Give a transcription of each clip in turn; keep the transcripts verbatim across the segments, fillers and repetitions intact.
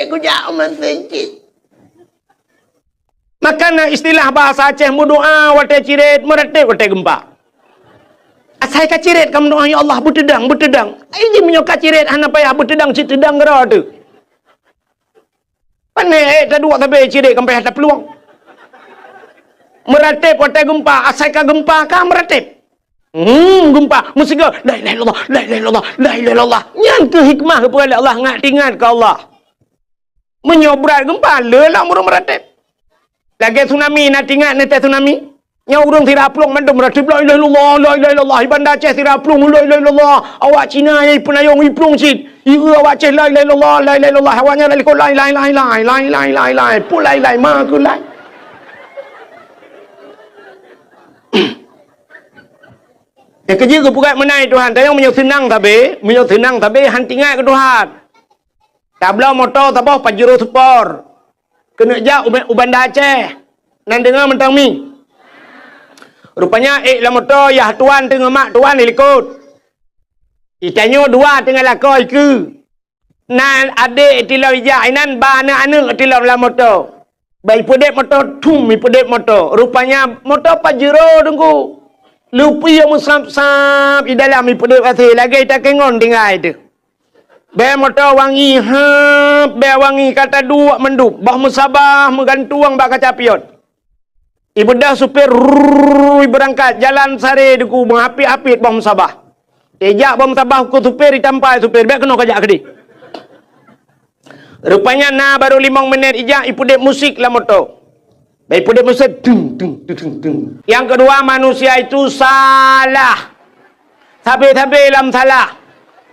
kujak u meuseujid. Maka na istilah bahasa Aceh, meudoa watée cirét, meuratéb watée geumpa. Asai ka cirét ka meudoa, "Ya Allah, beuteudang, beuteudang." Ai jih meunyoe ka cirét hana payah beuteudang, cit teudang keudroe teuh. Pané ék taduek sabe cirét ka payah taplueng. Meuratéb watée geumpa, asai ka geumpa ka meuratéb. Hmm, geumpa, meusigoe, "La ilaha illallah, la ilaha illallah, la ilaha illallah." Nyan keuh hikmah geupeugah lé Allah, ngat teuingat keu Allah. Meunyoe brat geumpa, le lam ureuëng meuratéb. Lagée tsunami, na teuingat neutée tsunami? Nyoe ureuëng sira plueng mandum meuratéb, "La ilaha illallah, la ilaha illallah." Di Banda Aceh sira plueng, "La ilaha illallah." Awak Cina nyang ipeunayong iplueng cit. Ieu awak Aceh, "La ilaha illallah, la ilaha illallah." Awak nyan lakoe, "Lai, lai, lai, lai, lai, lai, lai, lai." Pulai, lai, ma keu lai. Ya, keujeuet geupeugah meunan Tuhan. Tanyong meunyoe seunang sabe, meunyoe seunang sabe, han teuingat keu Tuhan. Tabloe moto saboh Pajero Sport. Keuneuk jak u, u Banda Aceh. Nan deungoe mantong mi. Rupanya ék lam moto, yah tuan teungoh mak tuan dilikot. Itanyoe dua teungoh lakoe ikeue. Nan adék tilom ijak, inan ba aneuëk-aneuëk tilom lam moto. Ba ipeudeb moto, thum ipeudeb moto. Rupanya moto Pajero teungku. Lupi nyang meusab-sab di dalam ipeudeb até lagée takengon tinggai teuh. Bée moto wangi, heup, bée wangi ka taduek mandum, boh meusabah meugantueng bak kaca pion. Ibeudôh supir, rrrr, ibeurangkat, jalan sare teungku, meuhapit-hapit boh meusabah. Ijak boh meusabah keu supir, itampai supir, "Bék keunoe kajak keudeh." Rupanya na barô limong minét ijak, ipeudeb musik lam moto. Bék ipeudeb musik, dung, dung, dung, dung, dung. Nyang keudua, manusia itu salah. Sabe-sabe lam salah.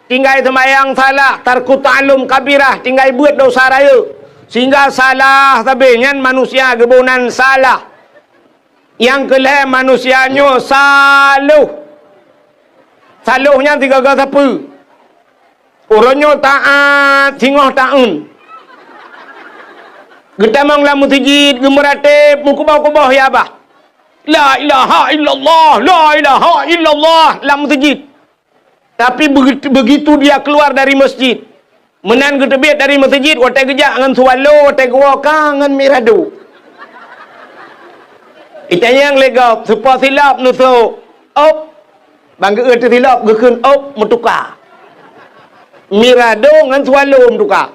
Tinggai seumayang salah, tarku ta'allum kabirah, tinggai beuet dosa rayeuk. Sehingga salah sabe nyan manusia geuboh nan salah. Nyang keulhée manusia nyoe saloh. Saloh nyan sigoe-goe sapeue. Uroe nyoe taát singoh taeun. Geutamong lam meuseujid, geumeuratéb, meukuboh-kuboh ya bah. La ilaha illallah, la ilaha illallah lam meuseujid. Tapi begitu, begitu dia keluar dari masjid, meunan geuteubiet dari masjid, watée geujak ngon swallow, watée geuwoe ka ngon mirado. Itanyong lé gob, "Soe po silop neusok?" "Op." Ban geu-, teusilop geukheun, "Op," meutuka. Mirado ngon swallow meutuka.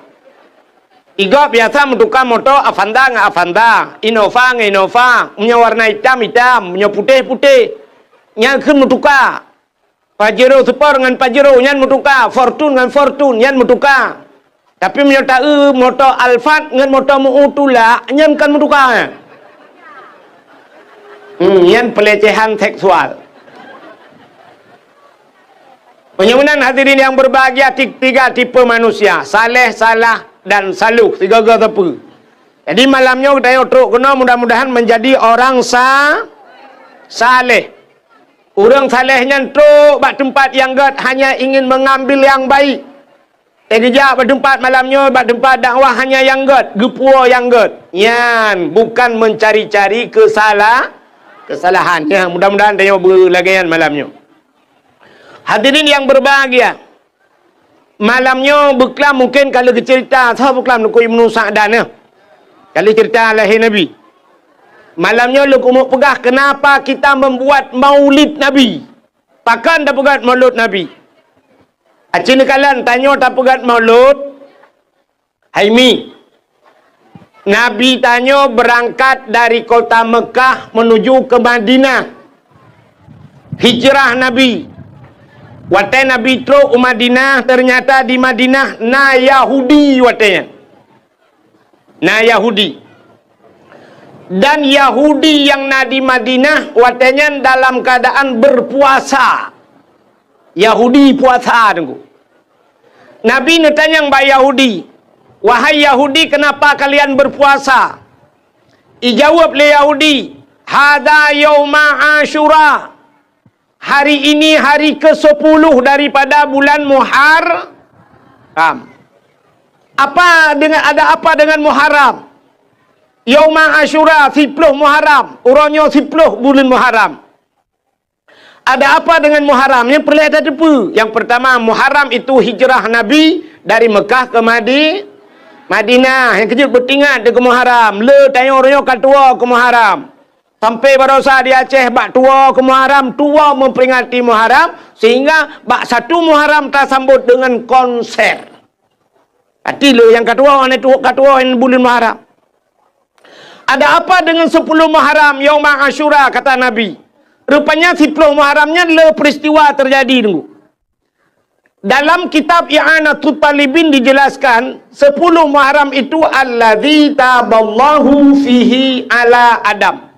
Igob biasa meutuka moto Avanza ngon Avanza, Innova ngon Innova, meunyoe warna itam, itam, meunyoe putéh, putéh. Nyan kheun meutuka. Pajero Sport ngon Pajero nyan meutuka, Fortune ngon Fortune nyan meutuka. Tapi meunyoe taeu moto Alphard ngon moto meu tulak, nyan kon meutuka. Hmm, nyan pelecehan seksual. Meunyoe meunan hadirin yang berbahagia, ti-, tiga tipe manusia, saleh, salah, dan saluh, sigoe-goe sapeue. Jadi malam nyoe geutanyoe trok keunoe, mudah-mudahan menjadi orang sa-, saleh. Ureuëng saleh nyan trok bak teumpat nyang gét hanya ingin mengambil yang baik. Teugeujak bak teumpat malam nyoe, bak teumpat dakwah hanya nyang gét, geupuwoe nyang gét. Nyan bukan mencari-cari kesala-, kesalahan. Ya, mudah-mudahan tanyoe beulagée nyan malam nyoe. Hadirin yang berbahagia, malam nyoe beuklam mungken ka lheueh geuceurita, soe beuklam Teungku Ibnu Sa'dan nyoe. Ka lheueh ceurita lahé Nabi. Malam nyoe lôn keumeung peugah kenapa kita membuat maulid Nabi. Pakon tapeugét maulud Nabi? Aci neukalon tanyoe tapeugét maulud, hai mi. Nabi tanyoe beurangkat dari kota Meukah menuju ke Madinah. Hijrah Nabi. Watée Nabi trok u Madinah, ternyata di Madinah na Yahudi watée nyan. Na Yahudi. Dan Yahudi nyang na di Madinah watée nyan dalam keuadaan beupuasa. Yahudi puasa, Teungku. Nabi neutanyong bak Yahudi, "Wahai Yahudi, kenapa kalian berpuasa?" Ijaweueb lé Yahudi, "Hadza yauma Asyura." Hari ini hari kesepuluh daripada bulan Muharram. Apa dengan, ada apa dengan Muharram? Yauma Asyura, siploh Muharram. Uroe nyoe siploh buleuen Muharram. Ada apa dengan Muharram? Nyang peureulée tateupeue. Yang pertama, Muharram itu hijrah Nabi dari Mekah ke Madi-, Madinah, nyang keujeuet beutingat di keu Muharram, le tanyoe-tanyoe ka tuwoe keu Muharram. Sampai barosa di Aceh bak tuwoe keu Muharram, tuwoe meuperingati Muharram, sehingga bak satu Muharram tasambot deungon konser. Arti le nyang ka tuwoe, hana tuwoe, ka tuwoe buleuen Muharram. Ada apa dengan sepuluh Muharram, Yauma Asyura, kata Nabi? Rupanya siploh Muharram nyan le peristiwa terjadi, Teungku. Dalam kitab I'anatut Talibin dijelaskan, sepuluh Muharram itu alladzi taballahu fihi ala Adam.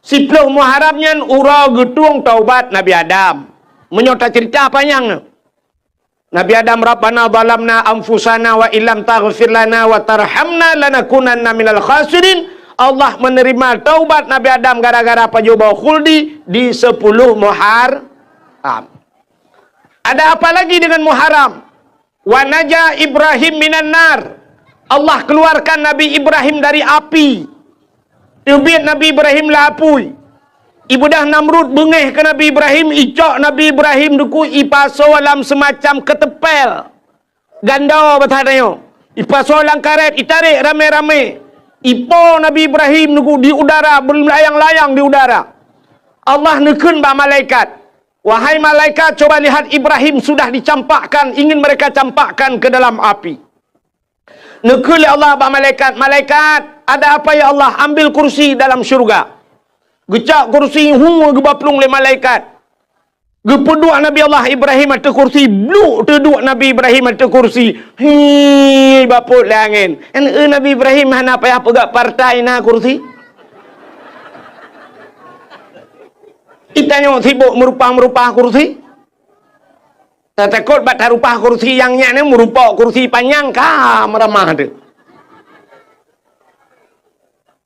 Siploh Muharram nyan uroe geutueng taubat Nabi Adam. Meunyoe tacerita panyang, Nabi Adam, "Rabbana zalamna anfusana wa illam taghfir lana wa tarhamna lanakunanna minal khasirin." Allah menerima taubat Nabi Adam gara-gara pajoh boh khuldi di sepuluh Muharram. Ada apa lagi dengan Muharram? "Wa naja Ibrahim minan nar." Allah keluarkan Nabi Ibrahim dari api. Teubiet Nabi Ibrahim lam apui. Ibeudôh Namrud beungéh keu Nabi Ibrahim, icok Nabi Ibrahim Teungku, ipasoe lam seumacam keuteumpél. Gandô basa tanyoe. Ipasoe lam karét, itarek ramé-ramé. Ipo Nabi Ibrahim Teungku di udara, beulayang-layang di udara. Allah neukheun bak malaikat, "Wahai malaikat, coba lihat, Ibrahim sudah dicampakkan, ingin mereka campakkan ke dalam api." Neukheun lé Allah bak malaikat, "Malaikat, ada apa ya Allah? Ambil kursi dalam syurga." Geucok kursi, hu, geuba plueng lé malaikat. Geupeuduek Nabi Allah Ibrahim ateueh kursi, bluk teuduek Nabi Ibrahim ateueh kursi. Hi, bapot lé angén. Kan, eh, Nabi Ibrahim hana payah peugah partai na kursi. Itanyoe sibok meurupah-meurupah kursi. Tatakot bak tarupah kursi nyang nyan, meurupok kursi panyang ka meuramah teuh.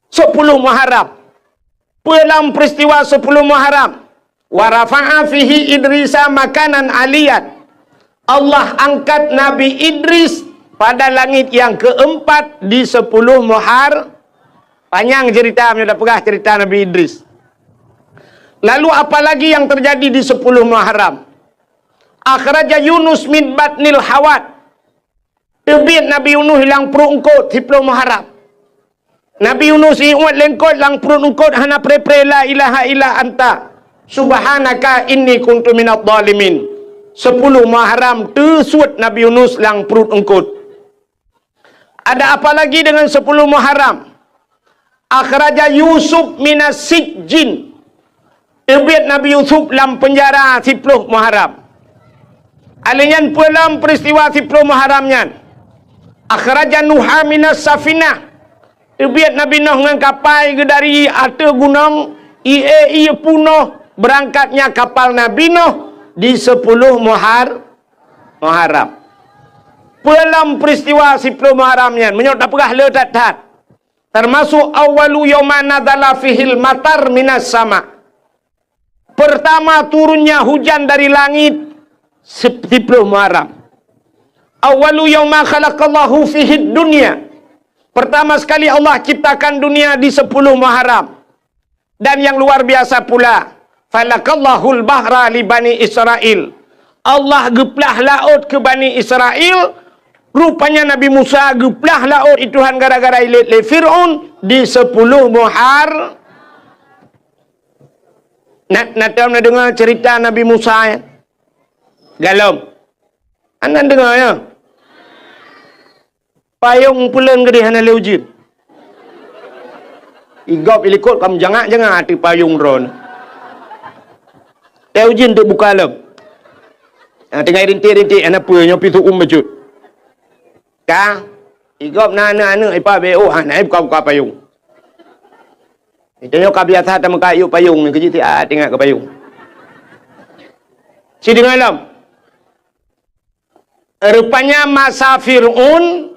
Sepuluh Muharram. Peue lam peristiwa sepuluh Muharram? "Wa rafa'a fihi Idrisa makanan aliyan." Allah angkat Nabi Idris pada langit yang keempat di sepuluh Muhar-, panyang cerita, meunyoe tapeugah cerita Nabi Idris. Lalu apa lagi yang terjadi di sepuluh Muharram? "Akhraja Yunus min batnil hawat." Teubiet Nabi Yunus lam pruet eungkot siploh Muharram. Nabi Yunus iuet lé eungkot lam pruet eungkot, hana pre-pre la ilaha illa anta subhanaka inni kuntu minadh dhalimin. Sepuluh Muharram teusuet Nabi Yunus lam pruet eungkot. Ada apa lagi dengan sepuluh Muharram? "Akhraja Yusuf minas sijjin." Teubiet Nabi Yusuf lam peunjara siploh Muharram. Alèh nyan peue lom peristiwa siploh Muharram nyan? "Akhraja Nuha minas safinah." Teubiet Nabi Nuh ngon kapai geuh dari ateueh gunong, ié ié punoh, beurangkatnya kapal Nabi Nuh di sepuluh Muhar-, Muharram. Peue lom peristiwa siploh Muharram nyan? Meunyoe tapeugah le that-that. Termasuk awwalu yauma nazala fihil matar minas sama. Pertama turunnya hujan dari langit, sip-, siploh Muharram. Awwalu yauma khalaqallahu fihid dunya. Pertama sekali Allah ciptakan dunia di sepuluh Muharram. Dan yang luar biasa pula, falakallahul bahra li Bani Israel. Allah geuplah laôt keu Bani Israel, rupanya Nabi Musa geuplah laôt i Tuhan gara-gara ilét lé Fir'aun di sepuluh Muhar-, na, na tom na deungoe cerita Nabi Musa, ya? Galom. Hana deungoe, ya? Payong puleuen keudeh hana lé ujeuen. Igop ilikot ka meujangak-jangak ateueh payong droeneuh. Teu ujeuen teuk buka lom. Ha, tinggai rintik-rintik, hana peue, nyoe pih su'um bacut. Ka, igop na aneuk-aneuk ipa B O, ha, na buka-buka payong. Itu nyoe ka biasa tameuka yub payong ni, keujeuet siat ingat keu payong. Sideungoe lom. Rupanya masa Fir'aun,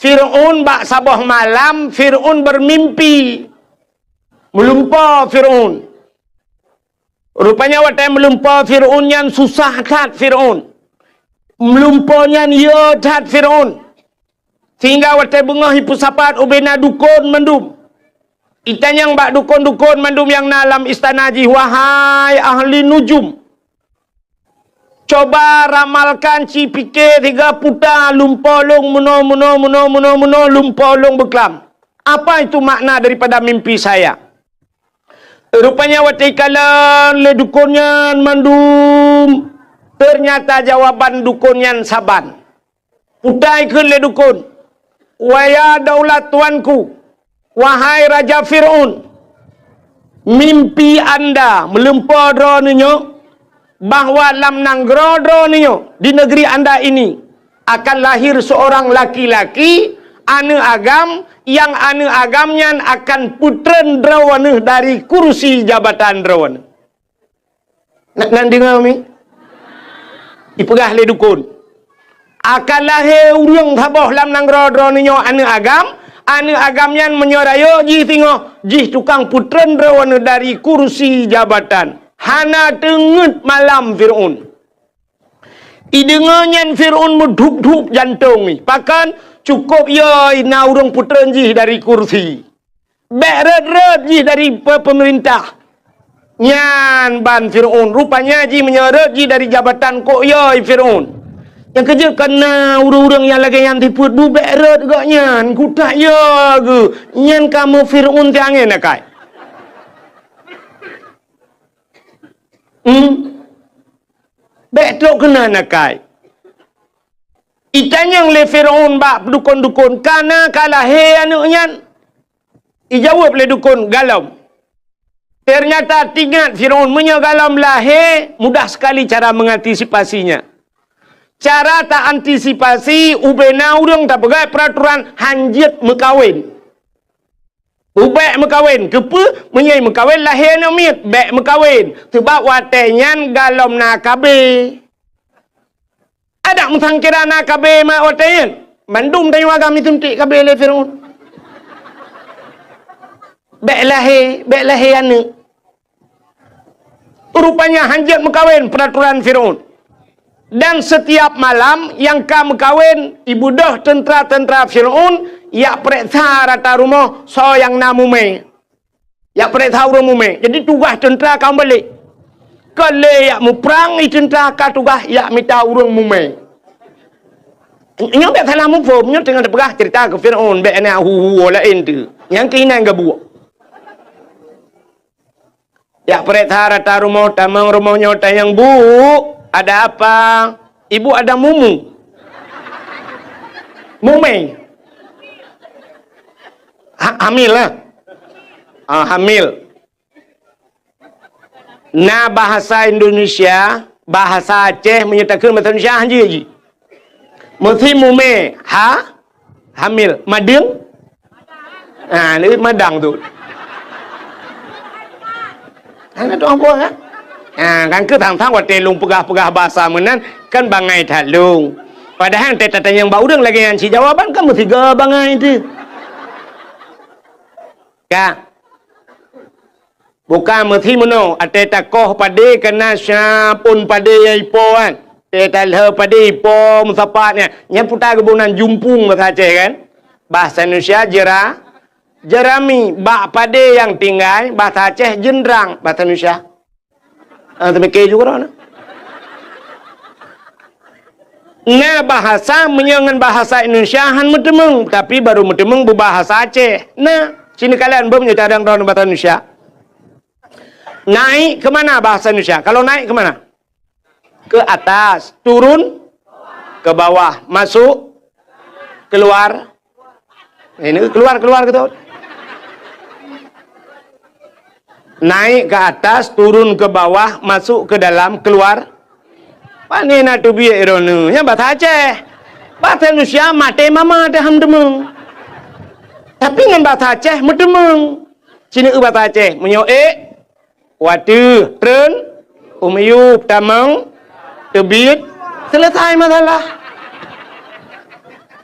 Fir'aun bak saboh malam, Fir'aun bermimpi. Meulumpoe Fir'aun. Rupanya watèe meulumpoe Fir'aun nyan susah that Fir'aun. Meulumpoe nyan yö that Fir'aun. Sehingga watèe beungoh ipeusapat ubena dukon mandum. Itanyong bak dukon-dukon mandum nyang na lam istana jih, "Wahai ahli nujum, Coba ramalkan, ci pike siga puta, lumpoe lôn meunoe, meunoe, meunoe, meunoe, meunoe, lumpoe lôn beuklam. Apa itu makna daripada mimpi saya? Rupanya watée ikalon lé dukon nyan mandum, ternyata jawaban dukon nyan saban. Puta ikheun lé dukon, "Waya daulat tuanku, wahai Raja Fir'aun, mimpi anda meulumpoe droeneuh nyoe, bahwa lam nanggroe droeneuh nyoe, di negeri anda ini, akan lahir seorang laki-laki, aneuëk agam, nyang aneuëk agam nyan akan peutreun droeneuh dari kursi jabatan droeneuh." Na, na deungoe mi? Ipeugah lé dukon, "Akan lahé ureuëng saboh lam nanggroe droeneuh nyoe aneuëk agam, aneuëk agam nyan meunyoe rayeuk jih singoh, jih tukang peutreun droeneuh dari kursi jabatan." Hana teungeut malam Fir'aun. Ideungoe nyan Fir'aun meudhup-dhup jantong jih. Pakon? Cukôp yo na ureuëng peutreun jih dari kursi. Bék rhot-rhot jih dari pe-, peumeurintah. Nyan ban Fir'aun. Rupanya jih meunyoe rhot jih dari jabatan kok yo Fir'aun. Nyang keujeuet kon na ureuëng-ureuëng nyang lagée nyan sifeuet bu bék rhot gobnyan. Kutak yo geuh. Nyan kamoe Fir'aun siangén akai. Hmm? Bék trok keunan akai. Itanyong lé Fir'aun bak dukon-dukon, "Kana ka lahé aneuëk nyan?" Ijaweueb lé dukon, "Galom." Ternyata teuingat Fir'aun, meunyoe galom lahé, mudah sekali cara mengantisipasinya. Cara ta antisipasi, ubena ureuëng tapeugah peuraturan hanjeuet meukawen. Bék meukawen. Keupeue? Meunyoe meukawen lahé aneuëk miet, bék meukawen. Sabab watée nyan galom na KB. Adak meusangkira na KB mak watée nyan. Mandum tanyoe agam isuntik KB lé Fir'aun. Bék lahé, bék lahé aneuëk. Rupanya hanjeuet meukawen peuraturan Fir'aun. Dan setiap malam nyang ka meukawen, ibeudôh teuntra-teuntra Fir'aun jak peureksa rata rumoh soe nyang na mumé. Jak peureksa ureuëng mumé. Jadi tugaih teuntra ka meubalek. Ka lé jak muprang, i teuntra ka tugaih jak mita ureuëng mumé. Nyoe bék salah muphom, nyoe teungoh teupeugah cerita keu Fir'aun, bék na hu-hu laén tu. Nyang keuinan gabuek. Jak peureksa rata rumoh, tamong rumoh nyoe tanyong, "Bu, ada apa?" "Ibu ada mumu." Mumé. Ha, hamil lah. Ah, hamil. Na bahasa Indonesia, bahasa Aceh meunyoe takheun bahasa Indonesia hanjeuet jih. Meusi mumé, ha? Hamil. Madeueng? Ha, lé madang tu. Hana tu apa kan? Ha, kan keu sang-sang watée lôn peugah-peugah bahasa meunan kan bangai that lôn. Padahai teutatanyong bak ureuëng lagée nyan cit jawaban kan meusiga bangai tu. Ka. Bukan meusi meunoe, até takoh padé kana siapun padé nyang ipo kan. Até talheu padé ipo meusapat nyan. Nyan puta geuboh nan jumpung bahasa Aceh kan. Bahasa Indonesia jera, jerami, bak padé nyang tinggai, bahasa Aceh jendrang, bahasa Indonesia. Ah, teumike juga na. Na bahasa meunyoe ngon bahasa Indonesia han meuteumeung, tapi baru meuteumeung beubahasa Aceh. Na, sini kalian beuh meunyoe cadang droe bahasa Indonesia. Naik ke mana bahasa Indonesia? Kalau naik ke mana? Ke atas, turun ke bawah, masuk, keluar. Ini keluar, keluar gitu. Naik ke atas, turun ke bawah, masuk ke dalam, keluar. Pane na teubiet droeneuh? Nyan bahasa Aceh. Bahasa Indonesia maté mama teuh han meuteumeung. Tapi ngon bahasa Aceh meuteumeung. Sini eu bahasa Aceh, meunyoe ék, wateuh, treun, u miyueb, tamong, teubiet, selesai masalah.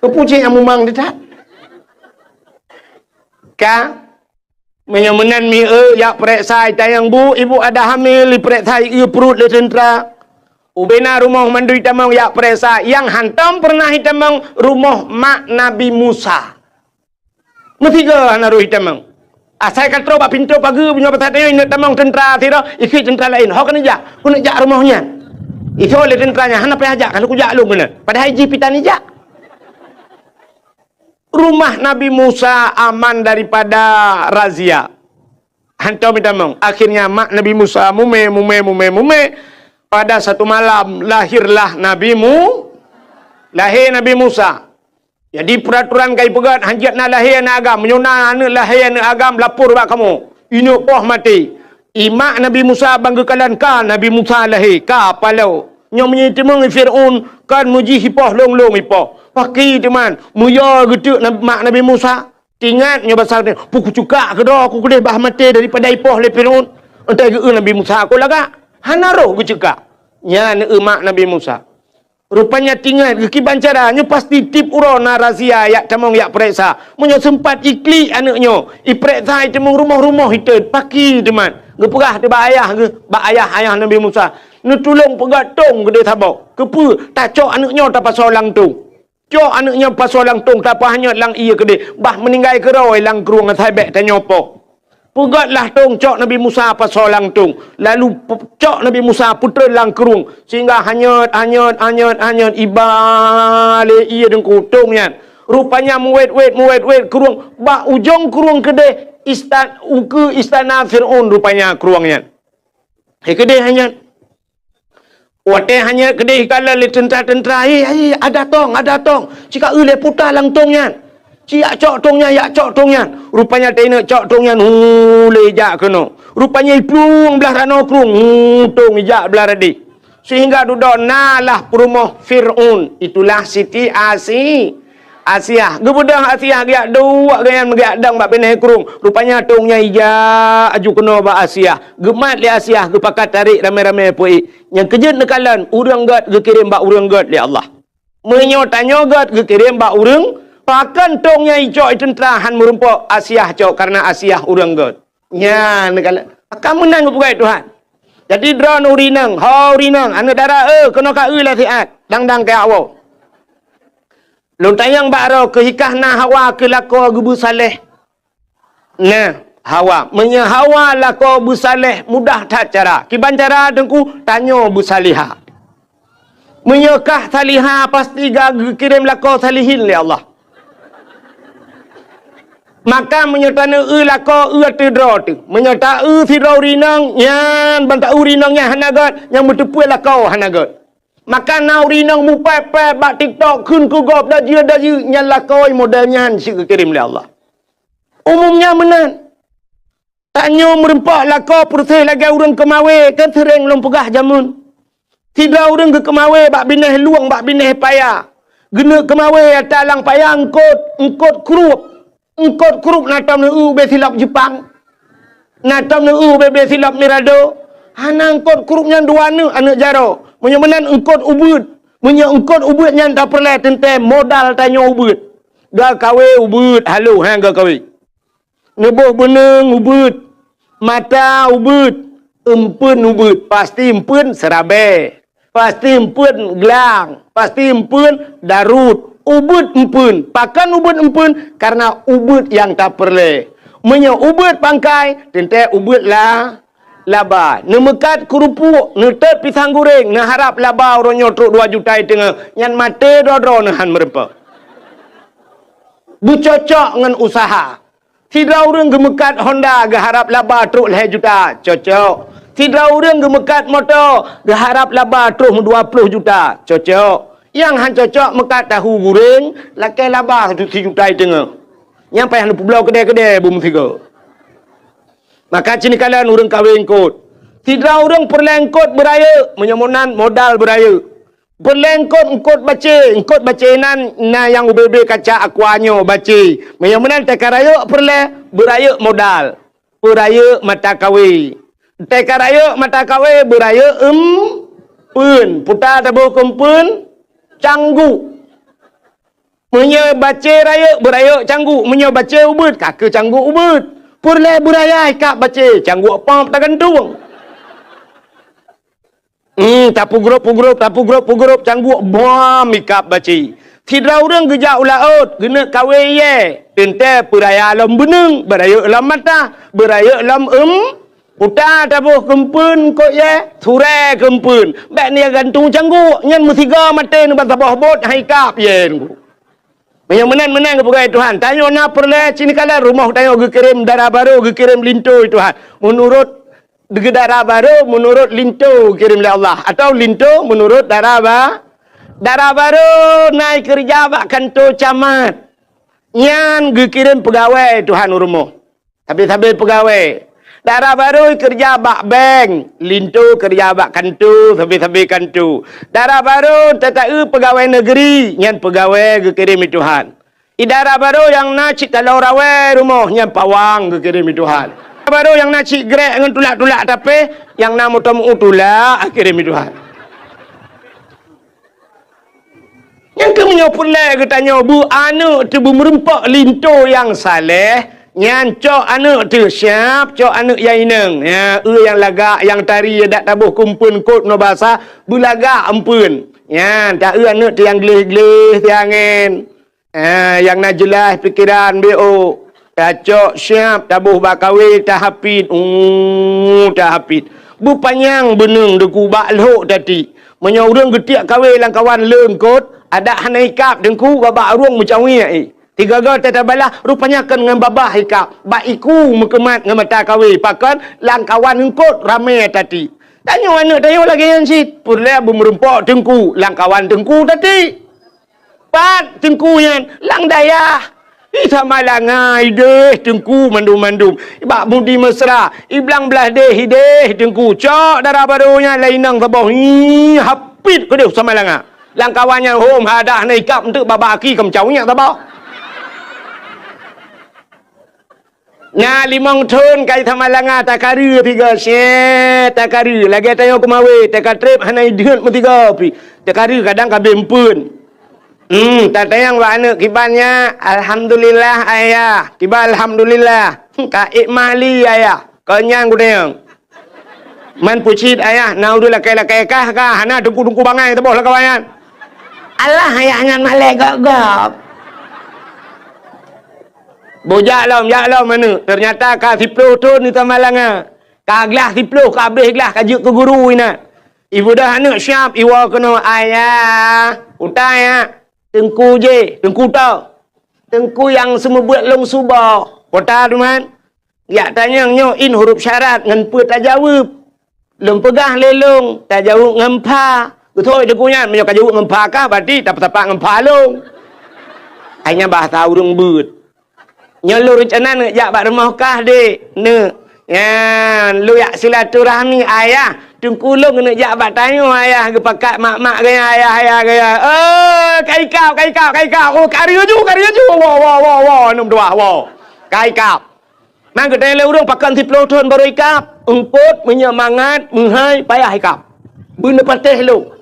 Keupucék nyang mumang teutab. Ka, meunyoe meunan mi eu jak peureksa, itanyong, "Bu, ibu ada hamil?" Ipeureksa, ieu pruet lé teuntra. Ubena rumoh mandum itamong jak peureksa, nyang hantom peureunah itamong rumoh mak Nabi Musa. Meusigoe hana roh itamong. Asai ka troh bak pintoe pageue, meunyoe bak saát nyoe ineuk tamong teuntra sidroe, ikheun teuntra laén, "Ho keuneuk jak, keuneuk jak rumoh nyan." Itu oleh tentara nyan, "Hana payah jak, kalau kujak lôn keunan." Padahai jih pih tan ijak. Rumah Nabi Musa aman daripada razia. Hantom itamong. Akhirnya mak Nabi Musa mumé, mumé, mumé, mumé. Pada satu malam lahirlah Nabi Mu-, lahé Nabi Musa. Jadi peuraturan ka ipeugét, hanjeuet na lahé aneuk agam. Meunyoe na aneuk lahé aneuk agam, lapor bak kamoe. Ineuk poh maté. Imak Nabi Musa ban geukalon ka Nabi Musa lahé, ka paloe. Nyoe meunyoe teumeung Fir'aun, kan meujih ipoh lôn-lôn ipoh. Paki teuman, meuyue geuteuk Nab-, mak Nabi Musa. Tingat nyoe basa, "Peue kucukak keudroe, ku keudeh bah maté daripada ipoh lé Fir'aun." Entai geu Nabi Musa, "Aku lagak." Hana roh geucukak. Nyan eu mak Nabi Musa. Rupanya tingat geukiban cara, nyoe pasti tiep uroe na razia yak tamong yak peuriksa. Meunyoe seumpat iklik aneuk nyoe, ipeuriksa iteumeung rumoh-rumoh itot, paki teuman. Geupeugah teuh bak ayah geuh, bak ayah, ayah Nabi Musa, "Neutulông peugét tông keudeh saboh. Keupeue? Tacok aneuk nyoe tapasoe lam tông." Cok aneuk nyoe pasoe lam tông, tapeuhanyot lam ié keudeh, bah meuninggai keudroe lam krueng asai bék tanyoe poh. Peugét lah tông, cok Nabi Musa pasoe lam tông, lalu pe-, cok Nabi Musa peutrön lam krueng, sehingga hanyot, hanyot, hanyot, hanyot, iba lé ié deungku tông nyan. Rupanya meuwét-wét, meuwét-wét krueng, bak ujong krueng keudeh istan-, ukeue istana Fir'aun rupanya krueng nyan. Hai keudeh hanyot. Watée hanyot keudeh ikalon lé teuntra-teuntra, "Hei, hei, ada tông, ada tông!" Cika eu lé puta lam tông nyan. "Ci yak cok tông nyan, yak cok tông nyan!" Rupanya teuinok cok tông nyan, hu, lé jak keunoe. Rupanya iplueng blah ranoe krueng, hu, tông ijak blah radeh. Sehingga dudoe na lah peurumoh Fir'aun, itulah Siti Asi-, Asiah. Geubeudôh Asiah geujak duek geuh nyan, geujak dong bak binéh krueng. Rupanya tông nyan ijak aju keunoe bak Asiah. Geumat lé Asiah, geupakat tarék ramé-ramé peuék. Nyang keujeuet neukalon, ureuëng gét geukirém bak ureuëng gét lé Allah. Meunyoe tanyoe gét geukirém bak ureuëng, pakon tông nyan icok i teuntra hán meurumpok Asiah cok, kareuna Asiah ureuëng gét. Nyan neukalon. Akan meunan geupeugah Tuhan. Jadi droeneuh ureuëng inong, ho ureuëng inong, aneuk dara, eh, keunoe ka eu lé siat, dang-dang keu awak. Lôn tanyong bak droe, keu hikah na Hawa keu lakoe geubeusaléh? Nah, Hawa. Meunyoe Hawa lakoe beusaléh, mudah that cara. Kiban cara teungku, tanyoe beusaléha. Meunyoe kah saléha, pasti ka geukirém lakoe salihin lé Allah. Maka meunyoe taneueu lakoe, eu ateueh droe teuh. Meunyoe taeu sidroe ureuëng inong, nyan ban taeu ureuëng inong nyan hana gét, nyang meuteupeue lakoe hana gét. Maka na ureuëng inong mupéb-péb bak TikTok kheun keu gob dajeu-dajeu, nyan lakoe model nyan cit geukirém lé Allah. Umum nyan meunan. Tanyoe meurumpok lakoe peureuseh lagée ureuëng keumawé, kan seuréng lôn peugah jameun. Sidroe ureuëng geukeumawé bak binéh lueng, bak binéh paya. Geuneuk keumawé ata lam paya eungkot, eungkot krueb. Eungkot krueb na tom neueu ubé silop Jepang. Na tom neueu ubé-bé silop Mirado. Hana eungkot krueb nyan dua neuk, aneuk jaroe. Meunyoe meunan eungkot ubeuet. Meunyoe eungkot ubeuet nyan tapeureulée teuntée modal tanyoe ubeuet. Gakawé ubeuet, halo, ha, gakawé. Neuboh beuneueng ubeuet, mata ubeuet, eumpeuen ubeuet, pasti eumpeuen seurabée, pasti eumpeuen glang, pasti eumpeuen daruet, ubeuet eumpeuen. Pakon ubeuet eumpeuen? Kareuna ubeuet nyang tapeureulée. Meunyoe ubeuet pangkai, teuntée ubeuet la-, laba. Neumeukat keurupuk, neutot pisang goreng, neuharab laba uroe nyoe trok dua juta i teungoh, nyan maté droe-droe neuhan meurumpok. Beucocok ngon useuha. Sidroe ureuëng geumeukat Honda geuharab laba trok lhée juta, cocok. Sidroe ureuëng geumeukat moto geuharab laba trok dua ploh juta, cocok. Nyang han cocok meukat tahu goreng, lakée laba sijuta i teungoh. Nyang payah neupeubloe keudée-keudée beumeusigoe. Maka cit neukalon ureuëng kawé eungkot. Sidroe ureuëng peureulée eungkot beurayeuk, meunyoe meunan modal beurayeuk. Peureulée eungkot, eungkot bacé, eungkot bacé nan na nyang ubé-bé kaca aqua nyoe bacé. Meunyoe meunan teuka rayeuk peureulée, beurayeuk modal. Beurayeuk mata kawé. Teuka rayeuk mata kawé, beurayeuk eumpeuen. Puta taboh keu eumpeuen, cangguk. Meunyoe bacé rayeuk, beurayeuk cangguk. Meunyoe bacé ubeuet, ka keu cangguk ubeuet. Peureulée beuraya ikab bacé, cangguk pop tagantung. Hmm, tapeugrop-peugrop, tapeugrop-peugrop, cangguk bom ikab bacé. Sidroe ureuëng geujak u laôt, geuneuk kawé yée, teuntée peuraya lom beuneueng, beurayeuk lom mata, beurayeuk lom eum-, Uta taboh keumpeuen kot yé, surée keumpeuen. Bék nia gantung cangguek, nyan meusiga maté neuban saboh bot hai kab yé. Meunyoe meunan-meunan geupeugah Tuhan, tanyoe na peureulée cit neukalon rumoh tanyoe geukirém dara barô, geukirém linto Tuhan. Meunurot dara barô, meunurot linto geukirém lé Allah, atawa linto meunurot dara ba-, dara barô na keureuja bak kanto camat. Nyan geukirém peugawée Tuhan u rumoh. Sabe-sabe peugawée. Dara barô keureuja bak bank, linto keureuja bak kanto, sabe-sabe kanto. Dara barô tataeu peugawée negeri, nyan peugawée geukirém lé Tuhan. I dara barô nyang na cit taloe rawée rumoh, nyan pawang geukirém lé Tuhan. Dara barô nyang na cit grék ngon tulak-tulak tapéh, nyang na moto meu tulak geukirém lé Tuhan. Nyang keuh meunyoe peureulée geutanyoe beu aneuëk teuh beumeureumpok linto nyang saleh, nyan cok aneuëk teuh siab, cok aneuëk nyang inong. Ya, eu nyang lagak, nyang tari, dak taboh keumpeuen kot ngon basa, beulagak eumpeuen. Nyan, taeu aneuëk teuh nyang gleh-gleh, teuh angén. Ah, nyang na jeulaih pikeran B O. Tacok siab, taboh bak kawé, tahapit. Uh, tahapit. Beupanyang beuneueng deukubak lhok tati. Meunyoe ureuëng geutiek kawé lam kawan leungkot, adak hana ikab teungku, gabak ureuëng meucawiek i. Tiga-ga tatabalah, rupanya kon ngon babah ikab. Bak iku meukeumat ngon mata kawé, pakon lam kawan leungkot ramé tati. Tanyoe aneuëk tanyoe lagée nyan cit. Peureulée beumeureumpok teungku, lam kawan teungku tati. Pat teungku nyan, lam dayah. Di Samalanga ideh teungku mandum-mandum. Bak Budi Mesra, i Blang Blahdeh ideh teungku. Cok dara barô nyan lainang saboh. Ih, hapit keudeh Samalanga. Lam kawan nyan hom hadah na ikab enteuk babah aki kam cawinyak saboh. Na limong thon kai Samalanga takareu tiga, syét takareu. Lagée tanyoe keumawé, takatreb hana ideuet meusigoe pi. Takareu kadang ka beuempeuen. Hmm, tatanyong bak aneuëk kiban nyak, "Alhamdulillah, Ayah." Kiban, "Alhamdulillah." Hmm, ka ék mali, Ayah. Kon nyan kutanyong. Man peucit ayah, na ureuëng lakée-lakée kah ka, hana teungku-teungku bangai saboh lam kawan nyan. Alah ayah nyan malée gob-gob. Bujak lom, jak lom aneuëk. Teunyata ka siplôh thon di Samalanga. Ka glah siplôh, ka abéh glah, ka jeuet keu guru inan. Ibeudôh aneuëk siab, iwoe keunoe, "Ayah, utai ya, teungku jih, teungku toh. Teungku nyang seumeubeuet lôn suboh." Kota duman. Jak tanyong nyoe in huruf syarat ngon peue tajaweueb. Lôn peugah lé lôn, tajaweueb ngon pha. Geuthôi teungku nyan, meunyoe ka jaweueb ngon pha kah, berarti tapeutapak ngon pha lôn. Hai nyan bahasa ureuëng beuet. Nyoe lôn reuncana neuk jak bak rumoh kah, Dek? Neuk. Nyan, lôn jak silaturahmi, Ayah. Teungku lôn keuneuk jak bak tanyoe, Ayah, geupakat mak-mak gaya, Ayah, Ayah gaya. Oh, ka ikab, ka ikab, ka ikab. Oh, ka laju, ka laju. Woe, woe, woe, woe, aneuk meutuwah, woe. Ka ikab. Man geutanyong lé ureuëng pakon siplôh thon barô ikab, eungkot, meunyoe mangat, meuhai, payah ikab. Beuneupatéh lôn.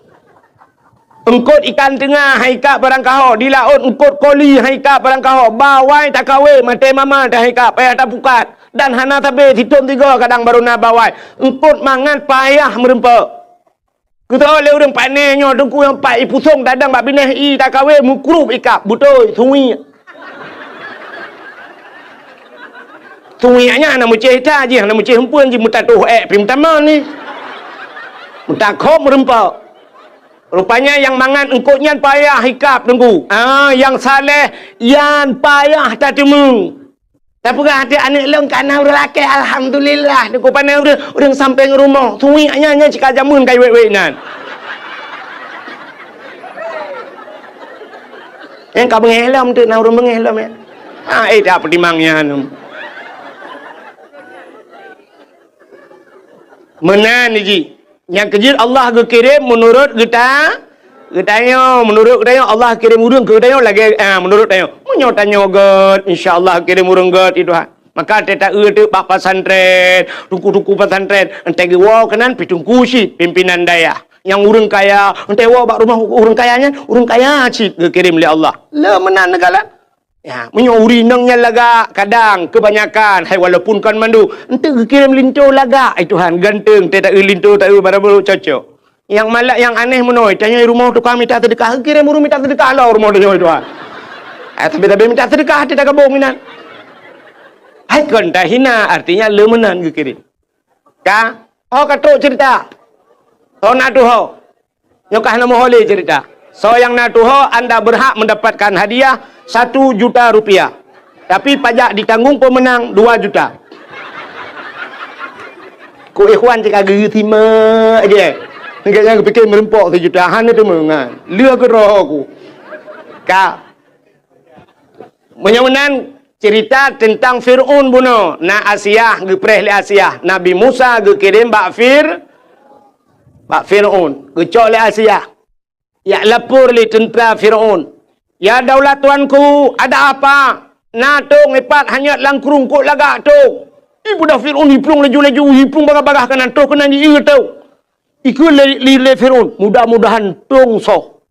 Eungkot ikan teunga hai ikab barang kaho, di laôt eungkot koli hai ikab barang kaho, bawai takawé maté mama hai ikab payah tapukat, dan hana sabe sithon tiga kadang barô na bawai. Eungkot mangat payah meureumpok. Keudroe lé ureuëng pané nyoe teungku nyang pat ipusong tadong bak binéh i takawé meukrub ikab, beutôi, suwiek. Suwiek nyan hana meucéh that jih, hana meucéh eumpeuen jih, meutatoh ék pi meutamah ni. Meutakhob meureumpok. Rupanya nyang mangat eungkot nyan payah ikab teungku. Ah, nyang saleh nyan payah tateumeung. Tapeugah até aneuëk lôn ka na ureuëng lakée, alhamdulillah. Teungku pané ureuëng, ureuëng sampéng rumoh. Suwiek nyan, nyan cit ka jameun ka wék-wék nyan. Nyang ka beungéh lom teuk na ureuëng beungéh lom ya. Ha, eh, tak peutimang nyan. Meunan jih. Nyang keujeuet Allah geukirém meunurot geuta-, geutanyoe. Meunurot geutanyoe Allah kirém ureuëng keu geutanyoe lagée, ah, meunurot tanyoe. Meunyoe tanyoe gét, insya Allah kirém ureuëng gét di Tuhan. Maka teuta eu teuk bak pesantren, teungku-teungku pesantren, entée geuwoe keunan pi teungku cit, pimpinan dayah. Nyang ureuëng kaya, entée woe bak rumoh ureuëng kaya nyan, ureuëng kaya cit geukirém lé Allah. Le meunan neukalon. Ya, meunyoe ureuëng inong nyan lagak, kadang keubanyakan, hai walaupun kon mandum, enteuk geukirém linto lagak, ai Tuhan, ganteng, teuta eu linto, ta eu barang barô cocok. Nyang malak, nyang aneh meunoe, tanyoe rumoh tukang mita seudeukah, geukirém ureuëng mita seudeukah lom rumoh tanyoe, ai Tuhan. Eh, tapi-tapi mita seudeukah, hati tagabong inan. Hai kon tahina, artinya le meunan geukirém. Ka? Oh, ka trok cerita. Oh, na tuho. Nyoe ka hana meuho lé cerita. Soe nyang na tuho, anda berhak mendapatkan hadiah satu juta rupiah. Tapi pajak ditanggung pemenang dua juta. Ku ikhwan cit ka geusimak je. Gobnyan geupike meureumpok sijuta, hana teuma nyan. Lheueh keudroe ku. Ka. Meunyoe meunan cerita teuntang Fir'aun bunoe, na Asiah, geupreh lé Asiah. Nabi Musa geukirém bak Fir-, bak Fir'aun. Geucok lé Asiah. Jak lapor lé teuntra Fir'aun. "Ya daulat tuanku, ada apa? Na tông ipat hanyot lam krueng, kok lagak tông." Ibeudôh Fir'aun, iplueng laju-laju, iplueng bagah-bagah keunan, troh keunan jieu tông. Ikheun lé, lé, lé Fir'aun, "Mudah-mudahan tông soh.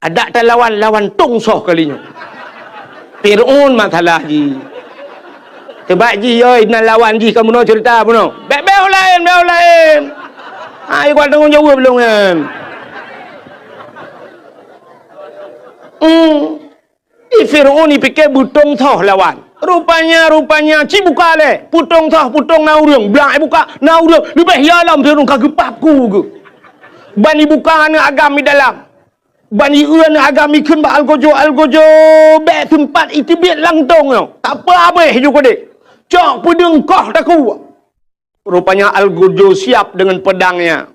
Adak talawan, lawan tông soh kali nyoe." Fir'aun masalah jih. Teubat jih, yoi, na lawan jih ka bunoe cerita bunoe. Bék, bék laén, bék laén. Ha, ikot tanggong jaweueb lôn nyan. Hmm. Di Fir'aun ipike beutông soh lawan. Rupanya, rupanya, ci buka lé. Peutông soh, peutông na ureuëng. Blang ibuka, na ureuëng. Leubeh ya lom Fir'aun ka geupap ku geuh. Ban ibuka aneuk agam di dalam. Ban ieu aneuk agam ikheun bak algojo, algojo bék seumpat iteubiet lam tông nyoe. Tak apa habéh ju keudeh. Cok peudeueng koh takue. Rupanya algojo siap dengan pedangnya.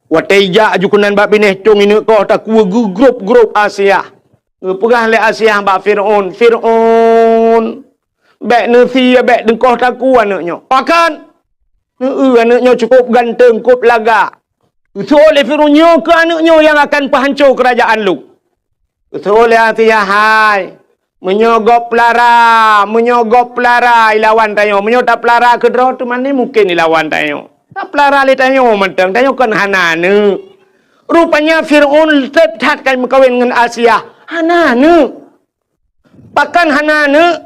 Watée ijak aju keunan bak binéh tông ineuk koh takue geugrôp-grôp Asiah. Geupeugah lé Asiah bak Fir'aun, "Fir'aun, bék neusie, bék neukoh takue aneuk nyoe. Pakon? Neu-eu aneuk nyoe cukôp ganteng, kôp lagak." Geuseuôt lé Fir'aun, "Nyoe keuh aneuk nyoe nyang akan peuhanco keurajaan lôn." Geuseuôt lé Asiah, "Hai, meunyoe gob peulara, meunyoe gob peulara ilawan tanyoe, meunyoe tapeulara keudroe teuma mungken ilawan tanyoe. Tapeulara lé tanyoe mantong, tanyoe kon hana aneuk." Rupanya Fir'aun that-that ka meukawen ngon Asiah, hana aneuk. Pakon hana aneuk?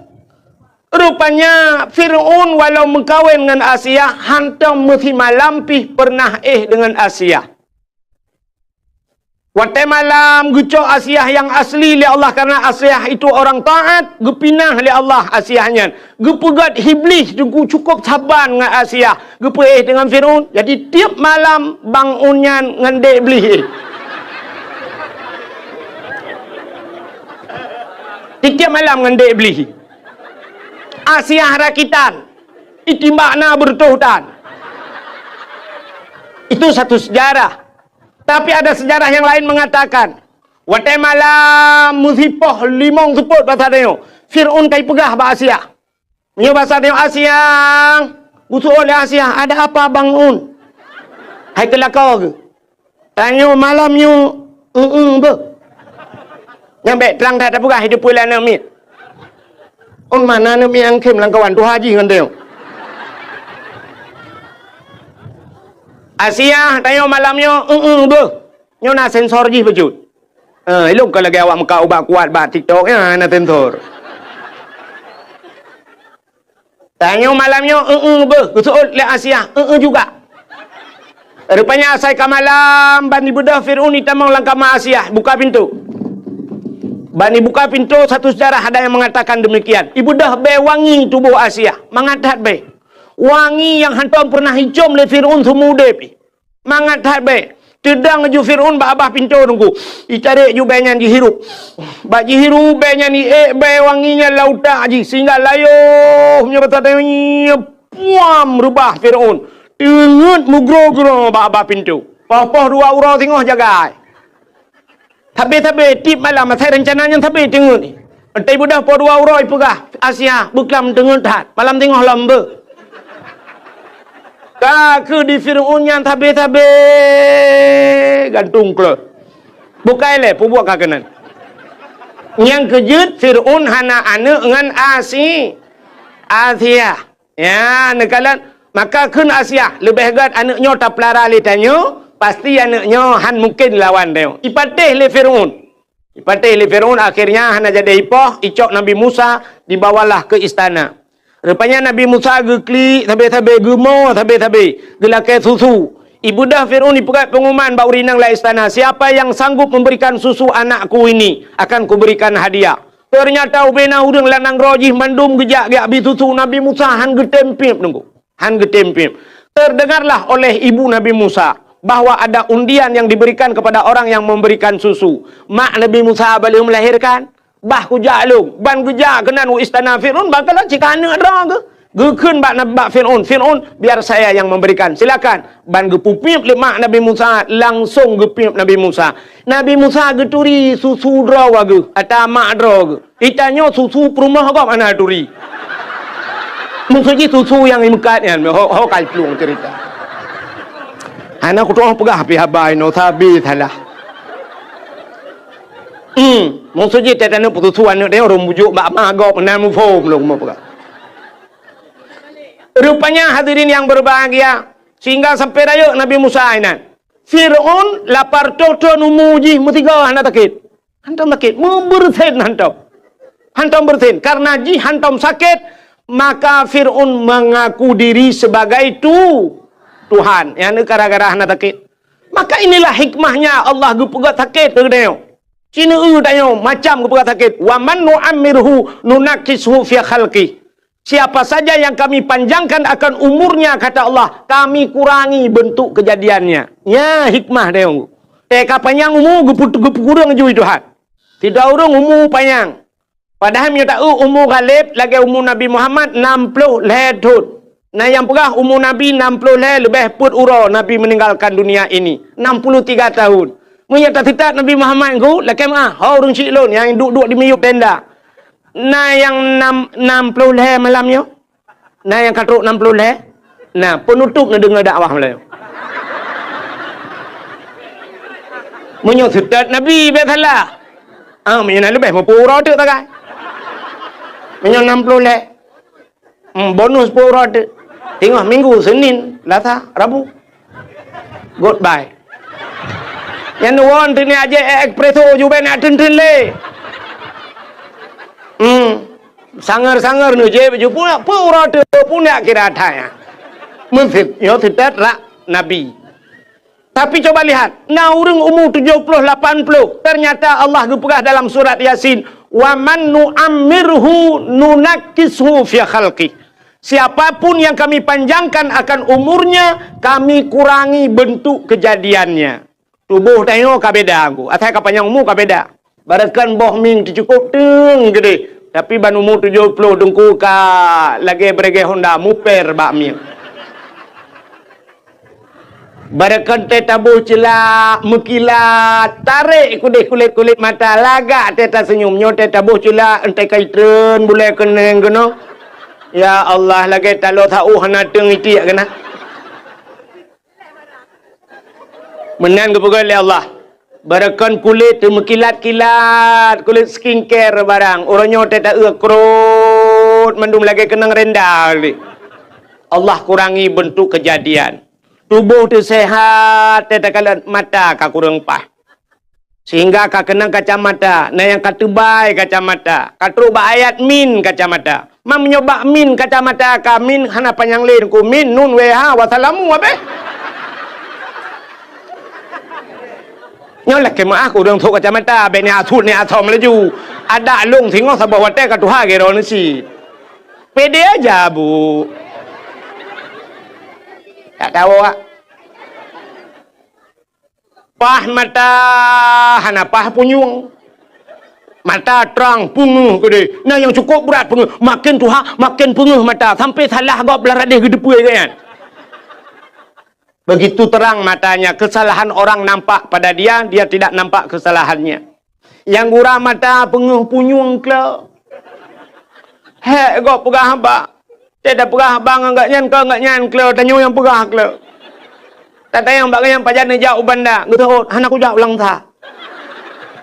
Rupanya Fir'aun walau meukawen ngon Asiah, hantom meusimalam pih peureunah éh deungon Asiah. Watée malam geucok Asiah nyang asli lé Allah, karena Asiah itu orang taat, geupinah lé Allah Asiah nyan. Geupeugét Iblih teungku cukôp saban ngon Asiah, geupeuéh deungon Fir'aun. Jadi tieb malam bangun nyan ngon dek Iblih. Tieb-tieb malam ngon dek Iblih. Asiah rakitan, itimbak na beureutoh tan. Itu satu sejarah. Tapi ada sejarah yang lain mengatakan, watée malam meusipoh limong seupôt basa tanyoe, Fir'aun ka ipeugah bak Asiah. Meunyoe basa tanyoe Asiah, geuseuôt lé Asiah, "Ada apa bangun? Hai keu lakoe geuh?" Tanyoe malam nyoe, "Eng-eng beuh." Nyan bék trang that tapeugah, hidup pula aneuk miet. Un mana aneuk miet nyang khem lam kawan tuha jih ngon tanyoe. Asiah, tanyoe malam nyoe, "Eng-eng beuh." Nyoe na sensor jih bacut. Eh, ilong ka lagée awak meukat ubat kuat bak TikTok, ya, na sensor. Tanyoe malam nyoe, "Eng-eng beuh," geuseuôt lé Asiah, "Eng-eng juga." Rupanya asai ka malam, ban ibeudôh Fir'aun itamong lam kama Asiah, buka pintoe. Ban ibuka pintoe, satu sejarah ada yang mengatakan demikian. Ibeudôh bée wangi tuboh Asiah, mangat that bée. Wangi nyang hantom peureunah icom lé Fir'aun seumeu udeb. Mangat that bée. Teudong laju Fir'aun bak babah pintoe teungku. Itarek ju bée nyan jihirup. Bak jihirup bée nyan, iék bée wangi nyan lam utak jih, sehingga layoh nyoe basa tanyoe, puam, reubah Fir'aun. Teungeut meugroe-groe bak babah pintoe. Poh-poh dua uroe singoh jagai. Sabe-sabe tieb malam asai reuncana nyan sabe teungeut. Entai beudôh poh dua uroe ipeugah, "Asiah, beuklam teungeut that. Malam singoh lom beuh." Ka keuh di Fir'aun nyan sabe-sabe gantung kleuh. Bukai lé peubuet ka keunan. Nyang keujeuet Fir'aun hana aneuk ngon Asi-, Asiah. Ya, neukalon. Maka kheun Asiah, leubeh gét aneuk nyoe tapeulara lé tanyoe, pasti aneuk nyoe han mungken lawan tanyoe. Ipatéh lé Fir'aun. Ipatéh lé Fir'aun, akhirnya hana jadi ipoh, icok Nabi Musa, dibawalah ke istana. Rupanya Nabi Musa geuklik sabe-sabe, geumo sabe-sabe, geulakée susu. Ibeudôh Fir'aun ipeugét pengumuman bak ureueng inong lam istana, "Siapa yang sanggup memberikan susu anakku ini, akan kuberikan hadiah." Teunyata ubena ureueng lam nanggroe jih mandum geujak geubri susu, Nabi Musa han geutem piep teungku. Han geutem piep. Terdengarlah oleh ibu Nabi Musa bahwa ada undian yang diberikan kepada orang yang memberikan susu. Mak Nabi Musa bak lheueh melahirkan, bah kujak lôn, ban geujak keunan u istana Fir'aun, ban kalon cit ka aneuk droe geuh. Geukheun bak, bak Fir'aun, "Fir'aun, biar saya yang memberikan, silakan." Ban geupupiep lé mak Nabi Musa, langsong geupiep Nabi Musa. Nabi Musa geuturi susu droe geuh, ata mak droe geuh. Itanyoe susu peurumoh gob hana turi. Maksud jih susu nyang imeukat nyan, ho, ho ka iplueng cerita. Hana kutu'oh peugah pih haba inoe sabe salah. Hmm, maksud jih teutanyoe peususu aneuk teuh ureueng bujuk bak ma gob na muphom lôn mau peugah. Rupanya hadirin yang berbahagia, sehingga sampai rayeuk Nabi Musa inan. Fir'aun lapar toh thon umu jih meusigoe hana sakét. Hantom sakét, meubeureusen hantom. Hantom beureusen. Karena jih hantom sakét, maka Fir'aun mengaku diri sebagai tu-, Tuhan. Nyang neu gara-gara hana sakét. Maka inilah hikmahnya Allah geupeugah sakét keu geutanyoe. Sineue tanyoe macam geupeugah sakét. "Wa man nu'ammirhu nunakkishu fi khalqih." Siapa saja yang Kami panjangkan akan umurnya, kata Allah, Kami kurangi bentuk kejadiannya. Nya hikmah dia. Teuka panyang umu geupeu-, geupeukureueng jui Tuhan. Sidroe ureueng umu panyang. Padahai meunyoe ta-eu umu ghaleb lagée umu Nabi Muhammad nam ploh lhée thon. Na nyang peugah umu Nabi nam ploh lhée leubeh peuet uroe Nabi meninggalkan dunia ini, enam puluh tiga tahun. Meunyoe tateutab Nabi Muhammad ngon lakée meuah, ho ureueng syiek lôn nyang duek-duek di miyueb tenda. Na nyang nam, nam ploh lhée malam nyoe? Na nyang ka trok nam ploh lhée? Na, peunutôb neudeungoe dakwah malam nyoe. Meunyoe seutôt Nabi, bék salah. Ah, meunyoe na leubeh meupeu uroe teuk tagai. Meunyoe nam ploh lhée. Hmm, bonus peuet uroe teuk. Teungoh minggu, Senin, Selasa, Rabu. Goodbye. Nyan won teuk ni aje espresso jubé nak teun-teun lé. Hmm. Sangar-sangar nu jép ju pun, peuet uroe teuk pun nak kira thai. Meuseuet, nyoe seutôt rak Nabi. Tapi coba lihat, na ureueng umu tujoh ploh lapan ploh, ternyata Allah geupeugah dalam surat Yasin, "Wa man nu'ammirhu nunakkishu fi khalqih." Siapa pun yang Kami panjangkan akan umurnya, Kami kurangi bentuk kejadiannya. Tuboh tanyoe ka beda, Teungku. Asai ka panyang umu ka beda. Barakon boh mieng teucukôb teung geudeh, tapi ban umu tujoh ploh Teungku ka lagée beureuguih honda muper bak mieng. Barakon teuh taboh ceulak meukilat, tarek keudeh kulét-kulét mata, lagak teuh taseunyum. Nyoe teuh taboh ceulak, enteuk ka itreun bulée keuneng keunoe. Ya Allah, lagée taloe saôh hana teung itiek keunan. Meunan geupeugah lé Allah, "Barakon kulét teumeukilat-kilat, kulét skincare barang, uroe nyoe teuh ta-eu krot mandum lagée keunong renda lé." Allah kurangi bentuk kejadian. Tuboh teuh sehat, teuh takalon mata ka kureueng paih. Sehingga ka keunong kacamata, na nyang ka teubai kacamata, ka trok bak ayat min kacamata. Ma meunyoe bak min kacamata ka min hana panyang lé Teungku, min nun W H wasalamu abéh. Nyoe lakée meuah ureueng trok kacamata, bék ni asut ni asom laju. Adak lông singoh saboh watée ka tuha gero neusi. Pede aja, Bu. Tak tahu, Wak. Paih mata hana paih punyueng. Mata trang peungeuh keudeh. Na nyang cukôp brat peungeuh. Maken tuha, maken peungeuh mata. Sampai salah gob lam radeh geuteupeue gobnyan. Begitu terang matanya, kesalahan orang nampak pada dia, dia tidak nampak kesalahannya. Nyang gura mata peungeuh punyueng kle. Hék gob peugah haba. Teuh tapeugah haba ngon gobnyan, kon gobnyan kle, tanyoe nyang peugah kle. Tatanyong bak gobnyan, "Pajan neujak u Banda?" Geuteuôt, "Hana kujak u Langsa."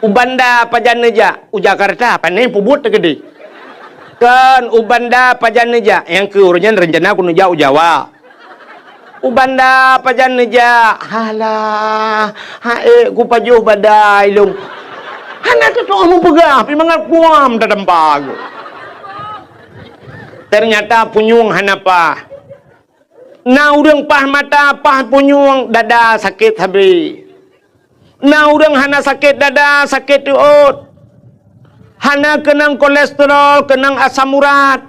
"U Banda pajan neujak?" "U Jakarta, pane peubuet teukeudeh." "Kon, u Banda pajan neujak?" "Nyang keu uroe nyan reuncana ku neujak u Jawa." "U Banda pajan neujak?" "Halah, ha'ék kupajoh badai lôn." Hana teutoh meupeugah, pih mangat kuam tatampa geuh. Ternyata punyueng hana paih. Na ureueng paih mata, paih punyueng, dada sakét sabe. Na ureueng hana sakét dada, sakét teuôt. Hana keunong kolesterol, keunong asam urat.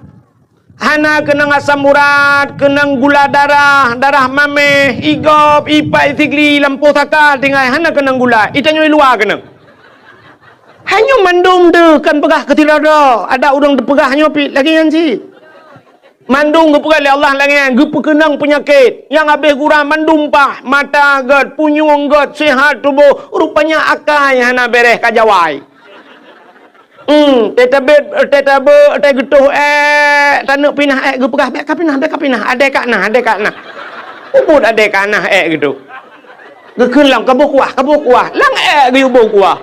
Hana keunong asam urat, keunong gula darah, darah mamèh, igop, ipat, isigli, lampôh saka, tinggai hana keunong gula. Itanyoe i luwa keunong. Hanyoe mandum deuh kan peugah keu sidroe-droe. Adak ureueng teupeugah nyoe pih lagèe nyan cit. Mandum geupeugah lé Allah lagèe nyan, geupeukeunong peunyakét. Nyang habéh gura mandum paih, mata gèt, punyueng gèt, seuhat tuboh. Rupanya akai hana bèrèh ka jawai. Hmm, teutabeuet, teutabeuet, teugeutôh èk, taneuk pinah èk, geupeugah, "Bèk kapinah, bèk kapinah, adèe ka na, adèe ka na." Ubit adèe ka na èk geudoh. Geukheun lom, "Kaboh kuah, kaboh kuah." Lam èk geuyue boh kuah.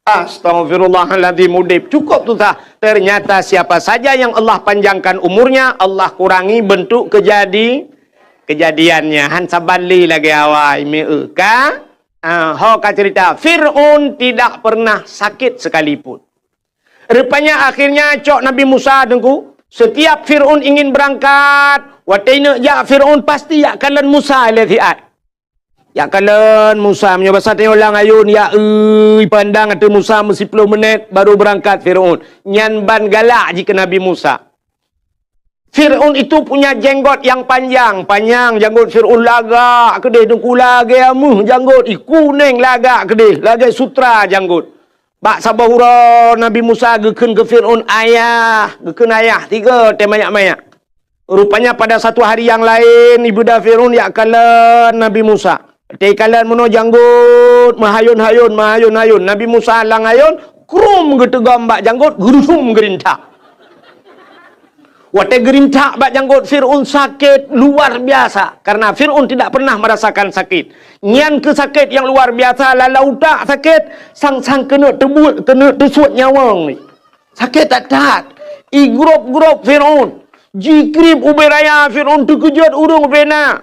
Astaghfirullahaladzim, udép cukup susah. Ternyata siapa saja yang Allah panjangkan umurnya, Allah kurangi bentuk kejadi-, kejadiannya. Han saban lé lagèe awai, meu ka? Ah, ho ka cerita, Fir'aun tidak pernah sakit sekalipun. Rupanya akhirnya cok Nabi Musa, Teungku, setiap Fir'aun ingin berangkat, watèe neuk jak Fir'aun pasti jak kalon Musa lé siat. Jak kalon Musa, meunyoe basa tanyoe lam ayôn, jak eu, pandang ateueh Musa meusiploh menit baru berangkat Fir'aun. Nyan ban galak jih keu Nabi Musa. Fir'aun itu punya jenggot yang panjang, panjang janggot Fir'aun, lagak keudéh, Teungku, lagèe ameuh janggot, i kunèng lagak keudéh, lagèe sutra janggot. Bak saboh uroe Nabi Musa geukheun keu Fir'aun, "Ayah," geukheun ayah, tiga watèe manyak-manyak. Rupanya pada satu hari yang lain, ibeudôh Fir'aun jak kalon Nabi Musa. Watèe kalon meunoe janggot, meuhayôn-hayôn, meuhayôn-hayôn. Nabi Musa lam ayôn, krum geuteugom bak janggot, geurusum geurintak. Watèe geurintak bak janggot Fir'aun sakét luar biasa, karena Fir'aun tidak pernah merasakan sakit. Nyan keuh sakét nyang luar biasa, lalau utak sakét, sang-sang keuneuk teubuet, keuneuk teusuet nyawöng. Sakét that-that. I grôp-grôp Fir'aun. Jikrieb ubé raya, Fir'aun teukeujot ureueng ubé na.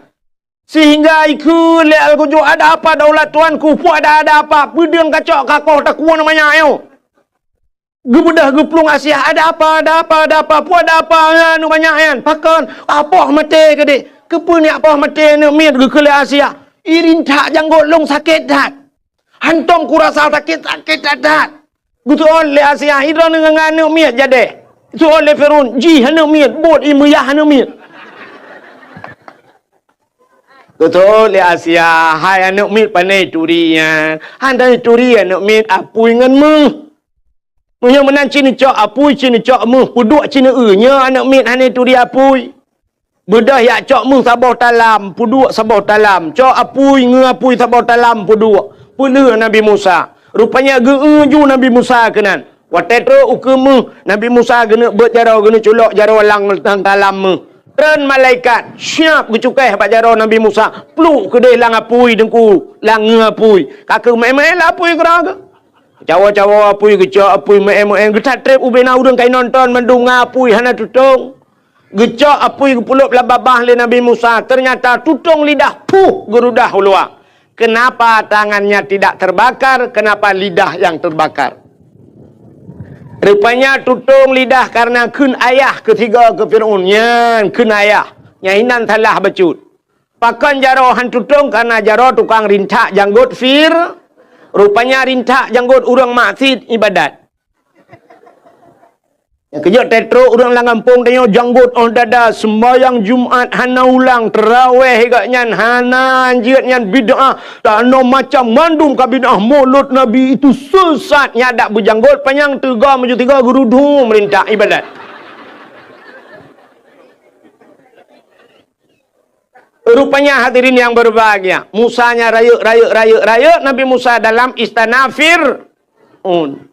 Sehingga ikheun lé Algojo, "Ada apa daulat tuanku? Peue ada, ada apa? Peudeueng kacok kakoh takuwon manyak nyoe." Geubeudôh geuplueng Asia, "Ada apa, ada apa, ada apa? Peue ada apa, aneuk manyak nyan? Pakon? Apoh maté keudéh." "Keupeue neujak poh maté aneuk miet?" geukheun lé Asia. "I rintak janggot lôn sakét that. Hantom kurasa sakét, sakét that-that." Geuseuôt lé Asia, "Idroe ngon aneuk miet jadeh?" Geuseuôt lé Fir'aun, "Jih aneuk miet, buet i meuyah aneuk miet." Geuseuôt lé Asia, "Hai aneuk miet, pane turi nyan?" "Hana turi aneuk miet, apui ngon méuh. Meunyoe meunan ci neucok apui, ci neucok méuh, peuduek ci neueu, nyoe aneuk miet hana turi apui." Beudôh jak cok méuh saboh talam, peuduek saboh talam, cok apui, ngeu apui saboh talam, peuduek, peulheueh Nabi Musa. Rupanya geu-eu ju Nabi Musa keunan. Watèe trok ukeue méuh, Nabi Musa geuneuk beuet jaroe, geuneuk culok jaroe lam, lam talam méuh. Treun malaikat, siap geucukéh bak jaroe Nabi Musa, pluek keudéh lam apui, Teungku, lam ngeu apui. Ka keuh meu'én-meu'én lam apui keudroe geuh. Cawoe-cawoe apui, geucok apui, meu'én-meu'én, geutatrép ubé na ureueng ka inonton mandum ngon apui, hana tutong. Geucok apui geupulop lam babah lé Nabi Musa, ternyata tutong lidah, puh, geurudah u luwa. Kenapa tangannya tidak terbakar? Kenapa lidah yang terbakar? Rupanya tutong lidah karena kheun ayah keu tiga keu Fir'aun. Nyan kheun ayah. Nyan inan salah bacut. Pakon jaroe han tutong? Karena jaroe tukang rintak janggot Fir-, rupanya rintak janggot ureueng maksiet ibadat. Nyang keujeuet teutrok ureueng lam gampông tanyoe janggot óh dada, seumbahyang Jumat hana ulang, teurawéh gobnyan hana, jeuet nyan bid'ah, tanoh macam mandum ka bid'ah, mulod Nabi itu sesat, nyan dak beujanggot panyang teuga meujeuet tiga geurudum rintak ibadat. Rupanya hadirin yang berbahagia, Musa nya rayeuk, rayeuk, rayeuk, rayeuk Nabi Musa dalam istana Fir'aun.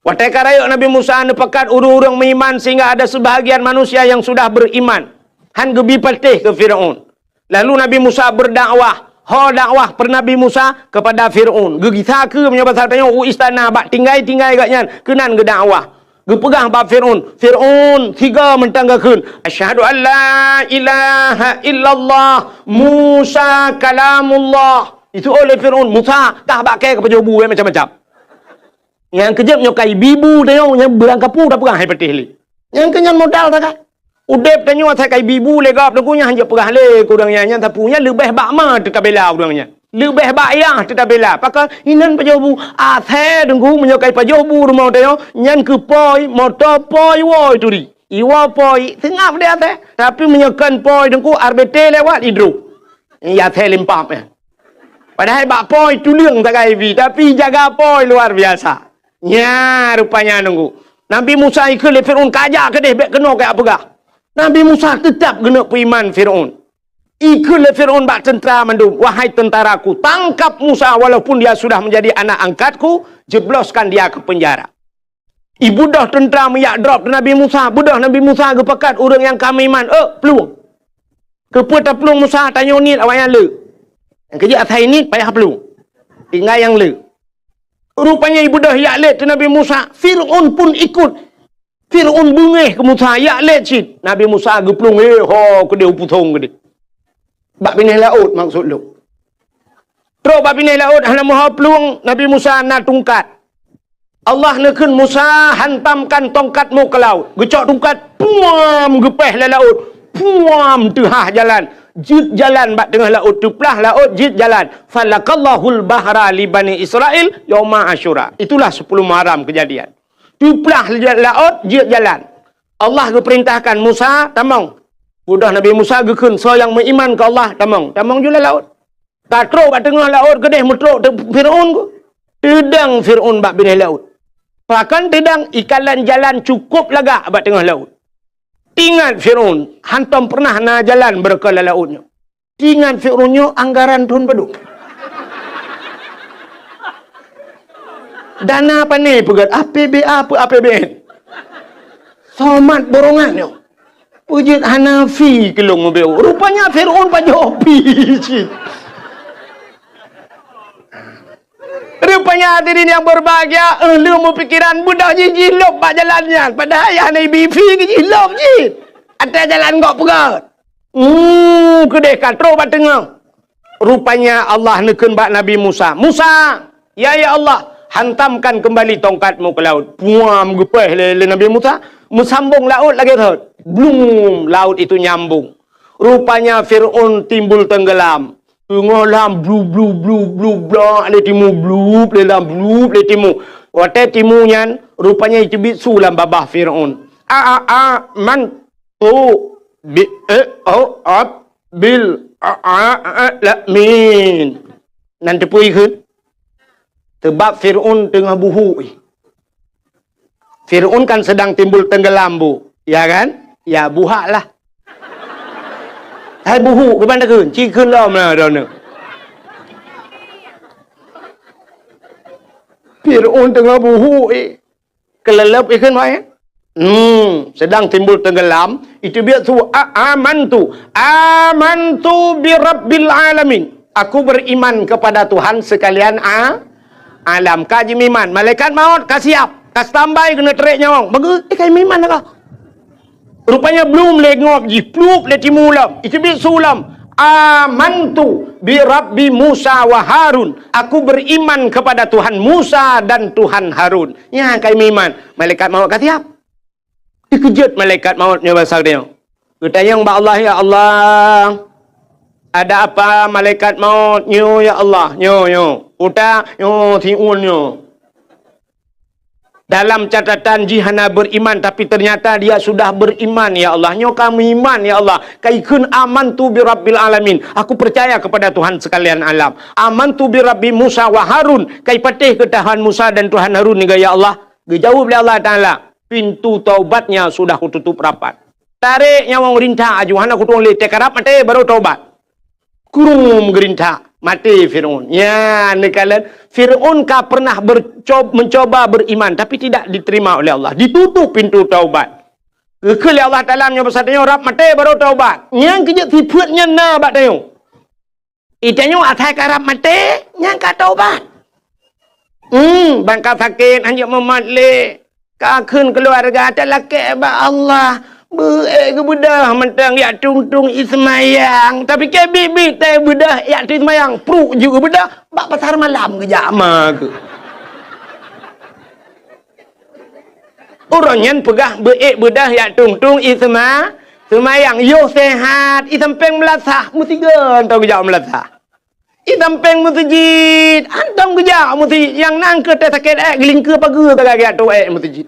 Watée ka rayeuk Nabi Musa neupakat ureuëng-ureuëng meuiman sehingga ada sebahagian manusia yang sudah beriman. Han geubi patéh keu Fir'aun. Lalu Nabi Musa berdakwah. Ho dakwah per Nabi Musa kepada Fir'aun. Geugisa keu meunyoe basa tanyoe u istana bak tinggai-tinggai gobnyan keunan geudakwah. Geupeugah bak Fir'aun, "Fir'aun, sigoe mantong geukheun, 'Asyhadu an la ilaha illallah, Musa kalamullah.'" Itu oleh Fir'aun, "Musa, kah bak kée keupajoh bu, macam-macam." Nyang keujeuet nyoe kai bibu tanyoe nyang beurangkapu tapeugah hai patéh lé. Nyang keu nyan modal takai. Udeb tanyoe asai kai bibu lé gob, teungku nyan hanjeuet peugah lé keu ureuëng nyan, nyan sapeue nyan leubeh bak ma teutabela ureuëng nyan. Leubeh bak yah teutabela. Pakon inan pajoh bu, asai teungku meunyoe kai pajoh bu rumoh tanyoe, nyan keu poi, moto poi, woi turi. Iwoe po, seungab di ateueh. Tapi meunyoe kon po teungku, R B T lewat, idrop. Di ateueh lempap, ya. Padahai bak po tuleueng sagai bi, tapi jaga po luar biasa. Nya rupanya teungku. Nabi Musa ikheun lé Firaun, "Kajak keudeh, bèk keunoe kajak peugah." Nabi Musa teutap geuneuk peuiman Firaun. Ikheun lé Firaun bak teuntra mandum, "Wahai tentaraku, tangkap Musa walaupun dia sudah menjadi anak angkatku, jebloskan dia ke penjara." Ibeudôh teuntra meujak drop di Nabi Musa, beudôh Nabi Musa geupakat ureueng nyang ka meuiman, "Eh, plueng!" Keupeue taplueng Musa, tanyoe niet awaknyan le. Nyang keujeuet asai niet payah plueng. Tinggai nyang le. Rupanya ibeudôh jak lét di Nabi Musa, Firaun pun ikut. Firaun beungéh keu Musa, jak lét cit. Nabi Musa geuplueng, "Hé ho, keudeh u pusong keudeh." Bak binéh laôt maksud lôn. Trok bak binéh laôt hana meuho plueng, Nabi Musa na tungkat. Allah neukheun, "Musa, hantamkan tongkatmu ke laut." Geucok tungkat, puam, geupéh lam laôt. Puam, teuhah jalan. Jeuet jalan bak teungoh laôt, teuplah laôt, jeuet jalan. "Falakallahul bahra li Bani Israil yauma Asyura." Itulah sepuluh Muharram kejadian. Teuplah laôt, jeuet jalan. Allah geupeurintahkan Musa, "Tamong." Beudôh Nabi Musa geukheun, "Soe nyang meuiman keu Allah, tamong." Tamong ju lam laôt. Ka trok bak teungoh laôt, keudeh meutrok teuk Firaun ku. Teudong Firaun bak binéh laôt. Pakon teudong, ikan lam jalan cukôp lagak bak teungoh laôt. Teuingat Firaun, hantom peureunah na jalan beureukat lam laôt nyoe. Teuingat Firaun nyoe anggaran thôn padum. Dana pané peugét, A P B A peu A P B N. Somat borongan nyoe. Peujeuet hana fi keu lôn meubeuet. Rupanya Firaun pajoh fi cit. Rupanya hadirin yang berbahagia, eh, lôn meupikiran beudôh jih jilôb bak jalan nyan. Padahai hana ibi fi keu jilôb jih. Ateueh jalan gok peugét. Hmm, keudeh ka trok bak teungoh. Rupanya Allah neukheun bak Nabi Musa, "Musa, ya, ya Allah, hantamkan kembali tongkatmu ke laut." Puam, geupéh lé, lé Nabi Musa, meusambong laôt lagée rhot. Blum, laut itu nyambung. Rupanya Firaun timbul tenggelam. Teungoh lam, blu, blu, blu, blu, blak lé timu, blup lé lam, blup lé timu. Watée timu nyan, rupanya iteubiet su lam babah Firaun. A, a, a, man, tu, bi, e, o, ab, bil, a, a, a, la, min. Nan teupeue ikheun? Teubab Firaun teungoh buhuk. Firaun kan sedang timbul tenggelam, Bu. Ya kan? Ya, buhak lah. Hai buhuk, keuban takheun? Ci kheun lom lah droeneuh. Firaun teungoh buhuk, eh. Keuleuleub ikheun wae. Hmm, sedang timbul tenggelam, iteubiet su, a, amantu. Amantu bi rabbil alamin. Aku beriman kepada Tuhan sekalian a, alam. Ka jimeuiman. Malaikat maut ka siap. Ka standby keuneuk trek nyawöng. Bagus, eh, ka jimeuiman dah ka. Rupanya blum lé ngop jih, plup lé timu lom. Iteubiet su lom. Amantu bi Rabbi Musa wa Harun. Aku beriman kepada Tuhan Musa dan Tuhan Harun. Nyan ka jimeuiman. Malaikat maut ka siap. Dikeujot malaikat maut nyoe basa geutanyoe. Geutanyong bak Allah, "Ya Allah, ada apa malaikat maut nyoe, ya Allah?" Nyoe, nyoe. Utak, nyoe, siun nyoe. Dalam catatan jih hana beriman, tapi ternyata dia sudah beriman, ya Allah. Nyoe ka meuiman, ya Allah. Ka ikheun amantu bi rabbil alamin. Aku percaya kepada Tuhan sekalian alam. Amantu bi Rabbi Musa wa Harun. Ka ipatéh keu Tuhan Musa dan Tuhan Harun nyoe, ya Allah. Geujaweueb lé Allah Taala, "Pintu taubatnya sudah kututup rapat." Tarek nyawöng rintak aju, hana kutueng lé, teukarab maté baru taubat. Krum geurintak, maté Firaun. Nyan neukalon, Firaun ka pernah bercob-, mencoba beriman, tapi tidak diterima oleh Allah. Ditutup pintu taubat. Geukheun lé Allah Taala meunyoe basa tanyoe rab maté baru taubat. Nyan keujeuet sifeuet nyan na bak tanyoe. Itanyoe asai karab maté, nyan ka taubat. Hmm, ban ka sakét, hanjeuet mumat lé. Ka kheun keuluwarga, talakée bak Allah. Beuék geubeudôh mantong jak tueng-tueng ie seumayang. Tapi keu biet-biet teuh beudôh jak tueng seumayang. Pruek jeuet geubeudôh, bak pasar malam geujak ma keuh. Uroe nyan peugah beuék beudôh jak tueng-tueng ie seuma-, seumayang. Yoh sehat, ie sampéng meulasah, meusigoe teuh geujak meulasah. Ie sampéng meuseujid, hantom geujak meuseujid. Nyang na keu teuh sakét ék, geulingkeue pageue sagai geujak tueng ék meuseujid.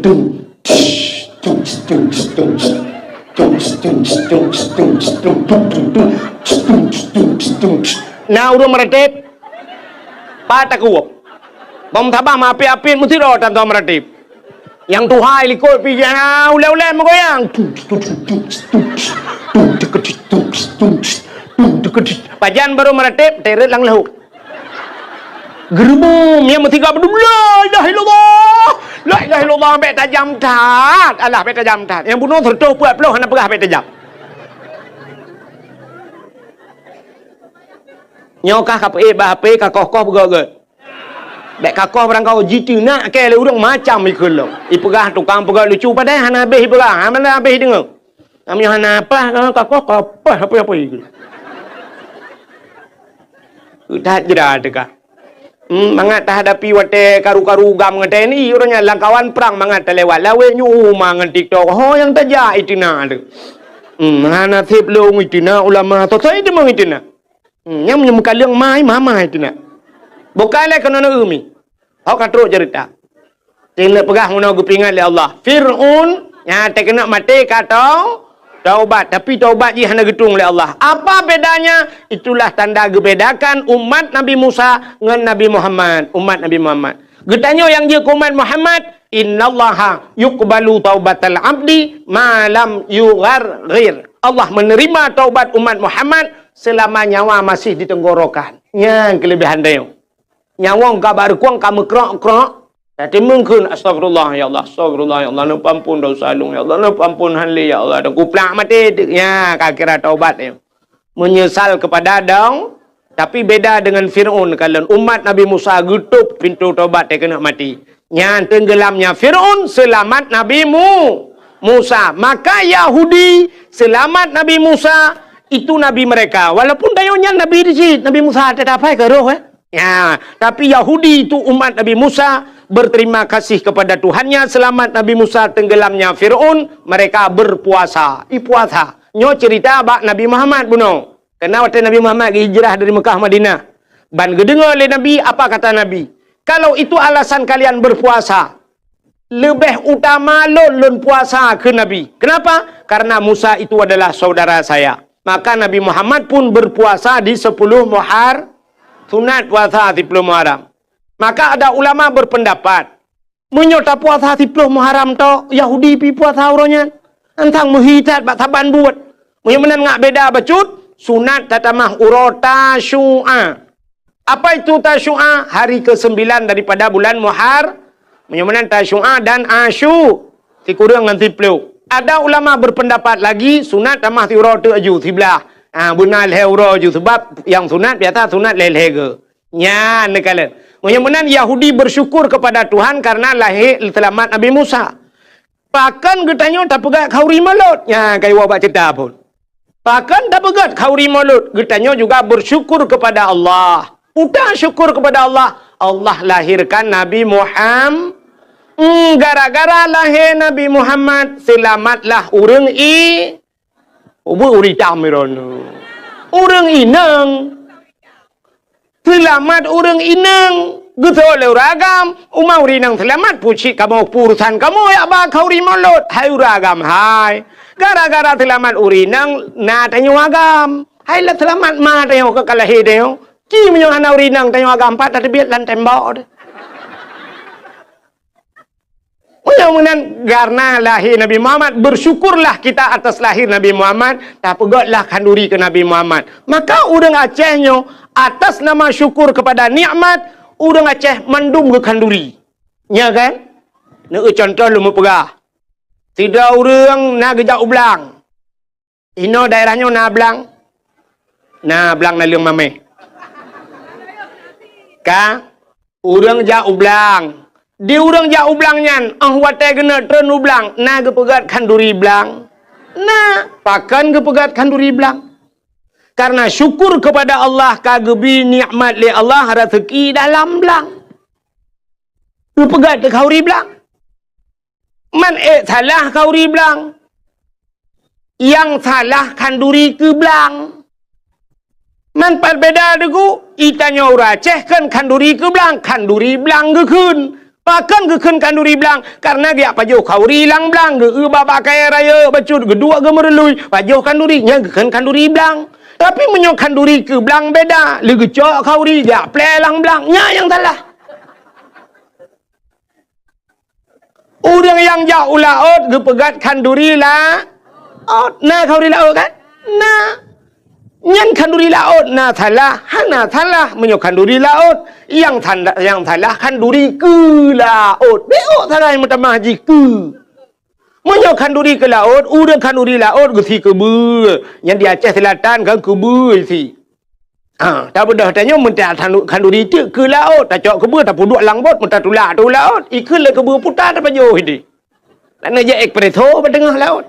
Tung, tung. Tung, tung, tung. Tung, tung, tung. Tung, tung, tung. Tung, tung, tung. Na ureuëng meuratéb? Pat takue. Bang meutabah meuapit-apit meusidroe tan meuratéb. Nyang tuha likot pih ulée-ulée meugoyang. Tung, tung, tung, tung. Tung, tung, tung. Tung, tung, tung. Pajan barô meuratéb, teret lam leuhok. Geureumeum, nyang meusigoe beudôh, "La ilaha illallah! La ilaha illallah!" Bék tajam that. Alah, bék tajam that. Nyang bunoe seratus empat puluh hana peugah bék tajam. Nyoe kah ka peuék bak H P, ka koh-koh peugah gét. Bék ka koh barangkaho jiteunak kée lé ureuëng macam ikheun lom. Ipeugah tukang peugah lucu, padahai hana habéh ipeugah, hana habéh ideungoe. Kami hana apa, ka koh ka apa, apa, apa itu. That jera teuka. Hmm, mangat tahadapi watée karu-karu GAM ngon T N I, ureuëng nyan lam kawan prang mangat talewat lawét nyoe uma ngon TikTok. Ho nyang tajak itina tu. Hmm, hana sép lông itina ulama, sosai deungon itina. Hmm, nyang meunyoe meukaleueng mai, mama itina. Bukan lé keunoe umi. Ho ka trok cerita. Teuneuk peugah meunoe geupeuingat lé Allah. Fir'aun nyang teukeunok maté ka tau-, taubat, tapi taubat jih hana geutueng lé Allah. Apa bedanya? Itulah tanda geubedakan umat Nabi Musa ngon Nabi Muhammad, umat Nabi Muhammad. Geutanyoe nyang jeuet keu umat Muhammad, "Innallaha yuqbalu taubatal abdi ma lam yugharghir." Allah menerima taubat umat Muhammad selama nyawa masih di tenggorokan. Nyan keulebihan tanyoe. Nyawöng ka bak rukueng ka meukrok-krok, tatimeung kheun, "Astagfirullah, ya Allah, astagfirullah, ya Allah, neupeuampon dosa lôn, ya Allah, neupeuampon han lé, ya Allah," dan kuplak maté, ya, ka kira taubat, ya. Menyesal kepada dong, tapi beda dengan Fir'aun, kalon umat Nabi Musa geutôp pintoe taubat, dia keuneuk maté. Nyan tenggelamnya Fir'aun, selamat Nabi Mu-, Musa. Maka Yahudi selamat Nabi Musa, itu nabi mereka. Walaupun tanyoe nyan nabi di cit, Nabi Musa teudapai keu roh, eh. Ya, tapi Yahudi itu umat Nabi Musa berterima kasih kepada Tuhannya, selamat Nabi Musa tenggelamnya Fir'aun, mereka berpuasa. Ipuasa. Nyoe cerita bak Nabi Muhammad bunoe. Karena watée Nabi Muhammad hijrah dari Mekah Madinah, ban geudeungoe lé Nabi, apa kata Nabi? "Kalau itu alasan kalian berpuasa, leubeh utama lôn, lôn puasa," kheun Nabi. Kenapa? "Karena Musa itu adalah saudara saya." Maka Nabi Muhammad pun berpuasa di sepuluh Muhar-, sunat puasa sepuluh Muharram. Maka ada ulama berpendapat, meunyoe tapuasa siploh Muharram tok, Yahudi pi puasa uroe nyan. Antang meuhi that bak saban buet. Meunyoe meunan ngak beda bacut, sunat tatamah uroe Tasyu'a. Apa itu Tasyu'a? Hari kesembilan daripada bulan Muhar-, Meunyoe meunan Tasyu'a dan Asyu, sikureueng ngon siploh. Ada ulama berpendapat lagi, sunat tamah siuroe teuk aju, siblah. Ha, beuna lhèe uroe aju, sebab nyang sunat biasa sunat lhèe-lhèe geu. Nyan neukalon. Meunyoe meunan Yahudi bersyukur kepada Tuhan karena lahé seulamat Nabi Musa. Pakon geutanyoe tapeugöt khanduri mulod? Nyan ka iwoe bak ceurita phon. Pakon tapeugöt khanduri mulod? Geutanyoe juga bersyukur kepada Allah. Peue syukur kepada Allah? Allah lahirkan Nabi Muhammad. Hmm, gara-gara lahé Nabi Muhammad, seulamatlah ureuëng i-, ubé ureuëng itam droeneuh. Ureuëng inong. Seulamat ureuëng inong, geutôk lé ureuëng agam, uma ureuëng inong seulamat, pucit kamoe, urusan kamoe, yak ba khanduri mulod, hai ureuëng agam, hai. Gara-gara seulamat ureuëng inong, na tanyoe agam. Hai lah seulamat ma tanyoe ka lahé tanyoe. Ci meunyoe hana ureuëng inong tanyoe agam, pat tateubiet lam tembok deh. Meunyoe meunan, karena lahé Nabi Muhammad, bersyukurlah kita atas lahir Nabi Muhammad, tapeugötlah khanduri keu Nabi Muhammad. Maka ureuëng Aceh nyoe, atas nama syukur kepada nikmat, ureuëng Aceh mandum geukhanduri. Nya kan? Neueu contoh lôn meupeugah. Sidroe ureuëng na geujak u blang. Inoe daerah nyoe na blang? Na blang naleueng mamèh. Ka? Ureuëng jak u blang. Di ureuëng jak u blang nyan, óh watèe geuneuk treun u blang, na geupeugöt khanduri blang? Na, pakon geupeugöt khanduri blang? Karena syukur kepada Allah ka geubri nikmat lé Allah raseuki dalam blang. Geupeugöt khanduri blang. Man ék salah khanduri blang. Nyang salah khanduri keu blang. Man pat beda deungon, geutanyoe ureuëng Aceh kheun khanduri keu blang, khanduri blang geukheun. Pakon geukheun khanduri blang? Karena geujak pajoh khanduri lam blang, geueu bak-bak kayèe rayeuk bacut, geuduek geumeurului, pajoh khanduri, nyan geukheun khanduri blang. Tapi meunyoe khanduri keu blang beda, lé geucok khanduri, jak plè lam blang, nyan nyang salah. Ureuëng nyang jak u laôt geupeugöt khanduri laôt. Na khanduri laôt kan? Na. Nyan khanduri laôt na salah, hana salah meunyoe khanduri laôt. Nyang sanda-, nyang salah khanduri keu laôt. Bék ôk sagai meutamah jih keu. Meunyoe khanduri keu laôt, ureuëng khanduri laôt geusi keubeue. Nyan di Aceh Selatan kan keubeue isi. Ha, tabeudôh tanyoe meunta khanduri teuk keu laôt, tacok keubeue tapeuduek lam bot, meutatulak ateueh laôt, ikheun lé keubeue puta tapajoh idéh. Lam jeuet espresso bak teungoh laôt.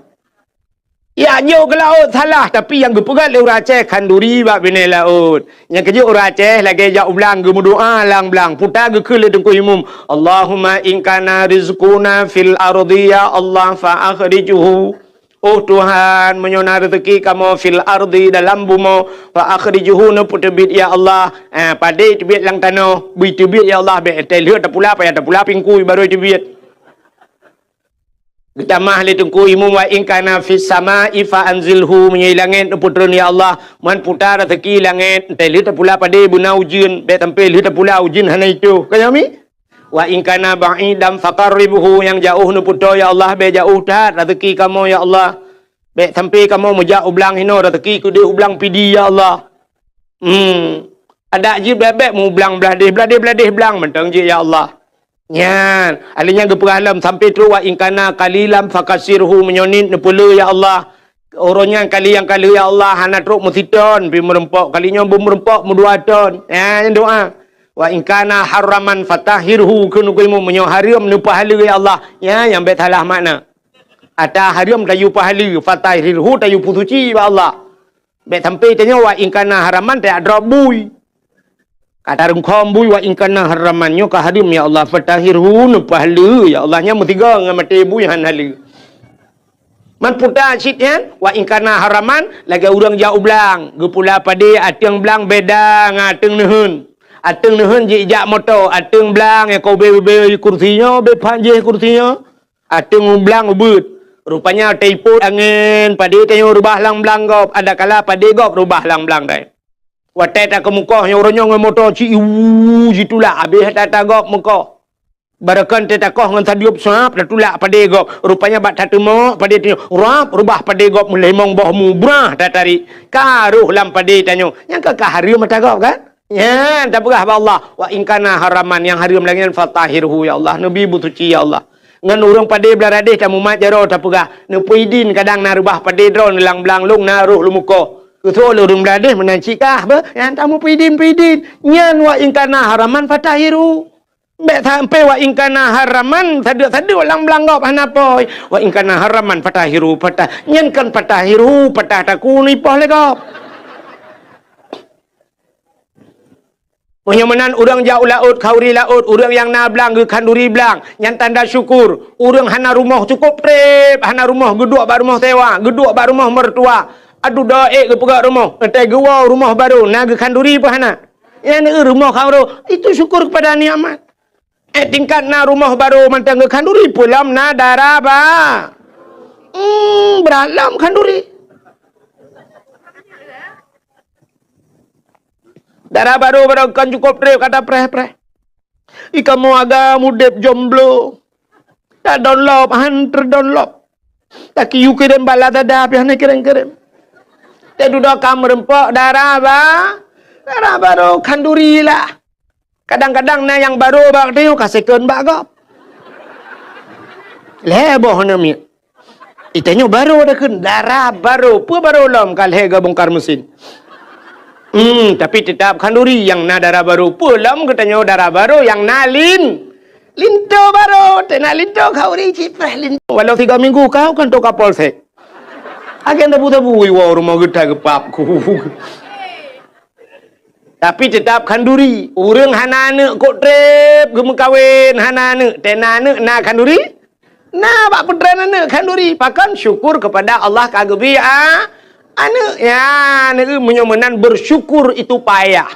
Yak jok keu laôt salah, tapi nyang geupeugöt lé ureuëng Aceh khanduri bak binéh laôt. Nyang keujeuet ureuëng Aceh lagèe jak u blang geumeudoá lam blang, puta geukheun lé Teungku Imum, "Allahumma in kana rizquna fil ardi ya Allah fa akhrijhu." Oh Tuhan, meunyoe na reuzeuki kamoe fil ardi dalam bumoe, fa akhrijhu neupeuteubiet ya Allah. Eh, padé teubiet lam tanoh, bui teubiet ya Allah, bèk teuh lheueh tapula, payah tapula pingkui barô teubiet. Geutamah lé Teungku Imum wa in kana fis samai fa anzilhu, meunyoe langét neupeutreun ya Allah, man puta reuzeuki langét, teuh lheueh tapula padé beuna ujeuen, bèk sampai lheueh tapula ujeuen hana itoh. Ka nyan mi? Wa in kana ba'idan faqarribhu, nyang jaoh neupeutoe ya Allah, bèk jaoh that reuzeuki kamoe ya Allah. Bèk sampai kamoe meujak u blang hinoe reuzeuki keudéh u blang Pidie ya Allah. Hmm. Adak jih bèk-bèk mu blang blah déh, blah déh, blah déh blang mantong jih ya Allah. Nyan, alèh nyan geupeugah lom sampai trok wa in kana qalilan fakasirhu, meunyoe niet neupeule ya Allah. Uroe nyan kali nyang ka lheueh ya Allah hana trok meusiton, pi meurumpok kali nyoe beumeureumpok meudua ton. Nyan doa. Wa in kana haraman fatahhirhu, kheun Teungku Imum, meunyoe hareuem neupeuhaleue ya Allah. Nyan nyang bèk salah makna. Ata hareuem tayue peuhaleue, fatahhirhu tayue peusuci bak Allah. Bèk sampai tanyoe wa in kana haraman tajak drop bui. Ka tarungkhom bui wa in kana haraman nyoe ka hareuem ya Allah, fatahhirhu neupeuhaleue ya Allah, nyan meusigoe ngon maté bui han haleue. Man puta cit nyan, wa in kana haraman, lagèe ureueng jak u blang, geupula padé ateueng blang beda ngon ateueng neuheun. Ateueng neuheun jijak moto, ateueng blang nyang ka ubé-ubé kursi nyoe, ubé phan jih kursi nyoe. Ateueng u blang ubeuet. Rupanya teuipot angén, padé tanyoe reubah lam blang gob, adakala padé gob reubah lam blang dai. Watèe takeumeukoh nyoe uroe nyoe ngon moto ci, iwu, jitulak, abéh that tagob meukoh. Barokon teuh takoh ngon sadeup sab, tatulak padé gob. Rupanya bak tateumok padé tanyoe, rab, reubah padé gob meulimong boh mu, brah, tatarék. Ka roh lam padé tanyoe. Nyan ka, ka hareuem ata gob kan? Nyan tapeugah bak Allah, "Wa in kana haraman," nyang hareuem lagée nyan, "fatahhirhu, ya Allah, neubi beusuci, ya Allah." Ngon ureuëng padé blah radeh tamumat jaroe tapeugah, neupeuidin kadang na reubah padé droe neulang blang lông na roh leumukoh. Keusoe lé ureuëng blah radeh meunan cit kah beuh, nyan tameupeuidin-peuidin. Nyan "wa in kana haraman fatahhirhu." Bék sampoe "wa in kana haraman" sadeuk-sadeuk lam blang gob hana poi. "Wa in kana haraman fatahhirhu," patah. Nyan kon "fatahhirhu," patah takue neuipoh lé gob. Meunyoe meunan ureuëng jak u laôt, khanduri laôt, ureuëng nyang na blang geukhanduri blang, nyan tanda syukur. Ureuëng hana rumoh cukôp treb, hana rumoh geuduek bak rumoh sewa, geuduek bak rumoh mertua. Aduh, doa ék geupeugöt rumoh, entai geuwoe rumoh barô, na geukhanduri peue hana? Nyan rumoh khanduri, itu syukur kepada nikmat. Eh, tingkat na rumoh barô mantong geukhanduri, peue lom na dara ba-, hmm, brat lom khanduri. Dara barô, barô kon cukôp treb ka tapreh-preh. Ih, kamoe agam udeb jomblo. Tadonlop, han teudonlop. Takiyue kirém bak Lazada pih hana kirém-kirém. Teududoe ka meureumpok dara ba-, dara barô khanduri lah. Kadang-kadang na nyang barô bak tanyoe ka second bak gob. Lhée boh na miet. Itanyoe barô takheun, dara barô. Peue barô lom ka lhée geubongkar mesin. Hmm, tapi teutap khanduri nyang na dara barô. Peue lom geutanyoe dara barô nyang na lin-, linto barô. Teuna linto khanduri cit preh linto. Walau tiga minggu kau kan toka polsek. Agen tabu-tabu iwoe rumoh geuta geupap ku. Tapi teutap khanduri. Ureuëng hana aneuëk kok treb geumeukawen, hana aneuëk. Teuna aneuëk na khanduri. Na bak peutren aneuëk khanduri, pakon? Syukur kepada Allah ka geubri a-, aneuëk. Ya, aneuëk, meunyoe meunan bersyukur itu payah.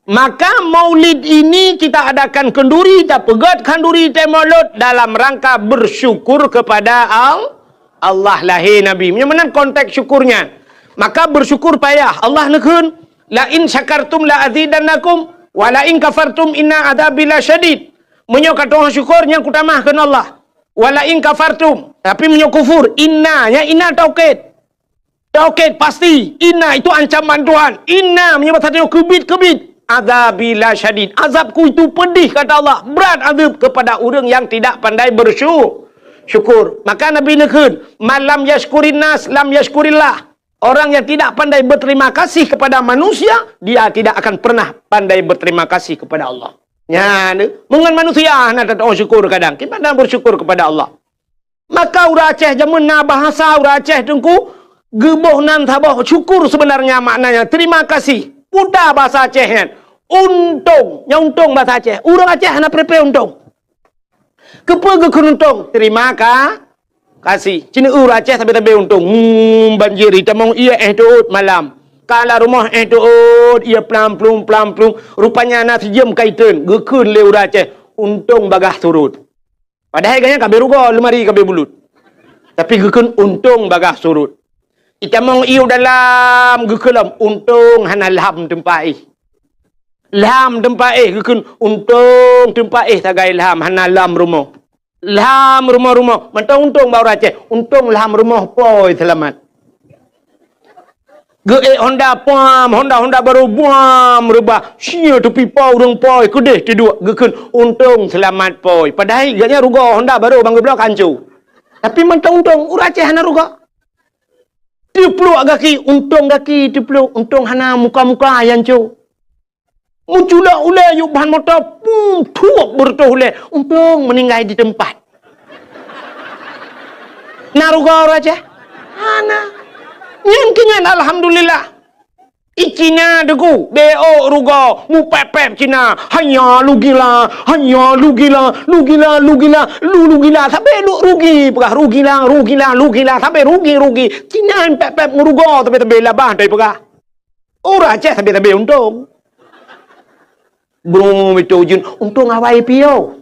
Maka maulid ini kita adakan khanduri, tapeugöt khanduri teuh maulud dalam rangka bersyukur kepada Al-, Allah lahé Nabi. Meunyoe meunan konteks syukurnya, maka bersyukur payah. Allah neukheun, "La in syakartum la azidannakum, wa la in kafartum inna adzabi lasyadid." Meunyoe ka tu'oh syukur, nyan kutamah kheun Allah. "Wa la in kafartum." Tapi meunyoe kufur, inna, nyan inna taukid. Taukid pasti. Inna itu ancaman Tuhan. Inna meunyoe bahasa tanyoe keubit-keubit. "Adzabi lasyadid." Azabku itu pedih, kata Allah. Berat azab kepada ureuëng yang tidak pandai bersyu-, syukur. Maka Nabi neukheun, "Man lam yasykurin nas, lam yasykurillah." Orang yang tidak pandai berterima kasih kepada manusia, dia tidak akan pernah pandai berterima kasih kepada Allah. Nyan, meungon manusia hana tatu'oh syukur kadang. Kiban na bersyukur kepada Allah. Maka ureuëng Aceh jameun na bahasa ureuëng Aceh teungku, geuboh nan saboh syukur sebenarnya maknanya terima kasih. Peue bahasa Aceh nyan? Untông. Nyan untông bahasa Aceh. Ureuëng Aceh hana preh-preh untông. Keupeue geukheun untông? Terima ka-, kasih. Cit ureuëng Aceh sabe-sabe untông. Hmm, banjir itamong ié éh teuôt malam. Ka lam rumoh éh teuôt ié plam-plum, plam-plum. Rupanya na sijeuem ka iteun. Geukheun lé ureuëng Aceh, untông bagaih surot. Padahai gobnyan ka abéh rugoe, leumari ka abéh bulut. Tapi geukheun untông bagaih surot. Itamong ié u dalam geukheun lom, untông hana lham teumpat éh. Lham teumpat éh geukheun untông teumpat éh sagai lham hana lham rumoh. Lham rumoh-rumoh, mantong untông bak ureuëng Aceh, untông lham rumoh poi seulamat. Geuék honda puam, honda-honda barô buam reubah. Sia teupipa ureuëng poi keudeh teuduek geukheun untông seulamat poi. Padahai gobnyan rugoe honda barô ban geubloe ka hanco. Tapi mantong untông, ureuëng Aceh hana rugoe. Teupluek gaki, untông gaki teupluek, untông hana muka-muka nyang hanco. Meuculok ulée yub ban moto, pum, thuok beureutoh ulée, untông meuninggai di teumpat. Na rugoe ureuëng Aceh? Hana. Nyan keuh nyan alhamdulillah. I Cina teungku, bék rugoe, mupép-pép Cina, hanya lugila, hanya lugila, lugila, lugila, lu lugila, sabe lu rugi, peugah rugila, rugila, lugila, sabe rugi, rugi. Cina pép-pép meurugoe, sabe-sabe labah, tai peugah. Ureuëng Aceh sabe-sabe untông. Brung meutoh ujeuen, untông awai piôh.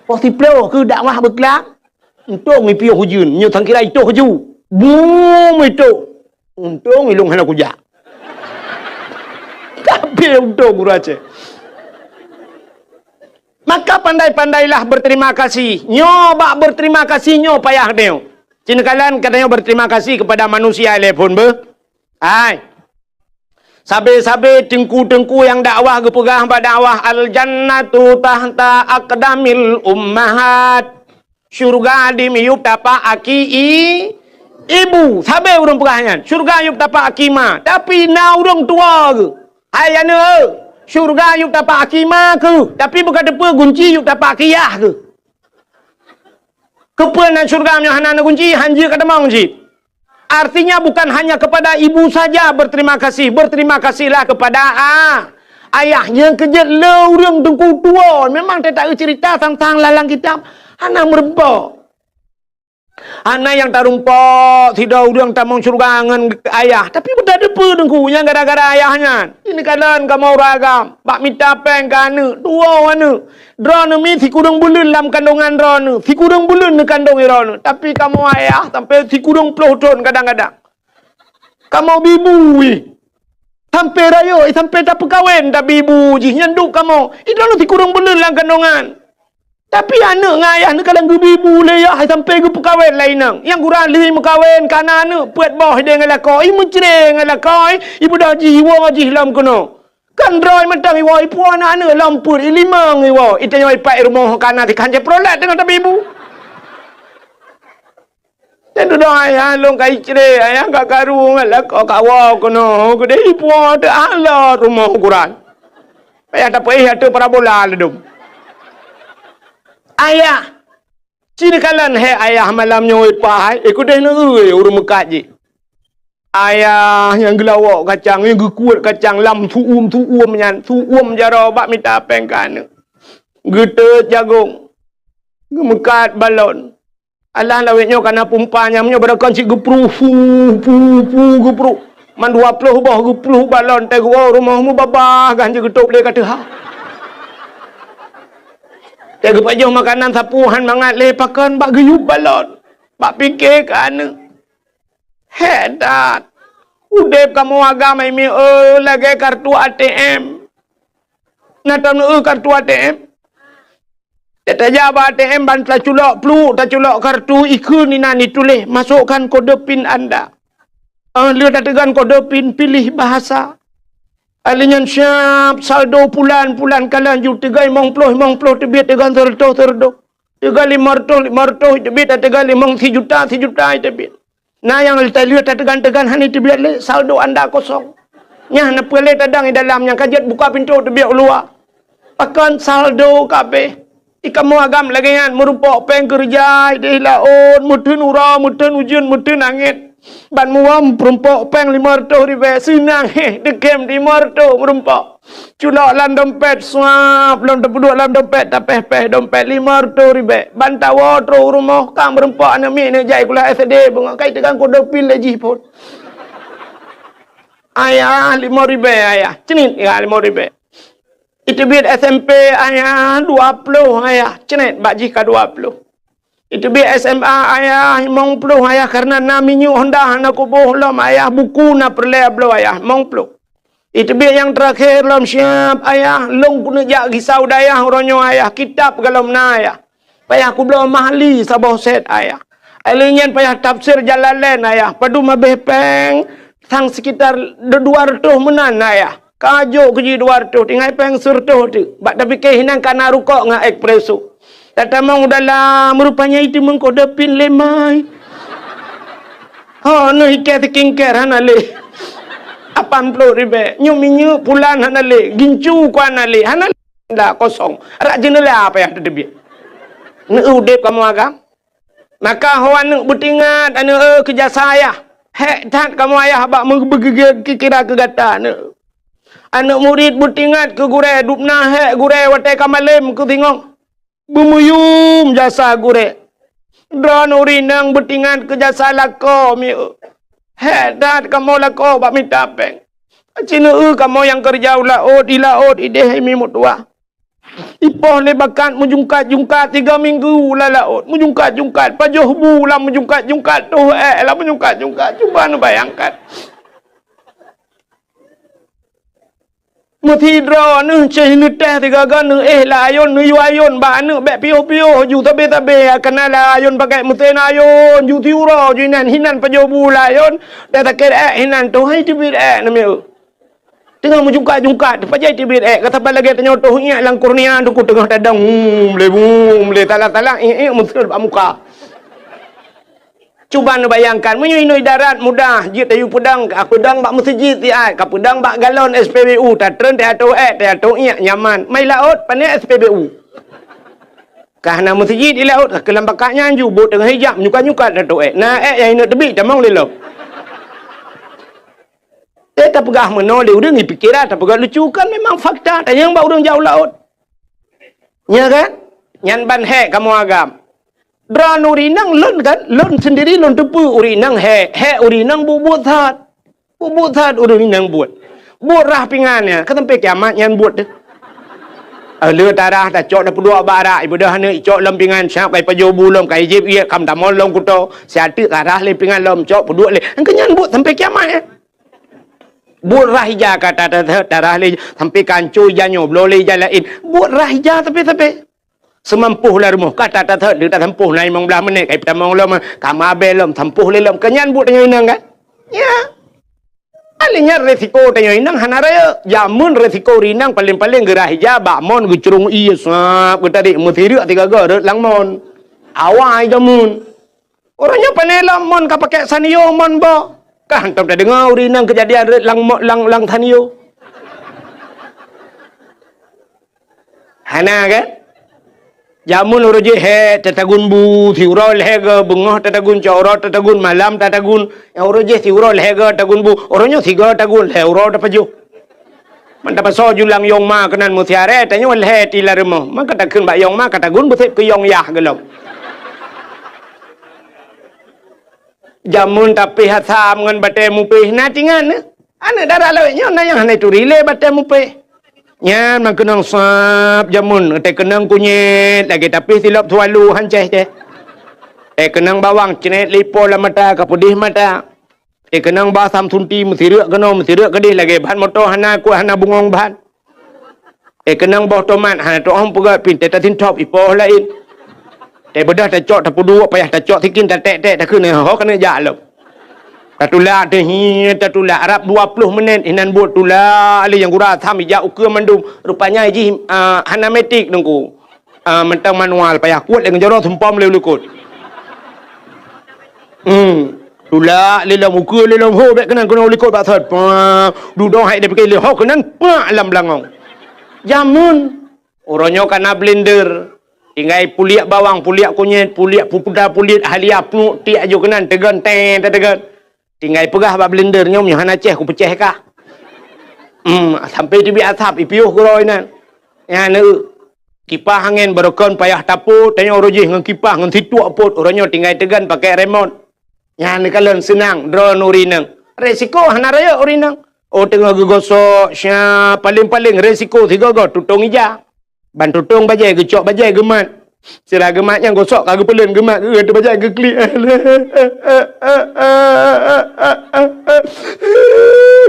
Poh siplôh keuh dakwah beuklang, untông piôh ujeuen, nyoe sangkira itoh ju. Brung meutoh, untông ilông hana kujak. Tapi untông ureuëng Aceh. Maka pandai-pandailah berterima kasih. Nyoe bak berterima kasih nyoe payah nyoe. Cina kalan katanya berterima kasih kepada manusia lé phon beuh. Hai. Sabe-sabe teungku-teungku nyang dakwah geupeugah bak dakwah, "Al-jannatu tahta aqdamil ummahat." Syurga di miyueb tapak aki i-, ibu. Sabe ureuëng peugah nyan, "Syurga yueb tapak aki ma." Tapi na ureuëng tuwoe geuh, "Hai aneuëk, syurga yueb tapak aki ma keuh, tapi beuka teupeue gunci yueb tapak aki yah keuh." Keupeue na syurga meunyoe hana na gunci, hanjeuet ka tamong cit. Artinya bukan hanya kepada ibu saja berterima kasih, berterima kasihlah kepada a-, ayah. Nyang keujeuet le ureuëng teungku tuwoe, memang teuta cerita tentang lalang kitab, hana meurumpok. Hana nyang tarumpok sidroe ureuëng tamong syurga ngon ayah, tapi beuta teupeue teungku nyang gara-gara ayah nyan. Ini kadang kamoe ureuëng agam, bak mita péng keu aneuëk, tuwoe aneuëk. Droeneuh mi sikureueng buleuen lam kandongan droeneuh, sikureueng buleuen neukandong droeneuh. Tapi kamoe ayah sampai sikureueng ploh thon kadang-kadang. Kamoe bi bu jih. Sampai rayeuk, sampai tapeukawen tabi bu jih nyan duek kamoe. Droeneuh sikureueng buleuen lam kandongan. Tapi aneuëk ngon ayah neukalon geubi bu lé yah sampai geupeukawen lé inong. Nyang gura lheueh meukawen ka na aneuëk peuet boh idéh ngon lakoe, i meucre ngon lakoe, i beudoh jih, iwoe jih lom keunoe. Kan droe mantong iwoe, ipuwoe aneuëk-aneuëk lom peuet, i limong iwoe, itanyoe ipat i rumoh ka na tikhan cit prolet teungoh tabi bu. Nyan dudoe ayah lôn ka icre, ayah ka karu ngon lakoe ka woe keunoe, keudeh ipuwoe teuh alo rumoh ukuran. Payah tapeuéh ateueh parabola ladom. Ayah, ci neukalon hé ayah malam nyoe ipai, eh, keudeh neu-eu ureuëng meukat jih. Ayah nyang geulawok kacang, nyang geukuet kacang lam su'um-su'um nyan, su'um jaroe bak mita péng keu aneuëk. Geuteut jagong, geumeukat balon. Alah lawét nyoe ka na pumpa nyang nyoe barokon cit geupruh, pu, pu, pu, geupruh. Man dua ploh boh geupluh balon, teuh geuwoe rumoh mubabah gan jeuet geutôb lé ka teuha. Teuh geupajoh makanan sapeue han mangat lé pakon bak geuyueb balon. Bak pike keu aneuëk. Hék that. Udeb kamoe agam hai mié, eh, lagée kartu A T M. Na taneuk kartu A T M? Tajak bak A T M ban taculok pluek, taculok kartu, ikheun inan ituléh, "Masukkan kode pin anda." Eh, lheueh tateugan kode pin, pilih bahasa. Alheuh nyan siab saldo pulan, pulan kalon ju teuga limong ploh, limong ploh teubiet, teuga seureutôh, seureutôh. Teuga limong reutôh, limong reutôh teubiet, teuga limong sijuta, sijuta teubiet. Na nyang leutai lheueh tateugan-teugan hana teubiet lé, saldo anda kosong. Nyan na peue lé tadang di dalam nyang ka jeuet buka pintoe teubiet u luwa. Pakon saldo ka abéh. Di kamoe agam lagée nyan, meurumpok péng keureuja idéh laôt, meuteun uroe, meuteun ujeuen, meuteun angén. Ban muwöm peurumpok péng limong reutôh ribée, seunang héh, teukem limong reutôh meurumpok. Culok lam dompet, suap, lom tapeuduek lam dompet, tapéh-péh dompet limong reutôh ribée. Ban tawoe trok u rumoh, ka meurumpok aneuk miet neuk jak sikula S D, beungoh ka iteugang kode pin lé jih phon. "Ayah, limong ribée, ayah." "Ceunit, ya, limong ribée." Iteubiet S M P, "Ayah, dua ploh, ayah." Ceunit, bak jih ka dua ploh. Iteubiet S M A, "Ayah, limong ploh, ayah, karena na minyeuk Honda hana kuboh lom, ayah, buku na peureulée bloe, ayah, limong ploh." Iteubiet nyang teurakhé lom siab, "Ayah, lôn keuneuk jak gisa u dayah uroe nyoe, ayah, kitab golom na, ayah. Payah kubloe Mahli saboh set, ayah. Alheuh nyan payah tafsir Jalalain, ayah. Padum abéh péng, sang sekitar dua reutôh meunan, ayah. Ka jok keu jih dua reutôh, tinggai péng seureutôh teuk. Bak tapike hinan ka na rukok ngon espresso." Tatamong u dalam, rupanya iteumeung kode pin lé mai. Ho, neuh iké skincare hana lé. Lapan ploh ribée. Nyoe minyeuk pulan hana lé. Gincu ku hana lé. Hana lé. Dah kosong. Rak jeuneula payah tateubiet. Neu udeb kamoe agam. Maka ho aneuk beutingat, aneuk, eh, keu jasa ayah. Hék that kamoe ayah bak meubeugeugét kira keu gata, aneuk. Aneuk murit beutingat keu gurée, dubna hék gurée watée ka malém keu singoh. Beumuyum jasa gurée. Droeneuh ureueng inong beutingat keu jasa lakoe mié. Hék that kamoe lakoe bak mita péng. Aci neu kamoe nyang keureuja u laôt, di laôt idéh imi meutuwah. Ipoh lé bakat meujungkat-jungkat tiga minggu lam laôt, meujungkat-jungkat, pajoh bu lam meujungkat-jungkat, toh ék lam meujungkat-jungkat. Cuba neubayangkan. Meusidroe neuh céh neutéh sigaga neuéh lam ayôn, neuyue ayôn bak aneuk bék piôh-piôh ju sabe-sabe, kana lam ayôn pakai meusén ayôn ju siuroe ju inan, hinan pajoh bu lam ayôn, dan sakét ék hinan, toh hai teubiet ék namiet. Teungoh meujungkat-jungkat, teupajai teubiet ék, ka saban lagée tanyoe toh iék lam kornea, teungku teungoh tadong, hum, lé, hum, lé, talah-talah, iék-iék meuseuet bak muka. Cuba neubayangkan, meunyoe inoe darat mudah, jeuet tayue peudong, ka peudong bak meuseujid siat, ka peudong bak galon S P B U, tatreun teuatoe ék, teuatoe iék, nyaman. Mai laôt, pané S P B U. Ka hana meuseujid di laôt, ka keulam bakat nyan ju, bot teungoh hijab, nyukat-nyukat teuatoe ék. Na ék nyang inong teubiet, tamong lé lom. Teuh tapeugah meunoe lé ureuëng, ipikeran, tapeugah lucu, kan memang fakta, tanyong bak ureuëng jak u laôt. Nya kan? Nyan ban hék kamoe agam. Droeneuh ureuëng inong lôn kan, lôn sendiri lôn teupeue ureuëng inong hék, hék ureuëng inong buet-buet that. Buet-buet that ureuëng inong buet. Buet rhah pingan nyan, ka sampai kiamat nyan buet teuh. Eh, le tarhah tacok tapeuduek bak arak, ibeudôh aneuk icok lom pingan, siab ka ipajoh bu lom, ka ijieb iék, ka meutamong lom kuto, siat teuk tarhah lé pingan lom, cok peuduek lé. Engkeu nyan buet sampai kiamat nyan. Buet rhah ija ka ta-, ta-, ta-, tarhah lé, sampai ka ancô ija nyoe, bloe lé ija laén. Buet rhah ija sabe-sabe. Seumampoh lam rumoh, ka ta-, ta-, ta-, tasampoh na limong blaih menit, ka ipeutamong lom, ka meuabée lom, sampoh lé lom. Keu nyan buet tanyoe inong kan? Ya. Akhé nyan resiko tanyoe inong hana rayeuk. Jameun resiko ureuëng inong paléng-paléng geurhah ija bak mon geucurong ié sab geutarék meusireuk sigoe-goe rot lam mon. Awai jameun. Uroe nyoe pané lom mon ka pakai sanio mon boh. Ka hantom tadeungoe ureuëng inong keujadian rot lam mo-, lam, lam sanio. Hana kan? Jameun uroe jih hék tatagun bu, siuroe lhée goe, beungoh tatagun, cot uroe tatagun, malam tatagun. Nyang uroe jih siuroe lhée goe tagun bu, uroe nyoe sigoe tagun, lhée uroe tapajoh. Man tapasoe ju lam yong ma keunan meusiaré, tanyoe lhée ti lam rumoh. Maka takheun bak yong ma ka tagun beuseb keu yong yah gohlom. Jameun tapéh asam ngon batée mupéh na tingan. Aneuk dara lawét nyoe na nyang hana ituri lé batée mupéh. Nyan meukeunong sab jameun, teukeunong kunyét lagée tapéh silop sualu hancéh teh. Teukeunong bawang cret lipo lam mata ka peudeh mata. Teukeunong bah asam sunti meusireuk keunoe meusireuk keudeh lagée ban moto hana kuat hana bungong ban. Teukeunong boh tomat hana teuôh peugét pih teuta sintop ipoh laén. Teubeudôh tacok tapeuduek payah tacok sikin taték-ték takheun ho keuneuk jak lom. Tatulak teuh hi tatulak rab dua ploh menit inan buet tulak lé nyang gura asam ijak ukeue mandum. Rupanya jih, ah, hana metik teungku. Ah, mantong manual payah kuet lé ngon jaroe sumpom lé u likot. Hmm. Tulak lé lom ukeue lé lom ho bék keunan keunoe u likot bak sot. Pah, dudoe hai dipike lé ho keunan pak lam beulangong. Jameun. Uroe nyoe ka na blender. Tinggai puliek bawang, puliek kunyét, puliek pupuda, puliek halia, pluek tiek aju keunan teugon teng tateugon. Tinggai peugah bak blender nyoe, nyoe hana céh kupeucéh kah. Hmm, sampai teubiet asap ipiôh keudroe inan. Nyan eu. Kipah angén barokon payah tapot, tanyoe uroe jih ngon kipah ngon situek pot, uroe nyoe tinggai teugon pakai remot. Nyan neukalon seunang droeneuh ureuëng inong. Resiko hana rayeuk ureuëng inong. Oh teungoh geugosok, sya, paléng-paléng resiko sigoe-goe tutong ija. Ban tutong bajée geucok bajée geumat. Sira geumat nyang gosok ka geupeulon geumat geuh bajée geuklik.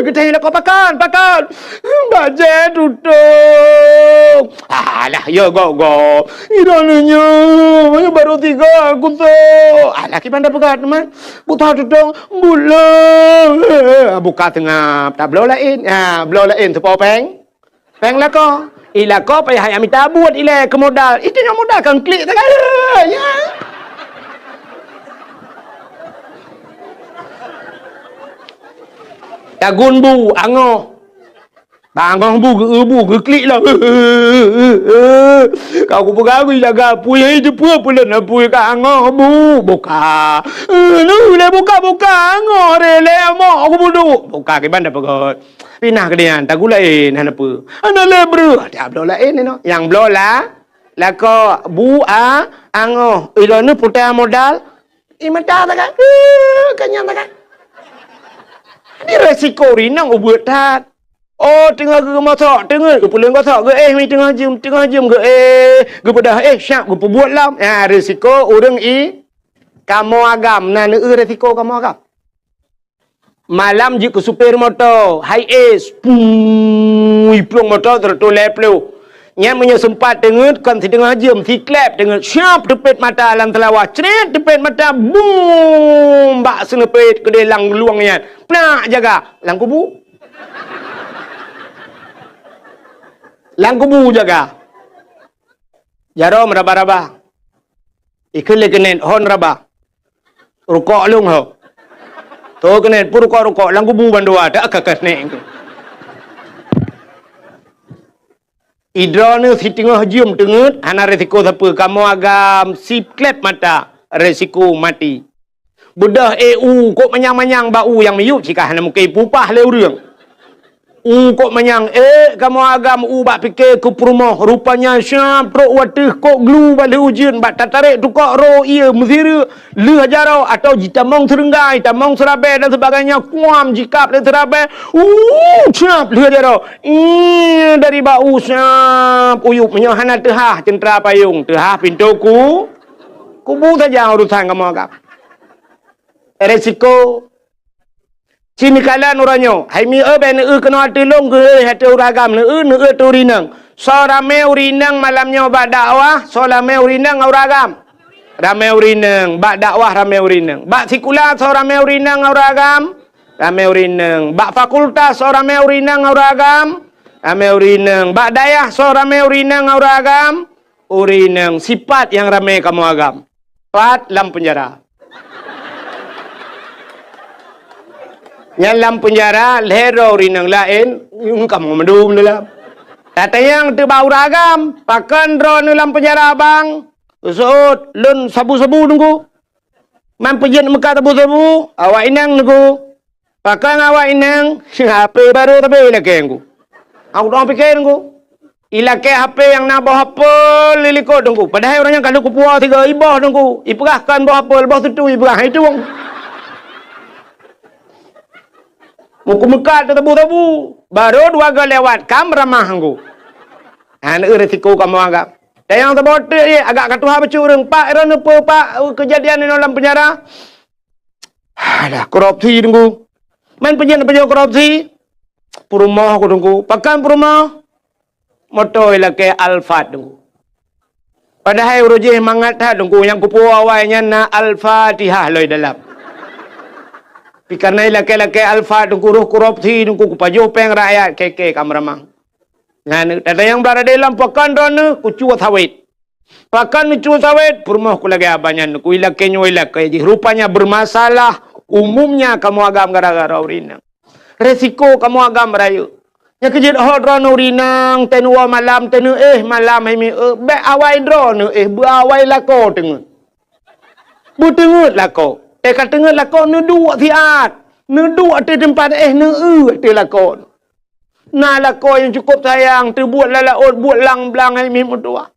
Geutanyoe lakoe pakon, pakon. Bajée tutong. Alah, ya gok-gok. Idong nyoe, barô tiga kusok. Alah, kiban dah peugah teuma. Buta tutong, bulo. Buka seungab, tabloe laén. Ha, bloe laén teupo péng. Péng lakoe. I lakoe payah jak mita buet ilée keu modal. Itu nyoe modal kan klik sagai. Ya. Tagun bu, angoh. Bangoh bu, geu-, bu, geuklik lah. Ka kupeugah, kujaga apui, hai, teupeue peulon apui ka angoh bu, buka. Nu lé buka-buka, angoh re lé amok kubudu. Buka kiban dah peugah. Pinah keu nyan, tagun laén, hana peue. Hana lé breuh, tabloe laén inoe. Nyang bloe la, lakoe bu a, angoh. Ilôn puta modal, i mata takai. Ka nyan takai. Di resiko rinong ubeut that. Oh, teungoh geumosok, teungeut geupeuleueng gosok, geuéh mi teungoh jeuem, teungoh jeuem geuéh, geubeudôh éh syab geupeubuet lom. Nyan risiko ureuëng i kamoe agam, na neueu risiko kamoe agam. Malam jeuet keu supir moto, hai es, pui plueng moto seratus lhèe ploh. Nyan meunyoe seumpat teungeut kon siteungoh jeuem, siklep teungeut, syab teupet mata lam teulawah, cret teupet mata, bum bak seuneupet keudeh lam luwang nyan, plak jaga lam kubu. Lam kubu jaga. Jaroe meuraba-raba. Ikheun lé keuneuk hon raba. Rukok lôn ho. Toh keuneuk pun rukok-rukok lam kubu bandua tak ka keuneuk. Idroeneuh siteungoh jeuem teungeut hana resiko sapeue, kamoe agam siklep mata resiko maté. Beudôh éh u kok manyang-manyang bak u nyang miyueb sika hana mungken ipupah lé ureuëng. U kok manyang ék kamoe agam u bak pike keu peurumoh, rupanya siab trok wateuh kok glu bak lheueh ujeuen bak tatarek tukok ro ié meusireuk lheueh jaroe atau jitamong seurenggai, tamong seurabée dan sebagainya kuam jikab lé seurabée. Uh, siab lheueh jaroe. Ih, dari bak u siab uyueb meunyoe hana teuhah ceuntra payong, teuhah pintoe ku kubu saja urusan kamoe agam. Resiko. Ci neukalon uroe nyoe, hai mi eu bék neueu keunoe ateueh lôn geuheueh ateueh ureuëng agam neueu, neueu ateueh ureuëng inong. Soe ramé ureuëng inong malam nyoe bak dakwah, soe ramé ureuëng inong ngon ureuëng agam. Ramé ureuëng inong, bak dakwah ramé ureuëng inong. Bak sikula soe ramé ureuëng inong ngon ureuëng agam. Ramé ureuëng inong. Bak fakultas soe ramé ureuëng inong ngon ureuëng agam. Ramé ureuëng inong. Bak dayah soe ramé ureuëng inong ngon ureuëng agam. Ureuëng inong. Sipat nyang ramé kamoe agam. Pat lam peunjara. Nyan lam peunjara lhée droe ureuëng inong laén, nyang kamoe mandum dalam. Tatanyong teuh bak ureuëng agam, pakon droeneuh lam peunjara bang? Seuôt, lôn sabu-sabu teungku. Man peujeuet meukat sabu-sabu, awak inong teungku. Pakon awak inong, H P barô tapi ilakée teungku. Aku dong pike teungku. Ilakée H P nyang na boh apel di likot teungku. Padahai ureuëng nyan ka lheueh kupuwoe sigoe iboh teungku. Ipeugah kon boh apel, boh sutui ipeugah hai tueng. Muku meukat teuh tabu-tabu. Barô dua goe lewat kam ramah teungku. Hana eu resiko kamoe agam. Dan nyang saboh teuk ye agak ka tuha bacut ureuëng. Pak, droeneuh peue pak keujadian inoe lam peunjara? Alah, korupsi teungku. Man peujeuet-peujeuet korupsi. Peurumoh ku teungku. Pakon peurumoh? Moto ilakée Alphard teungku. Padahai uroe jih mangat that teungku, nyang kupuwoe awai nyan na Al-Fatihah lom dalam. Tapi karena ilakée-lakée Alphard teungku, roh korupsi teungku, kupajoh péng rakyat, keke ka meuramang. Nyan, tatanyong bak radé lom, pakon droeneuh? Kucue sawét. Pakon neucue sawét? Peurumoh ku lagée abah nyan, ku ilakée nyoe ilakée jih. Rupanya bermasalah umumnya kamoe agam gara-gara ureuëng inong. Resiko kamoe agam rayeuk. Nyang keujeuet hot droeneuh ureuëng inong, teuh neuwoe malam, teuh neuéh malam hai mi eu, bék awai droeneuh éh, beuawai lakoe teungeut. Beuteungeut lakoe. Éh ka teungeut lakoe neuduek siat. Neuduek ateueh teumpat éh neueu ateueh lakoe. Na lakoe nyang cukôp sayang, teubuet lam laôt, buet lang-blang hai mi meutuwah.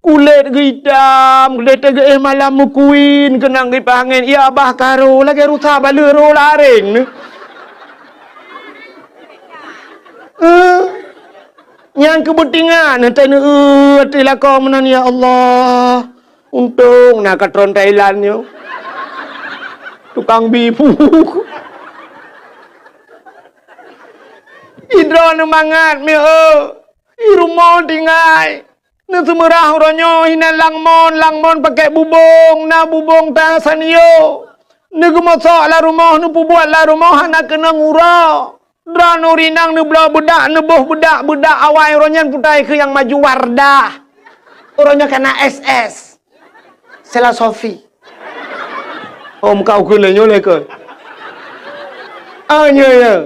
Kulét geuitam, kulét geuéh malam meukuin, keunong geuipaih angén, ya bah karo, lagée rusa baleue roh lareng neu. Eh, nyang keu beutingat, neutai neueu ateueh lakoe meunan, ya Allah. Untông na katron Thailand nyoe. Tukang bibu. Idroeneuh mangat mi eu. I rumoh tinggai. Neuseumeurah uroe nyoe hinan langmon, langmon pakèk bubông, na bubông ta sanyo. Neugeumosok lam rumoh, neupeubuet lam rumoh hana keunong uroe. Droeneuh ureueng inong neubloe beudak, neuboh beudak, beudak awai uroe nyan putai keu nyang maju Wardah. Uroe nyoe ka na S S. Sela Sofi. Oh, muka ukeue lé nyoe lé keu. Ah, nyoe, nyoe.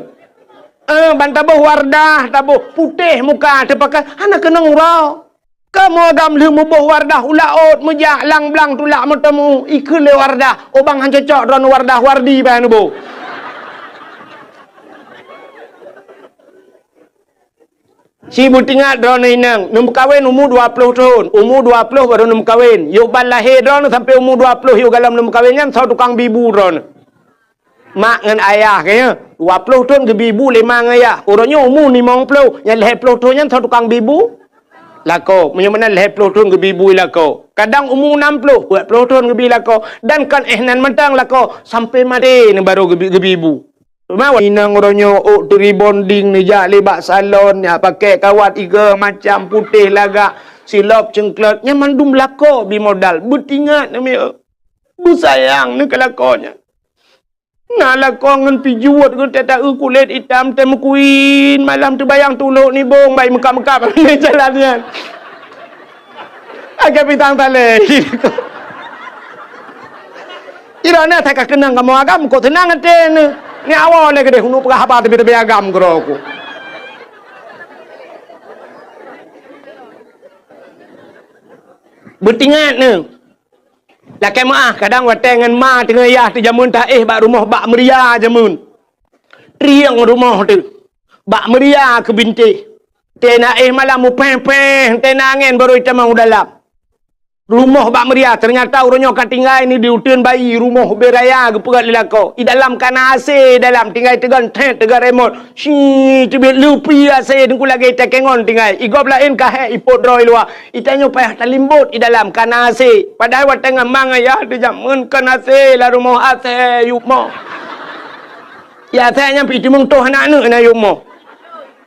Eh, ban taboh Wardah, taboh putéh muka, teupakai, hana keunong uroe. Kamoe agam lheueh muboh Wardah u laôt, meujak lang-blang tulak meuteumu, ikheun lé Wardah, "Oh bang, han cocok droeneuh Wardah, Wardi bah neuboh." Ci beutingat droeneuh inong, neumeukawen umu dua ploh thon, umu dua ploh barô neumeukawen. Yôh ban lahé droeneuh sampoe umu dua ploh yôh galom neumeukawen nyan, soe tukang bi bu droeneuh. Mak ngon ayah geuh nyan, dua ploh thon geubi bu lé ma ngon ayah. Uroe nyoe umu limong ploh, nyang lhèe ploh thon nyan soe tukang bi bu? Lakoe. Meunyoe meunan lhèe ploh thon geubi bu lakoe. Kadang umu nam ploh, peuet ploh thon geubi lakoe. Dan kon éh nan mantong lakoe, sampoe maté neuh barô geubi, geubi bu. Teuma inong uroe nyoe ôk teuribonding neujak lé bak salon, nyak pakèk kawat igoe macam putéh lagak, silop ceungklot, nyan mandum lakoe bi modal. Beutingat neuh mi eu. Beusayang neuh keu lakoe nyan. Na lakoe ngon pijuet, ngon teuta-eu kulét itam, teuh meukuin, malam teubayang tulok nibong, bai meukab-meukab jalan nyan. Agak pisang talé. Droeneuh that ka keunong kamoe agam, kok seunang até neuh. Nyoe awai lé keudeh, uneuk peugah haba teubi-teubi agam keudroe ku. Beutingat neuh. Lakée meuáh, kadang watée ngon ma teungoh yah teuh jameun taéh bak rumoh bak meuria jameun. Trieng rumoh teuh. Bak meuria keu bintéh. Teuh na éh malam mupéh-péh, teuh na angén barô itamong u dalam. Rumoh bak meuria, teunyata uroe nyoe ka tinggai ni di uteuen bayi, rumoh ubé raya geupeugét lé lakoe. I dalam ka na AC, dalam tinggai teugon thet, teugon remot. Shi, teubiet leupi AC, teungku lagée takengon tinggai. I gob laén ka hék ipot droe i luwa. I tanyoe payah talimbot i dalam ka na AC. Padahai watée ngon ma ngon yah teuh jameun kon AC, lam rumoh AC yub moh. Ya, AC nyan pih teumeung toh aneuk-aneuk na yub moh.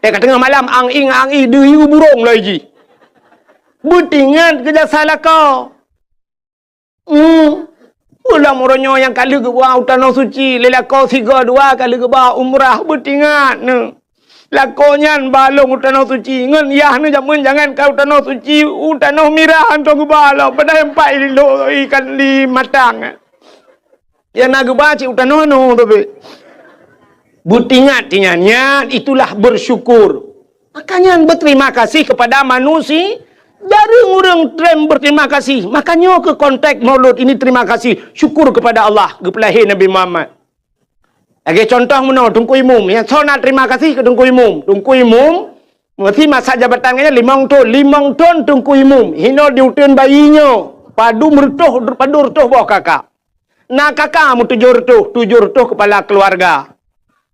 Eh, ka teungoh malam, ang-ing, ang-ing, deuh yue burông loi jih. Beutingat keu jasa lakoe. Hmm. Ulôn uroe nyoe nyang ka lheueh geuba u Tanoh Suci, lé lakoe sigoe dua ka lheueh geuba umrah, beutingat neuh. Lakoe nyan ba lôn u Tanoh Suci, ngon yah neuh jameun jangan ka u Tanoh Suci, u Tanoh Mirah hantom geuba lom, padahai empat ilo ikan di matang. Ya na geuba cit u tanoh nyoe teubiet. Beutingat nyan, nyan itulah bersyukur. Makanya berterima kasih kepada manusia. Jareueng ureuëng treb berterima kasih. Makanya ke konteks Maulud ini terima kasih, syukur kepada Allah geupeulahé Nabi Muhammad. Lagée contoh meunoe, Teungku Imum. Nyang soe na terima kasih keu Teungku Imum. Teungku Imum, meusi masa jabatan geuh nyan limong thon. Limong thon Teungku Imum. Hino di uteuen bayi nyoe. Padum reutôh, padum reutôh boh kakak. Na kakak meutujoh reutôh, tujoh reutôh kepala keuluwarga.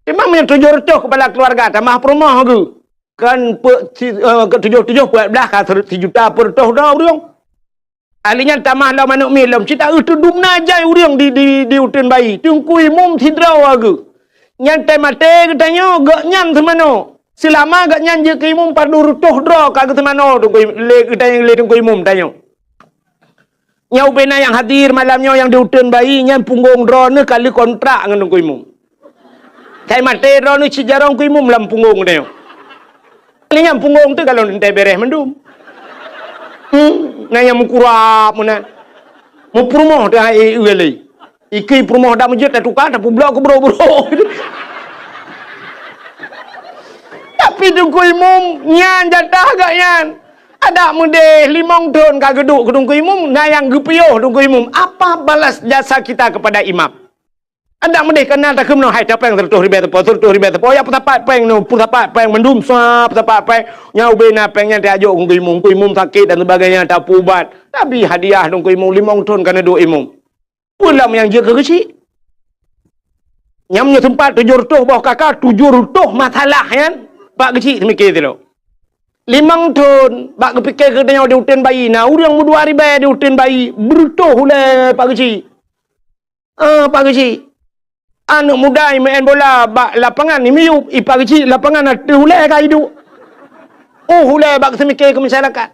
Teuma meunyoe tujoh reutôh kepala keuluwarga, tamah peurumoh geuh. Kan pe-, si-, eh, ke tujoh-tujoh peuet blaih ka ser-, sijuta peuet reutôh droe ureuëng. Ahli nyan tamah lom aneuk miet lom, cit taeu teudum na jai ureuëng di, di, di uteuen bayi. Teungku Imum sidroe geuh. Nyan teuh maté geutanyoe, gobnyan seumanoe. Seulama gobnyan jeuet keu imum padum reutôh droe ka geuseumanoe Teungku Im-, lé geutanyoe lé Teungku Imum tanyoe. Nyang ubena nyang hadir malam nyoe nyang di uteuen bayi nyan punggong droeneuh ka lheueh kontrak ngon Teungku Imum. Sai maté droeneuh cit jaroe Teungku Imum lam punggong tanyoe. Lé nyang punggong teuh ka lôn teuntée béreh mandum. Hmm, na nyang meukurab meunan. Meupeurumoh teuh hai e lé. Iki peurumoh dak meujeuet tatuka, tapeublok keu bro-bro. Tapi Teungku Imum nyan jatah gobnyan. Adak meudeh limong thon ka geuduek keu Teungku Imum, na nyang geupiôh Teungku Imum. Apa balas jasa kita kepada imam? Adak meudeh kana takheun meunoe, hai tapéng seratus ribèe teupeu, seratus ribèe teupeu, ya peusapat péng nyoe, peusapat péng mandum, sa peusapat péng. Nyang ubena péng nyan tajok keu Teungku Imum, Teungku Imum sakét dan sebagainya, tapeuubat. Tapi hadiah Teungku Imum limong thon ka neuduek Imum. Peue lom nyang jeuet keu geuchik? Nyang meunyoe teumpat tujoh reutôh boh kaka, tujoh reutôh masalah nyan, Pak Geuchik teumike sidroe. Limong thon, bak geupike geutanyoe di uteuen bayi, na ureuëng meudua ribèe di uteuen bayi, beureutôh ulèe Pak Geuchik. Ah, Pak Geuchik. Aneuk muda imeu'en bola bak lapangan, imiyup, i Pak Geuchik lapangan ateueh ulèe ka iduek. Oh, ulèe bak seumike keu masyarakat.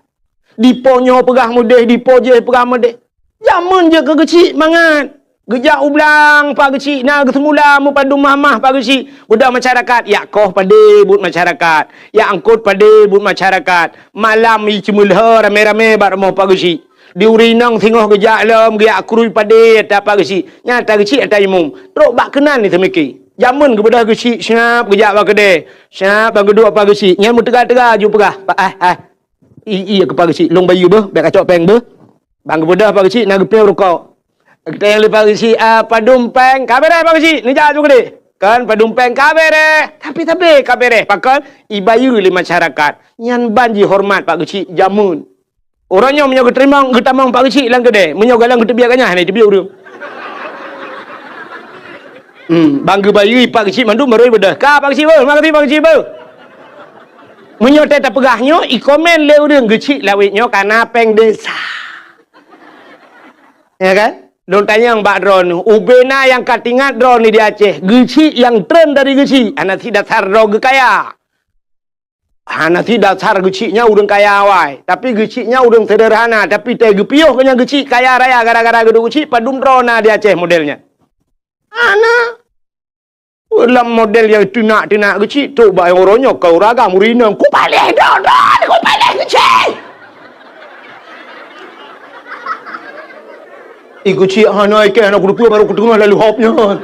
Dipo nyoe peugah meudeh, dipo jéh peugah meudeh. Jameun jeuet keu geuchik mangat. Geujak u blang Pak Geuchik na geuseumula meupadum mahmah Pak Geuchik. Geudoh masyarakat, yak koh padé buet masyarakat. Yak eungkot padé buet masyarakat. Malam i ceumeulhö ramé-ramé bak rumoh Pak Geuchik. Di uri inong singoh geujak lom, geujak krui padé ata Pak Geuchik. Nyan ata geuchik ata imum. Trok bak keunan ni seumike. Jameun geubeudôh geuchik, siap geujak bak keudè. Siap bak geuduek Pak Geuchik. Nyan meuteuga-teuga ju peugah, "Pak, ah, ah." I, iya keu Pak Geuchik, lôn bayeue beuh, bèk kacok péng beuh. Bang geubeudôh Pak Geuchik na geupéh rukok. Geutanyong lé Pak Geuchik, "Ah, padum péng?" "Ka bèrèh Pak Geuchik, neujak ju keudéh." Kan padum péng ka bèrèh, tapi sabé ka bèrèh. Pakon? Ibayeue lé masyarakat. Nyan ban jihoreumat Pak Geuchik jameun. Uroe nyoe meunyoe geuteurimong, geutamong Pak Geuchik lam keudè, meunyoe galeng geuteubiet ganyah hana jiteubiet ureueng. Hmm, bang geubayeue Pak Geuchik mandum barô ibeudôh. Ka Pak Geuchik beuh, makasih Pak Geuchik beuh. Meunyoe teuh tapeugah nyoe, ikomén lé ureueng Geuchik lawét nyoe kana péng desa. Ya kan? Lôn tanyong bak droeneuh, ubena nyang ka teuingat droeneuh di Aceh, Geuchik nyang treun dari Geuchik, hana sit dasar droe geukaya. Hana sit dasar Geuchik nyan ureueng kaya awai, tapi Geuchik nyan ureueng seuderhana, tapi teuh geupiôh keu nyan Geuchik kaya raya gara-gara geuduek Geuchik, padum droe na di Aceh model nyan. Hana. Lam model nyang teunak-teunak keuchik, trok bak uroe nyoe ka ureueng agam ureueng inong, "Kupaléh droeneuh, kupaléh keuchik!" Ih, keuchik hana ikeh, hana kuteupeu, baru kuteungoh lalu hop nyan.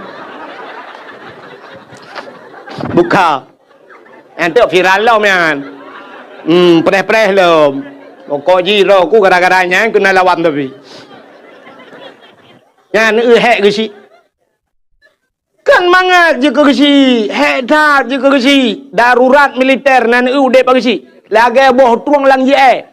Buka. Nyan tu viral lom nyan. Hmm, preh-preh lom. Pokok jih droe ku gara-gara nyan keuneuk lawan tapi. Nyan, eu, hék keuchik. Kan mangat jih keu keuchik, hék that jih keu keuchik. Darurat militer nan eu udeb bak keuchik. Lagèe boh trueng lam jih, eh.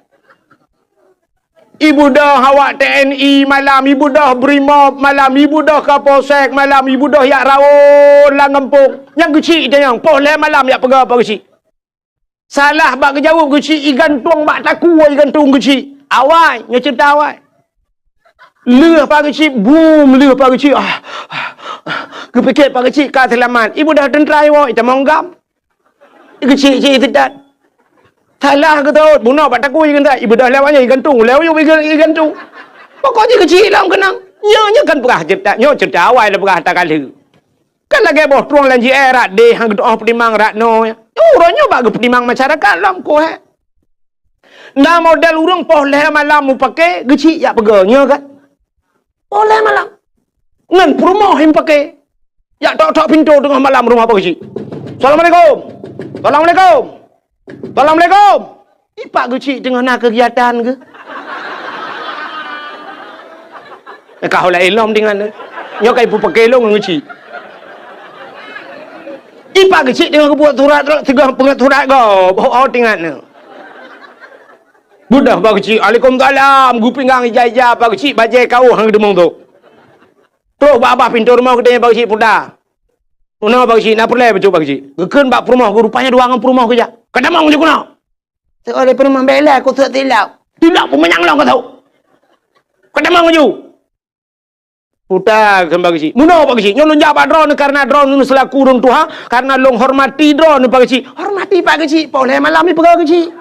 Ibeudôh awak T N I malam, ibeudôh Brimob malam, ibeudôh Kapolsek malam, ibeudôh jak rawon lam gampông. Nyang keuchik tanyong, poh lhèe malam jak peugah bak keuchik. Salah bak geujaweueb keuchik, igantung bak takue, igantung keuchik. Awai, nyoe ceurita awai. Lheueh Pak Keuchik, bum, lheueh Pak Keuchik. Ah, ah, ah. Geupike Pak Keuchik ka seulamat. Ibeudôh teuntra iwoe, itamong gam. Keuchik cit iteutat. Salah geutot, bunoe bak takue igantung. Ibeudôh lewat nyan igantung, lewat nyan iga-, igantung. Pokok jih keuchik lom keunong. Nyoe, nyoe kan peugah ceurita, nyoe ceurita awai lôn peugah ata ka lheueh. Kan lagèe boh trueng lam jih, eh, rot deh, han geutu'oh peutimang rot noe. Uroe nyoe bak geupeutimang masyarakat lom, koh, eh. Na model ureueng poh lhèe malam mupake, geuchik jak peugah, nyoe kan? Poh lhèe malam. Ngon peurumoh nyang pake. Jak tok-tok pintoe teungoh malam rumoh Pak Keuchik. "Assalamualaikum. Assalamualaikum. Assalamualaikum." Ipak Keuchik teungoh na keugiatan geuh. Ka ho laén lom tingat nyoe. Nyoe ka ipupake lôn ngon Keuchik. Ipak Keuchik teungoh geubuet surat, teungoh peugöt surat gob. Ho, ho tingat nyoe. Beudôh Pak Keuchik, "Waalaikumsalam." Geupinggang ija-ija Pak Keuchik, bajèe kaoh han geuteumong tu. Trok bak babah pintoe rumoh geude Pak Keuchik puta. Meunoe Pak Keuchik, na peureulèe bacut Pak Keuchik. Geukheun bak peurumoh geuh, rupanya dua ngon peurumoh geujak. Ka tamong ju keunoe. Teuka lé peurumoh bèk lé, kuteuek silap. Silap peumanyang lom ka tho. Ka tamong ju. Puta kheun Pak Keuchik. Meunoe Pak Keuchik, nyoe lôn jak bak droeneuh karena droeneuh seulaku ureueng tuha, karena lôn hormati droeneuh Pak Keuchik. Hormati Pak Keuchik, poh lhèe malam ipeugah Keuchik.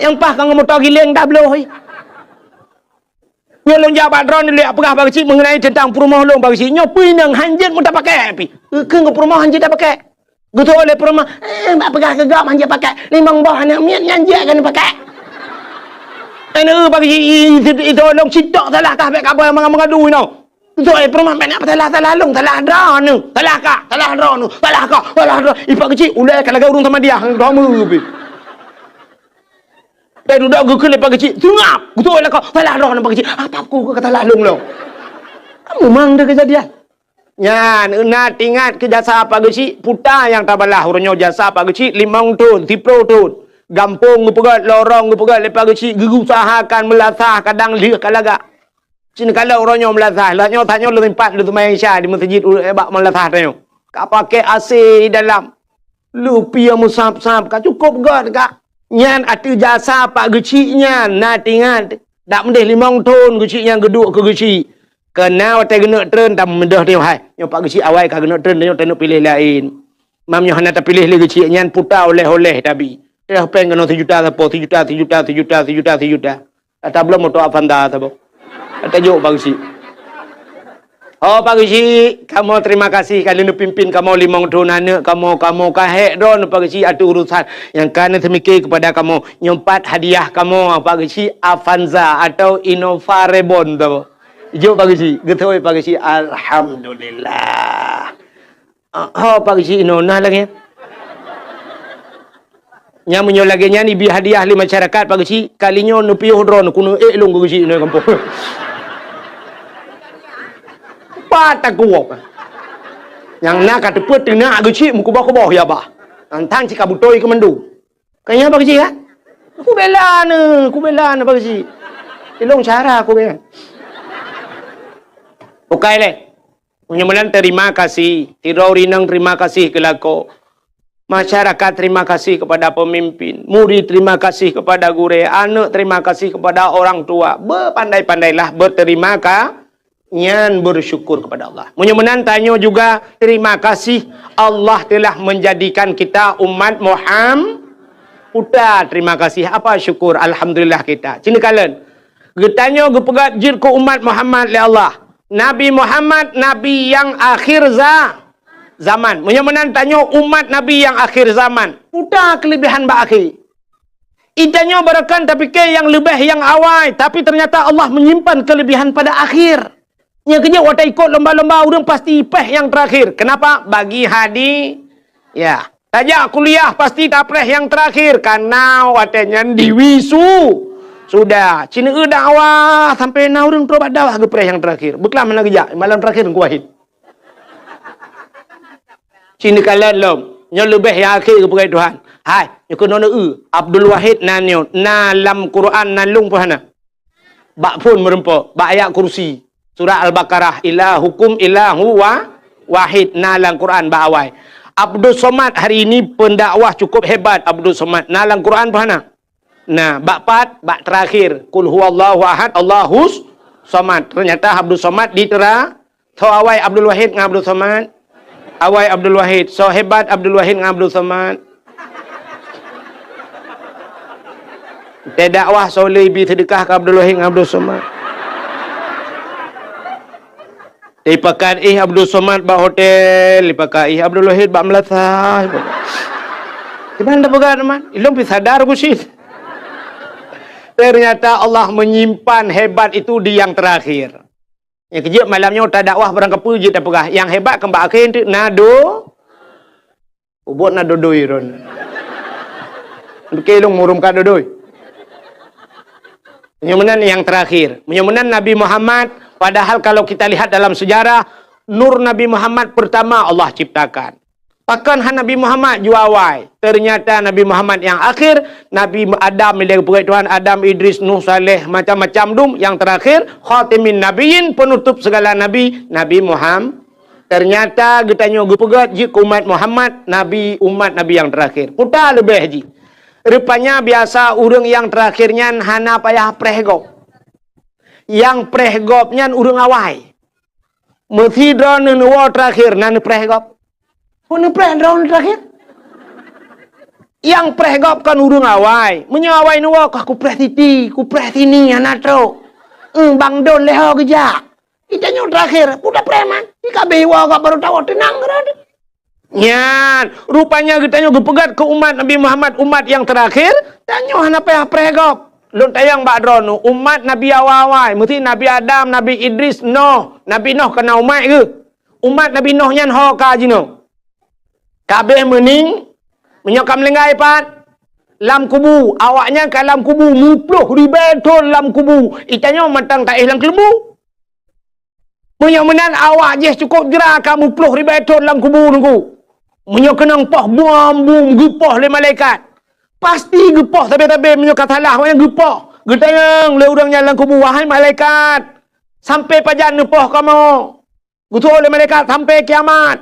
Nyang paih ka ngon moto giléng dah bloh. Nyoe lôn jak bak droeneuh lôn jak peugah Pak Keuchik mengenai teuntang peurumoh lôn Pak Keuchik. Nyoe peue inong han jeuet meutapakèk pih. Kheun keu peurumoh han jeuet tapakèk. Geutôh lé peurumoh, "Eh, bak peugah keu gob han jeuet pakèk. Limong boh aneuk miet nyan jeuet keuneuk pakèk." Aneuk Pak Keuchik, i, i, i, itôh lôn sitok salah kah bèk kabai manga-manga dui nyoe. Geutôh lé peurumoh bèk na salah-salah lôn, salah droeneuh, salah kah, salah droeneuh, salah kah, salah droe. I Pak Keuchik ulèe ka lagèe ureueng Samadiyah, droe meu pih. Teuduek geukheun lé Pak Keuchik, seungab. Geutôh lé kah, salah droeneuh Pak Keuchik. Apa ku ka salah lôn lom? Kamu mang deh keujadian. Nyan, na teuingat keu jasa Pak Keuchik, puta nyang tabalah uroe nyoe jasa Pak Keuchik limong thôn, siplôh thôn. Gampông geupeugöt, lorong geupeugöt lé Pak Keuchik, geuusahakan meulasah kadang lheueh ka lagak. Cit kalon uroe nyoe meulasah, lheueh nyoe tanyoe lôn sempat lôn seumayang Isya di meuseujid u-, bak meulasah tanyoe. Ka pakèk A C di dalam. Lupie meusab-sab, ka cukôp göt ka. Nyan ateueh jasa Pak Keuchik nyan, na teuingat. Dak meudeh limong thôn Keuchik nyan geuduek keu Keuchik. Keu na watèe geuneuk treun, tameudeh teuh hai. Nyoe Pak Keuchik awai ka geuneuk treun, nyoe taneuk piléh laén. Mam nyoe hana tapiléh lé Keuchik nyan, puta oleh-oleh tabi. Teuh péng keunoe sijuta sapo, sijuta, sijuta, sijuta, sijuta, sijuta. Ata bloe moto Avanza saboh. Ata jok Pak Keuchik. Oh, Pak Keuchik, kamoe terima kasih ka lheueh neupimpin kamoe limong thôn aneuk kamoe, kamoe ka hék droeneuh Pak Keuchik ateueh urusan nyang ka neuseumiké keupada kamoe. Nyoe pat hadiah kamoe, Pak Keuchik, Avanza atau Innova Reborn saboh. Jok Pak Keuchik, geutôi Pak Keuchik, alhamdulillah. Ah, ho Pak Keuchik inoe na lagèe nyan. Nyan meunyoe lagèe nyan ibi hadiah lé masyarakat Pak Keuchik, kali nyoe neupiôh droeneuh keuneuk ék lôn keu Keuchik inoe gampông. Pat takue. Nyang na ka teupeu teunak Keuchik meukuboh-kuboh ya bah. Nyan tan cit ka beutôi keu mandum. Ka nyan Pak Keuchik, ha? Kubela neuh, kubela neuh Pak Keuchik. Ilong cara kubela. Bukai lé. Meunyoe meunan terima kasih, sidroe ureueng inong terima kasih keu lakoe. Masyarakat terima kasih kepada pemimpin, murid terima kasih kepada gurèe, aneuk terima kasih kepada orang tua. Bepandai-pandailah berterima ka-, nyan bersyukur kepada Allah. Meunyoe meunan tanyoe juga terima kasih Allah telah menjadikan kita umat Muham-, puta terima kasih. Apa syukur? Alhamdulillah kita. Cina kalen. Geutanyoe geupeugah jeuet keu umat Muhammad lé Allah. Nabi Muhammad, nabi nyang akhir za-, zaman. Meunyoe meunan tanyoe umat Nabi nyang akhir zaman, peue keulebihan bak akhé. Geutanyoe barangkapeue tapike nyang leubeh nyang awai, tapi ternyata Allah menyimpan kelebihan pada akhir. Nyang keujeuet watée ikot lomba-lomba ureuëng pasti péh nyang terakhir. Kenapa? Bagi hadi, ya. Tajak kuliah pasti tapreh nyang terakhir, karena watée nyan diwisu. Sudah, cina dakwah sampai na ureuëng troh bak dakwah geupreh nyang terakhir. Beuklam hana geujak, malam terakhir Teungku Wahid. Cina kalon lom, nyoe leubeh nyang akhé geupeugah Tuhan. Hai, nyoe keunoe eu, Abdul Wahid na nyoe, na lam Quran na lôn peuhana. Bak phon meureumpok, bak ayat kursi. Surat Al-Baqarah, "Ilahukum ilahu wa-, wahid", na lam Quran bak awai. Abdus Somad hari ini pendakwah cukup hebat, Abdus Somad, na lam Quran peuhana. Nah, bak pat, bak terakhir, "Qul huwallahu ahad, Allahus somad." Ternyata Abdus Somad ditera-, Tho awai Abdul Wahid ngon Abdul Somad. Awai Abdul Wahid. Soe hebat Abdul Wahid ngon Abdul Somad. Teudakwah soe le bi seudeukah keu Abdul Wahid ngon Abdul Somad. Dipakat ih Abdul Somad bak hotel, dipakat ih Abdul Wahid bak meulasah. Kiban tapeugah teuma, ilong pi sadar ku sit. Ternyata Allah menyimpan hebat itu di yang terakhir. Nyang keujeuet malam nyoe tadakwah barangkapeue jeuet tapeugah, nyang hebat keu bak akhé teuk na do-, ubot na dodoi ron. Oke, lôn murum ka dodoi. Meunyoe meunan nyang terakhir. Meunyoe meunan Nabi Muhammad, padahal kalau kita lihat dalam sejarah, nur Nabi Muhammad pertama Allah ciptakan. Pakon han Nabi Muhammad jua awai? Ternyata Nabi Muhammad nyang akhir, Nabi Adam, ilée geupeugét Tuhan, Adam, Idris, Nuh, Saleh, macam-macam dum, nyang terakhir, khatimin nabiyyin, penutup segala nabi, Nabi Muham-, ternyata geutanyoe geupeugét jeuet keu umat Muhammad, nabi, umat Nabi nyang terakhir. Peue leubeh jih. Rupanya biasa ureuëng nyang terakhir nyan hana payah preh gob. Nyang preh gob nyan ureuëng awai. Meusidroe neuwoe terakhir na neupreh gob. Peue neupreh droeneuh terakhir? Nyang preh gob kon ureuëng awai. Meunyoe awai neuwoe, kah kupreh siti, kupreh sini, hana trok. Eung, bang don lé ho geujak. Geutanyoe terakhir, peue tapreh man? Di ka abéh woe gob barô tawoe teunang keudroe. Nyan, rupanya geutanyoe geupeugét keu umat Nabi Muhammad, umat nyang terakhir, tanyoe hana payah preh gob. Lôn tanyong bak droeneuh, umat Nabi awai-awai, meusti Nabi Adam, Nabi Idris, Noh. Nabi Noh ka na umat geuh. Umat Nabi Noh nyan ho ka jinoe. Ka abéh meuning, meunyoe ka meuninggai pat, lam kubu, awaknyan ka lam kubu, muploh ribée thon lam kubu. Geutanyoe mantong taéh lam keuleumbu. Meunyoe meunan awak jih cukôp jra ka muploh ribée thon lam kubu Teungku. Meunyoe keunong poh bom, bom geupoh lé malaikat. Pasti geupoh sabe-sabe meunyoe ka salah awaknyan geupoh. Geutanyong lé ureuëng nyan lam kubu, "Wahai malaikat, sampai pajan neupoh kamoe?" Geutanyong lé malaikat, "Sampai kiamat."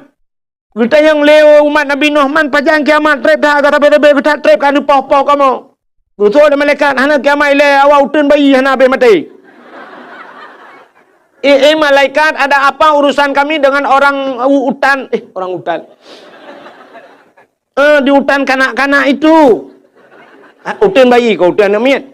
Geutanyong lé umat Nabi Nuh, "Man pajan kiamat treb that, ka sabe-sabe geutat treb ka neupoh-poh kamoe?" Geutanyong lé malaikat, "Hana kiamat ilée, awak uteuen bayi hana abéh maté." "Eh, eh, malaikat, ada apa urusan kami dengan orang u-, utan?" Eh, orang utan. "Eh, di utan kanak-kanak itu." Ah, uteuen bayi kah, uteuen aneuëk miet?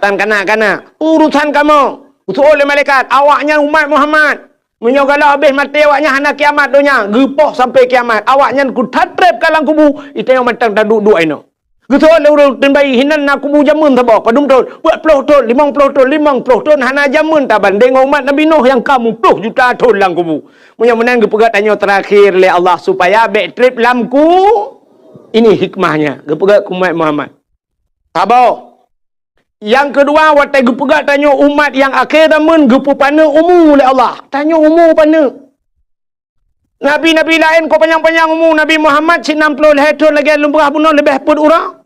Utan kanak-kanak. "Urusan kamoe." Geutanyong lé malaikat, "Awaknyan umat Muhammad. Meunyoe galak abéh maté awaknyan hana kiamat donya, geupoh sampai kiamat. Awaknyan kuthat treb ka lam kubu, geutanyoe mantong taduek-duek inoe." Geutanyong lé ureuëng uteuen bayi, "Hinan na kubu jameun saboh, padum thon?" "Peuet ploh thon, limong ploh thon." "Limong ploh thon hana jameun tabandéng ngon umat Nabi Nuh nyang ka muploh juta thon lam kubu." Meunyoe meunan geupeugah tanyoe terakhir lé Allah supaya bék treb lam ku-, ini hikmahnya geupeugah keu umat Muhammad. Saboh. Nyang keudua, watée geupeugah tanyoe umat nyang akhé zaman geupeupaneuk umu lé Allah. Tanyoe umu paneuk. Nabi-nabi laén kok panyang-panyang umu, Nabi Muhammad cit nam ploh lhée thon lagée lôn peugah bunoe leubeh peuet uroe.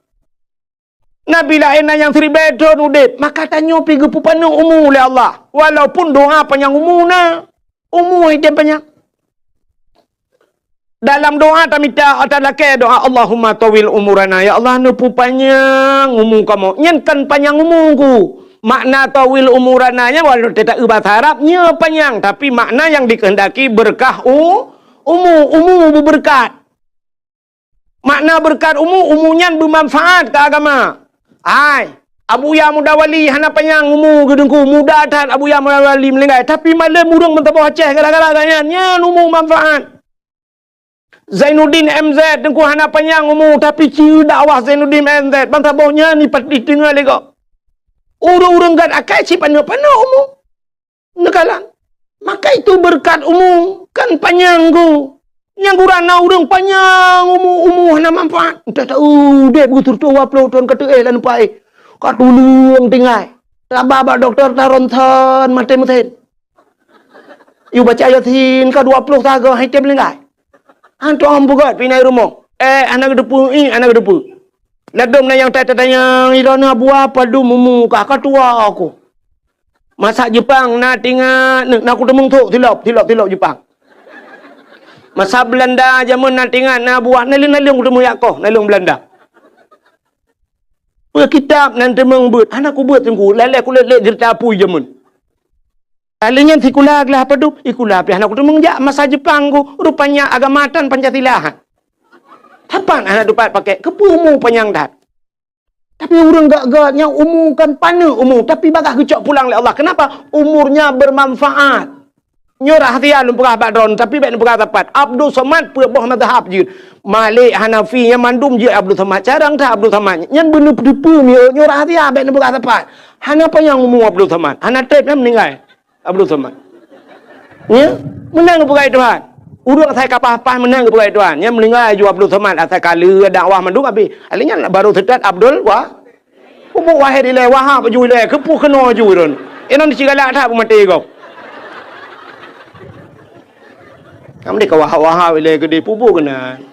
Nabi laén na nyang siribée thon udeb, maka tanyoe pih geupeupaneuk umu lé Allah. Walaupun doa panyang umu na, umu hidéh panyang. Dalam doa tamita, talakée doa, "Allahumma tawil umurana." Ya Allah, neupeupanyang umu kamoe. Nyan kan panyang umu ku. Makna tawil umurana nyan, walau teuta eu bahasa Arab, nyoe panyang. Tapi makna nyang dikehendaki beureukat u-, umu, umu beubeureukat. Makna beureukat umu, umu nyan beumanfaat keu agama. Hai, Abuya Muda Wali hana panyang umu geuh Teungku, muda that Abuya Muda Wali meuninggai. Tapi malem ureuëng meusaboh Aceh gara-gara gobnyan, nyan umu manfaat. Zainuddin M Z, Teungku, hana panyang umu, tapi ci dakwah Zainuddin M Z, ban saboh nyan dipat-, dideungoe lé gob. Ureuëng-ureuëng gét akai cit paneuk-paneuk umu. Neukalon. Maka itu beureukat umu, kan panyang gu. Nyang gura na ureuëng panyang umu, umu hana manfaat. Entah tahu, udeb beutôi dua ploh thon ka teuéh lam lumpah éh. Ka tuleueng tinggai. Taba bak dokto ta ronsen maté meusen. Yue baca Yasin ka dua ploh sagoe han item linggai. Hantom peugét pih na i rumoh. Eh, hana geuteupeue, ih, hana geuteupeue. Ladôm na nyang ta-, tatanyong, "Droeneuh buah padum umu kah, ka tuha ku?" Masa Jeupang na tingat, na kuteumeung thok, silop, silop, silop Jeupang. Masa Beulanda jameun na tingat, na buah, naleueng-naleueng kuteumeung jak koh, naleueng Beulanda. Peue kitab nan teumeung beuet, hana kubeuet Teungku, lé-lé kulét-lét ceurita apui jameun. Ahli nyan sikula glah padub, ikula pih hana kuteumeung jak masa Jeupang ku, rupanya agama tan Pancasila. Sapat hana dupat pakai, keupeue umu panyang that. Tapi ureuëng gét-gét nyang umu kan paneuk umu, tapi bagaih geucok pulang lé Allah. Kenapa? Umurnya bermanfaat. Nyoe rahsia lôn peugah bak droeneuh, tapi bék neupeugah sapat. Abdul Somad peuet boh mazhab jeuet. Malik, Hanafi, nyan mandum jeuet Abdul Somad. Carông that Abdul Somad. Nyan beuneu peudeupeue mieu, nyoe rahsia bék neupeugah sapat. Hana panyang umu Abdul Somad. Hana trép nyan meuninggai Abdul Somad. Ya? Meunan geupeugah Tuhan. Ureuëng asai ka paih-paih meunan geupeugah Tuhan. Nyan meuninggai ju Abdul Somad asai ka lheueh dakwah mandum habéh. Ahli nyan baru seutôt Abdul Wa-, Pupuk Wahid ilée, Wahab ju ilée, keupeue keunoe ju ron. Inong sigalak that peumaté gob. Kamoe deh ka Wahab-Wahab ilée geudeh pupuk keunan.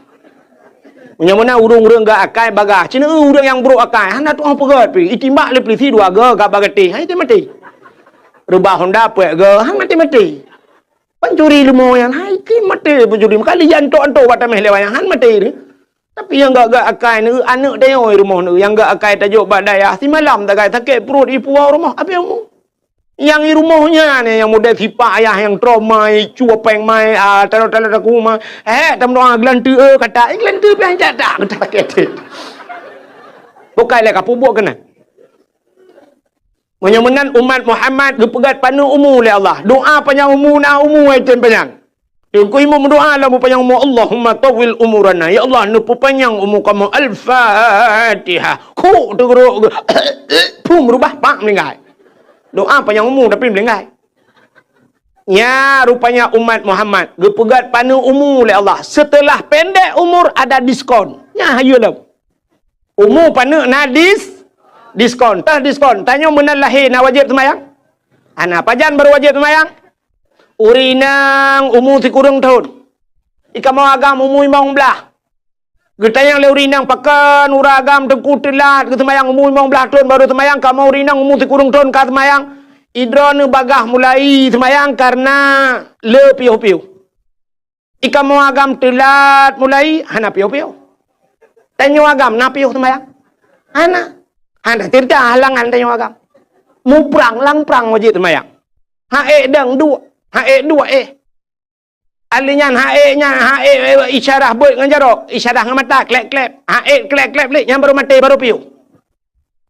Meunyoe meunan ureuëng-ureuëng gét akai bagaih, cina ureuëng nyang brok akai, hana tu'oh peugét pih, itimbak lé peulisi dua goe gak bagatéh, hai maté. Reubah honda peuet goe, hai maté-maté. Pencuri leumo nyan, hai keu maté pencuri. Meuka liyan antok-antok bak taméh lé wayang, han maté ni. Tapi nyang gét-gét akai ni, aneuëk tanyoe i rumoh ni, nyang gét akai tajok bak dayah, simalam tagai sakét pruet i puwoe rumoh, abéh umu. Nyang i rumoh nyan, nyang model sipak ayah nyang trauma, i cu péng mai, ah, talo-talo taku ma. Eh, tameudoa geulanteue, eh, kata, eh, geulanteue pih han jak dak, kata sakét. Bukai lé ka pubok keunan. Meunyoe meunan umat Muhammad geupeugét paneuk umu lé Allah. Doa panyang umu na umu ai tem panyang. Teungku Imum meudoa lam panyang umu, "Allahumma tawwil umurana." Ya Allah, neupeupanyang umu kamoe. Al-Fatihah. Khuk teugrok geu-, phum reubah pak meuninggai. Doa panyang umu tapi meuninggai. Nya rupanya umat Muhammad geupeugét paneuk umu lé Allah. Setelah pendek umur ada diskon. Nya hayeue lom. Umu paneuk na dis-, diskon. Tah diskon. Tanyoe meunan lahé na wajéb seumayang? Hana. Pajan baru wajéb seumayang? Ureuëng inong umu sikureueng thon. I kamoe agam umu limong blaih. Geutanyong lé ureuëng inong, "Pakon ureuëng agam teungku teulat geuseumayang umu limong blaih thon baru seumayang, kamoe ureuëng inong umu sikureueng thon ka seumayang?" I droeneuh bagaih mulai seumayang kareuna le piôh-piôh. I kamoe agam teulat mulai, hana piôh-piôh. Tanyoe agam na piôh seumayang? Hana. Hana ceurita halangan tanyoe agam. Muprang lam prang wajéb seumayang. Ha ék dang duek, ha ék duek éh. Ahli nyan ha ék nyan, ha ék, eh, isyarah beuet ngon jaroe, isyarah ngon mata, klep-klep. Ha ék klep-klep lé, nyan baru maté, baru piôh.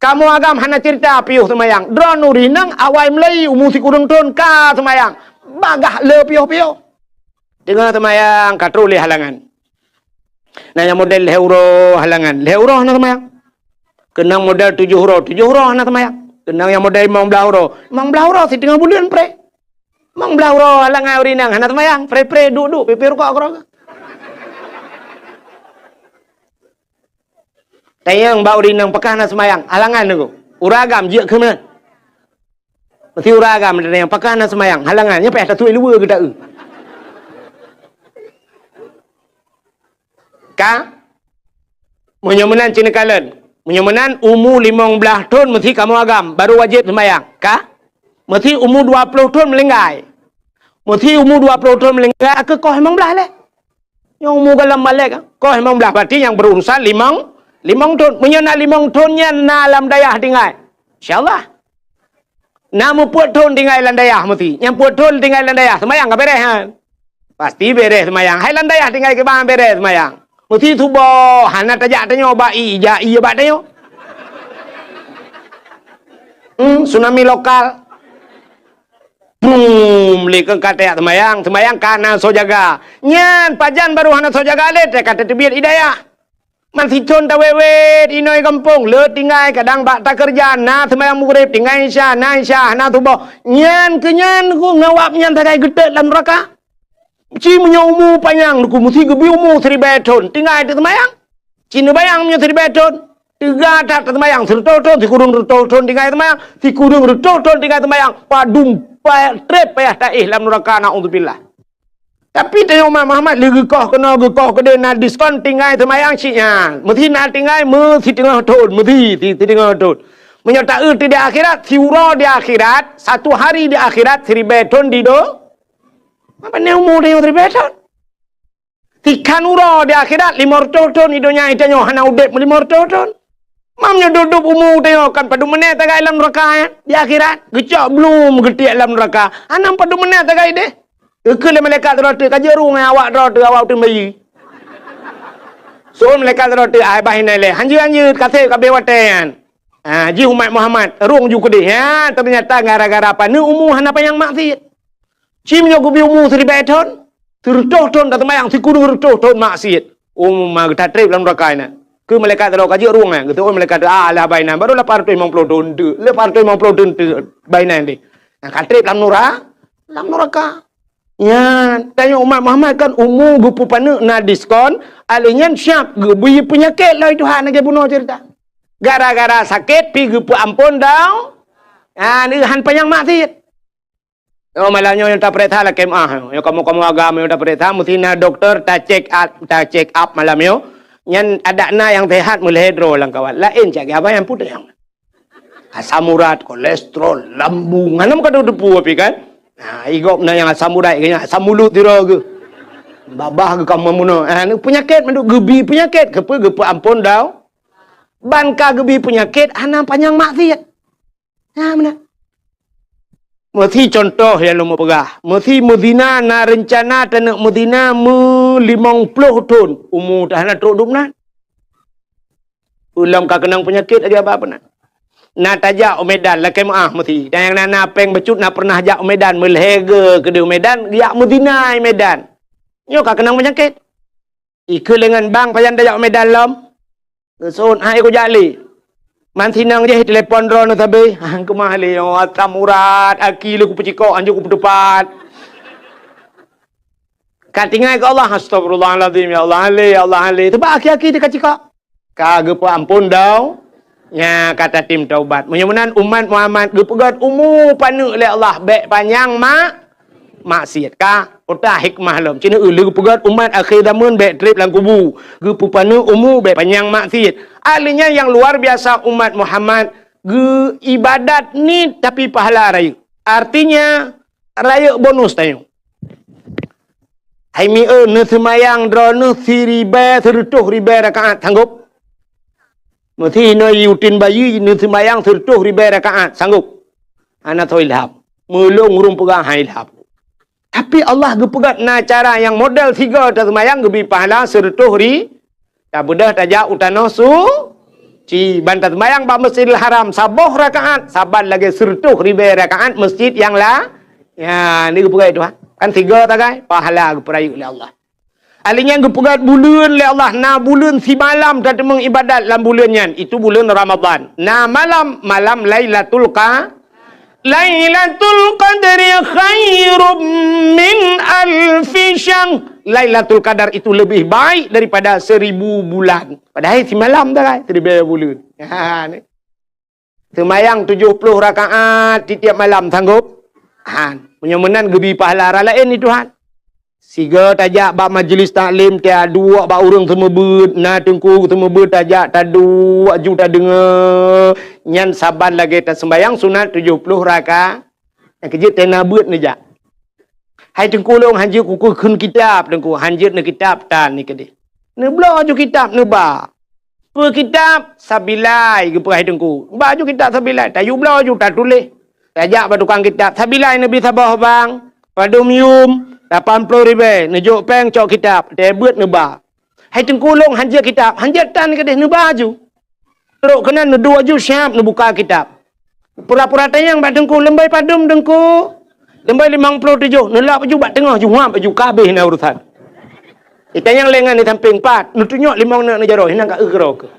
Kamoe agam hana ceurita piôh seumayang. Droeneuh ureuëng inong awai mulai umu sikureueng thon ka seumayang. Bagaih le piôh-piôh. Teungoh seumayang ka troh lé halangan. Na nyang model lhée uroe halangan. Lhée uroe hana seumayang. Keunong model tujoh uroe, tujoh uroe hana seumayang. Keunong nyang model limong blaih uroe. Limong blaih uroe siteungoh buleuen pré. Limong blaih uroe halangan ureuëng inong hana seumayang. Pré-pré duek-duek pipé rukok keudroe. Tanyong bak ureuëng inong pakon hana seumayang, halangan teungku. Ureuëng agam jeuet keu meunan. Meusti ureuëng agam tanyong pakon hana seumayang, halangan, nyan payah tatuek luweue geuta-eu. Ka? Meunyoe meunan cit neukalon. Meunyoe meunan umu limong blaih thon meusti kamoe agam, baru wajéb seumayang. Ka? Meusti umu dua ploh thon meulinggai. Meusti umu dua ploh thon meulinggai, akhé koh limong blaih lé. Nyoe umu goh lom balek, koh limong blaih, berarti nyang beureurusan limong, limong thon. Meunyoe na limong thon nyan na lam dayah tinggai, insya Allah. Na meupeuet thon tinggai lam dayah meusti. Nyang peuet thon tinggai lam dayah, seumayang ka beres nyan? Pasti beres seumayang. Hai lam dayah tinggai kiban beres seumayang. Meusti suboh, hana tajak tanyoe bak ie, jak ie bak tanyoe. Hmm, tsunami lokal. Bum, lé keu ka tajak seumayang, seumayang ka na soe jaga. Nyan pajan barô hana soe jaga lé, ka tateubiet i dayah. Man sithon tawét-wét inoe gampông, le tinggai kadang bak takeureuja, na seumayang Maghrib, tinggai Isya, na Isya, na Suboh. Nyan keu nyan ku ngawab nyan sagai geutet lam neuraka. Ci meunyoe umu panyang, ku meusi geubi umu siribée thon, tinggai teuseumayang. Ci neubayang meunyoe siribée thon, teuga that teuseumayang, sireutoh thon, sikureueng reutoh thon tinggai seumayang, sikureueng reutoh thon tinggai seumayang, padum pa-, treb payah taéh lam neuraka, naudzubillah. Tapi tanyoe umat Muhammad lé geukoh keunoe, geukoh keudeh, na diskon tinggai seumayang cit nyan. Meusi na tinggai meusiteungoh thon, meusi si-, siteungoh thon. Meunyoe taeu di akhirat, siuroe di akhirat, satu hari di akhirat, siribée thon di do-, Apa ni umu tanyoe siribée thon? Tikhan uroe di akhirat, limong reutôh thon di donya, tanyoe hana udeb limong reutôh thon. Mam nyoe dub-dub umu tanyoe kan padum menét tagai lam neuraka, ya? Di akhirat, geucok blum geutiek lam neuraka. Hana padum menét tagai deh. Geukheun lé malaikat droe teuh, "Ka jeuet rueng awak droe teuh, awak uteuen bayeue." Seuôn malaikat droe teuh, "Ai, bah inan lé. Hanjeuet-hanjeuet, ka sép ka abéh watée nyan." Ha, jih umat Muhammad, rueng ju keudeh. Ha, teunyata gara-gara paneuk umu hana panyang maksiet. Ci meunyoe geubi umu siribée thon, sireutoh thon taseumayang, sikureueng reutoh thon maksiet. Umu ma geutatreb lam neuraka inan. Keu malaikat droe ka jeuet rueng nyan, geuteuôn malaikat, "Ah, alah bah inan, barô lapan reutôh limong ploh thon teuk, lapan reutôh limong ploh thon teuk bah inan deh." Nyang ka treb lam nura-, lam neuraka. Nyan, tanyoe umat Muhammad kan umu geupeupaneuk na diskon, alèh nyan siab geubi peunyakét lé Tuhan lagèe bunoe ceurita. Gara-gara sakét pih geupeuamphon dau-, ah, neuhan panyang maksiet. Oh, malam nyoe nyang tapeuriksa lakèe meu'ah. Nyoe kamoe-kamoe agam nyang tapeuriksa, meusti na dokto ta-check up, ta-check up malam nyoe. Nyan adak na nyang sehat meulhèe droe lam kawat. Laén cit abang nyang putéh. Asam urat, kolesterol, lambung. Hana meukadeungö teupeu pih kan? Ha, i gob na nyang asam urat, nyang asam mulut sidroe geuh. Babah geuh ka meunoe. Ha, ni peunyakét mandum geubi peunyakét. Keupeue geupeuamphon dau-, ban ka geubi peunyakét hana panyang maksiet. Ha, meunan. Meusi contoh nyang lôn peugah. Meusi meuzina na reuncana taneuk meuzina meulimong ploh thon. Umu ta hana trok dum nan. Ulôn ka keunong peunyakét lagèe abah peunan. Na tajak u Medan, lakèe meu'ah meusti. Dan nyang na, na péng bacut na pernah jak u Medan, meulhèe geuh keudeh u Medan, geujak meuzina i Medan. Nyoe ka keunong peunyakét. Ikeu lengan bang pajan tajak u Medan lom. Geusôn hai kujak lé. Man sinong jih telepon droeneuh sabe. Hang keumah lé, oh, asam urat, aki lé kupeucikok, hanjeuet kupeuteupat. Ka tinggai keu Allah, "Astagfirullahalazim, ya Allah, alé, ya Allah, alé." Teuma aki-aki teuka cikok. Ka geupeuamphon dau-, nya ka tatem taubat. Meunyoe meunan umat Muhammad geupeugöt umu paneuk lé Allah, bèk panyang ma-, maksiet. Ka, utak hikmah lom. Cina lé geupeugöt umat akhé zaman bèk trép lam kubu. Geupeupaneuk umu bèk panyang maksiet. Ahlinya nyang luar biasa umat Muhammad geu ibadat niet tapi pahala rayeuk. Artinya, rayeuk bonus tanyoe. Hai mieu neuseumayang droeneuh siribèe, sireutoh ribèe rakaat, sanggob? Meusi inoe uteuen bayeue neuseumayang sireutoh ribèe rakaat, sanggob? Hana soe ilham. Meulôn ureueng peugah hana ilham. Tapi Allah geupeugah na cara nyang model sigoe taseumayang geubi pahala sireutoh ri-, Tabeudôh tajak u tanoh suci, ban taseumayang bak Masjidil Haram saboh rakaat, saban lagèe sireutoh ribèe rakaat masjid nyang la-, nya, ni geupeugah Tuhan. Kan sigoe tagai, pahala geupeurayeuk lé Allah. Ahlinya geupeugah buleuen lé Allah, na buleuen simalam tateumeung ibadat lam buleuen nyan, itu buleuen Ramadhan. Na malam, malam Lailatul Qa-, Lailatul Qadri khairum min alfi syahr. Lailatul Qadar itu lebih baik daripada seribu bulan. Padahai simalam dah kan, seribu bulan. Ha, ni. Seumayang tujuh puluh rakaat tiep-tiep malam, sanggob? Han. Meunyoe meunan geubi pahala raya laén di Tuhan. Sigoe tajak bak majlis taklim, taduek bak ureueng seumeubeuet, na teungku seumeubeuet tajak, taduek aju tadeungoe. Nyan saban lagèe taseumayang sunat tujoh ploh raka-, nyang keujeuet tena beuet neujak. Hai teungku lôn, hanjeuet kukheun kitab, teungku, hanjeuet neukitab tan ni keudeh. Neubloe aju kitab, neuba. Peue kitab? Sabilai, geupeugah teungku. Ba aju kitab Sabilai, tayue bloe aju tatuléh. Tajak bak tukang kitab, "Sabilai neubi saboh bang, padum yum, lapan ploh ribèe, neujok péng cok kitab, tée beuet neuba." Hai teungku lôn hanjeuet kitab, hanjeuet tan keudeh neuba aju. Trok keunan neuduek aju siab neubuka kitab. Pura-pura tanyong bak teungku, "Leumbai padum teungku?" Leubeh limong ploh tujoh, neulak baju bak teungoh, jeuet baju ka abéh na urusan. Itanyong lé ngon di sampéng pat, neutunyok limong neuk neujaroe, hinan ka eu keudroe keuh.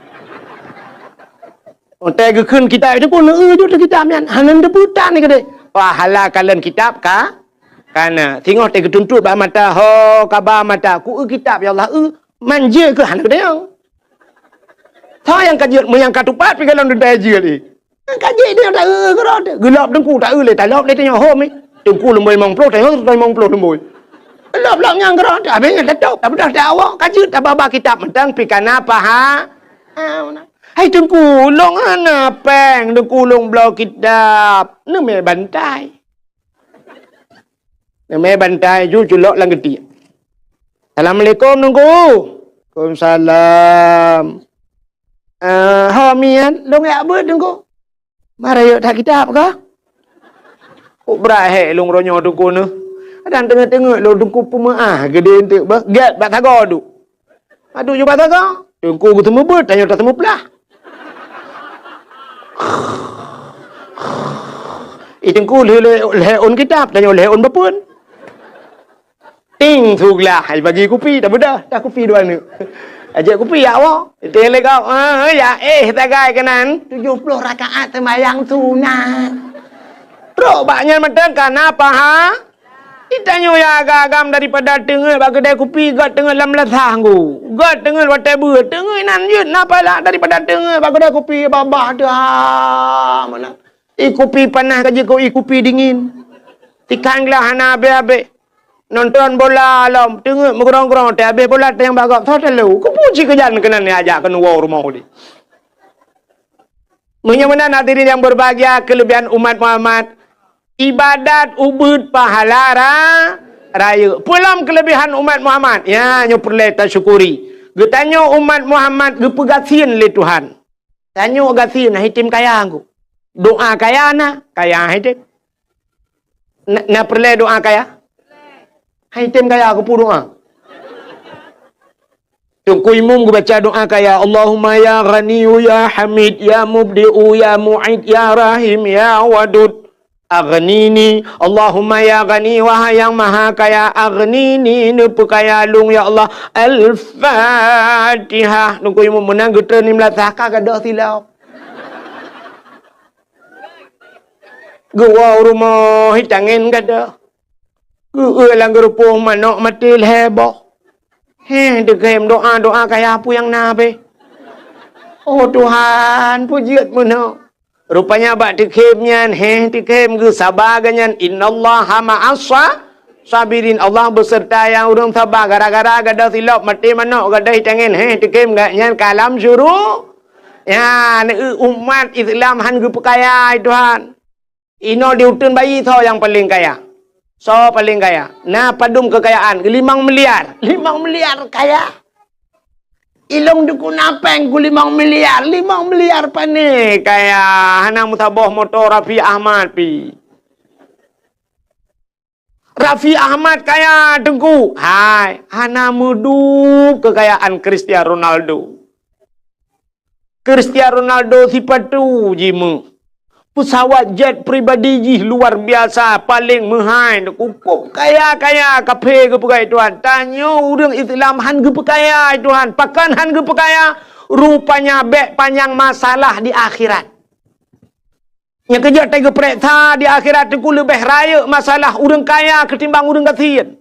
Watée geukheun kitab itu pun, eu jeuet kitab nyan, hana teupeue tan keudéh. Pahala kalon kitab ka, kana. Singoh teuh geutuntot bak mata, ho, kaba mata, ku eu kitab, ya Allah, eu, manjeuet keuh hana keudéh. Soe nyang ka jeuet, meunyo ka tupat pih golom dum ta jeuet, eh. Ka jeuet dia ta eu keudroe teuh. Geulop teungku ta eu lé, ta lop lé tanyoe hom, eh. Teungku lumboi limong ploh, tanyoe limong ploh lumboi. Lop-lop nyang keudroe teuh, habéh nyan tatôb, tabeudôh ta awak, ka jeuet tababa kitab mantong pih kana paha. Ah, hai teungku, ulôn hana péng, teungku ulôn bloe kitab. Neumè bantai. Neumè bantai ju culok lam geutiek. "Assalamualaikum, Teungku." "Waalaikumsalam." "Eh, ho miet, lôn jak beuet, Teungku." "Ma rayeuk that kitab kah?" "Kok brat hék lôn uroe nyoe, Teungku, neuh. Kadang teungeut-teungeut lôn, Teungku, peumeu'ah geudeh eunteuk beuh. Gét bak sagoe duek." Aduh, ju bak sagoe. Teungku geuseumeubeuet, tanyoe taseumeuplah. Ih, Teungku lheueh, lheueh, lheueh ôn kitab, tanyoe lheueh ôn bapeuen. Ting, suglah, hai bagi kupi, tabeudôh, dah kupi dua neuk. Ajak kupi, ya Allah. Ting lé gob, ah, ya, eh, sagai keunan. Tujoh ploh rakaat seumayang sunat. Trok bak nyan mantong kana paha. Itanyoe ya agam-agam daripada teungeut bak keudè kupi, göt teungeut lam meunasah nggu. Göt teungeut watèe beuet, teungeut inan jeuet na pahala daripada teungeut bak keudè kupi, babah teuh, ah, meunan. Ie kupi panas ka jikôt ie kupi dingin. Tikang glah hana abéh-abéh. Nonton bola lom, teungeut meugrong-grong, teuh abéh bola teuh nyang bak gob, soe talo. Keupeue cit keujan keunan ajak keunoe woe rumoh udép. Meunyoe meunan hadirin yang berbahagia, kelebihan umat Muhammad, ibadat ubeuet pahala ra-, rayeuk. Peue lom kelebihan umat Muhammad? Ya, nyoe peureulèe tasyukuri. Geutanyoe umat Muhammad geupeugasien lé Tuhan. Tanyoe gasien, hana item kaya ngku. Doa kaya na, kaya hana item. Na, na peureulèe doa kaya? Hana item kaya keupeue doa. Teungku Imum geubaca doa kaya, "Allahumma ya Ghaniyyu ya Hamid ya Mubdi'u ya Mu'id ya Rahim ya Wadud, aghnini." Allahumma ya Ghani, wahai Nyang Maha Kaya, aghnini, neupeukaya lôn ya Allah. Al-Fatihah. Teungku Imum meunan geutreun lam meunasah ka gadôh silop. Geuwoe u rumoh, hi tangen gadôh. Geueu lam geurupoh manok maté lhèe boh. Heh, teukhem doa-doa kaya peue nyang na beh. Oh Tuhan, peue jeuet meunoe. Rupanya bak teukhem nyan, heh, teukhem geusaba geuh nyan, "Innallaha ma'as sa-, sabirin." Allah beuseurta nyang ureueng saba. Gara-gara gadôh silop maté manok, gadôh hi tangen, heh, teukhem geuh nyan ka lam syuru-, Ya, neueu umat Islam han geupeukaya, hai Tuhan. Inoe di uteuen bayi soe nyang paleng kaya? Soe paleng kaya? Na padum keukayaan? Limong miliar. Limong miliar kaya. Ilong dukun apeng ku limong miliar. Limong miliar pane kaya. Hana meusaboh moto Raffi Ahmad pi. Raffi Ahmad kaya, Teungku. Hai, hana meudup keukayaan Cristiano Ronaldo. Cristiano Ronaldo sipatu jimeuh. Pesawat jet pribadi jih luar biasa, paleng meuhai, Teungku. Kaya-kaya kaphé geupeugah Tuhan. Tanyoe ureueng Islam han geupeukaya, Tuhan. Pakon han geupeukaya? Rupanya bèk panyang masalah di akhirat. Nyang keujeuet tageupareksa di akhirat Teungku leubeh rayeuk masalah ureueng kaya keutimbang ureueng gasien.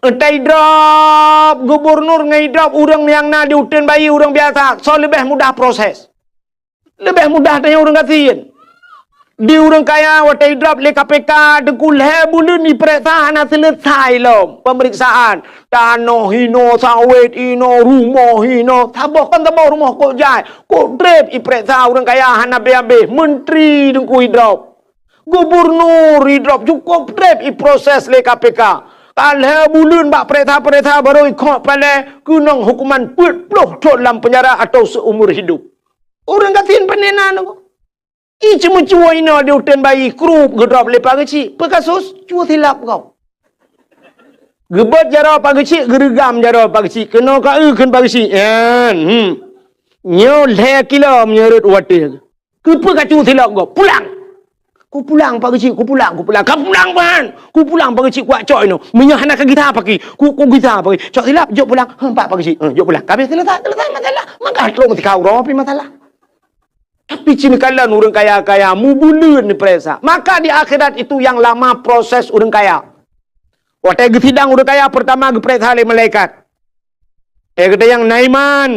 Entah idrop gubernur ngon idrop ureueng nyang na di uteuen bayi ureueng biasa, soe leubeh mudah proses. Leubeh mudah tanyoe ureueng gasien. Di ureueng kaya watèe idrop lé K P K Teungku lhèe buleuen ipareksa hana seuleusoe lom pemeriksaan. Tanoh hinoe, sawét hinoe, rumoh hinoe. Saboh kon saboh rumoh kok jai. Kok trép ipareksa ureueng kaya hana abéh-abéh. Menteri Teungku idrop. Gubernur idrop cukôp trép iproses lé K P K. Ka lhèe buleuen bak pareksa-pareksa barô ikhok palèe keunong hukuman peuet ploh thôn lam penjara atau seumur hidup. Ureueng gasien pane na Teungku. Ie ceumeucue inoe di uteuen bayi, krup geudrop lé Pak Geuchik. Peue kasus? Cue silop gob. Geubeuet jaroe Pak Geuchik, geureugam jaroe Pak Geuchik. Keunoe ka eu kheun Pak Geuchik. Nyan, hmm. Nyoe lhèe kilo meunyoe rhot u watèe. Keupeue kacue silop gob? Pulang! "Kupulang, Pak Geuchik, kupulang, kupulang." "Kapulang, Pak! Kupulang, Pak Geuchik, kucok inoe. Meunyoe hana kagisa paki, ku, kugisa paki." "Cok silap, jok pulang." "Heuh, Pak, Pak Geuchik." "Heuh, jok pulang." Ka habéh, selesai, selesai masalah. Maka trok sikau uroe pih masalah. Tapi cit neukalon ureuëng kaya-kaya, mubuleuen neupareksa. Maka di akhirat itu yang lama proses ureuëng kaya. Watée geusidang ureuëng kaya, pertama geupareksa lé malaikat. Eh, gata nyang na iman.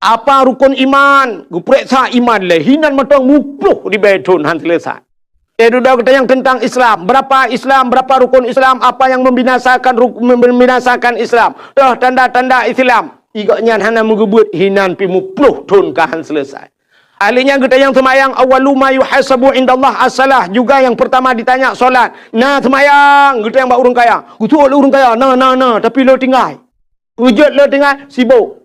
Apa rukon iman? Geupareksa iman lé. Hinan mantong muploh ribée thon han selesai. Eh, dudoe gata nyang teuntang Islam. Berapa Islam, berapa rukon Islam, apa yang membinasakan ruk-, membinasakan Islam. Toh tanda-tanda Islam. Igok nyan hana meugeubeuet, hinan pih muploh thon ka han selesai. Ahli nyan gata nyang seumayang, awwalu ma yuhasabu indallah as-salah. Juga yang pertama ditanya solat. Na seumayang, gata nyang bak ureuëng kaya. Geutuek lé ureuëng kaya, na, na, na, tapi lé tinggai. Peujeuet lé tinggai, sibok.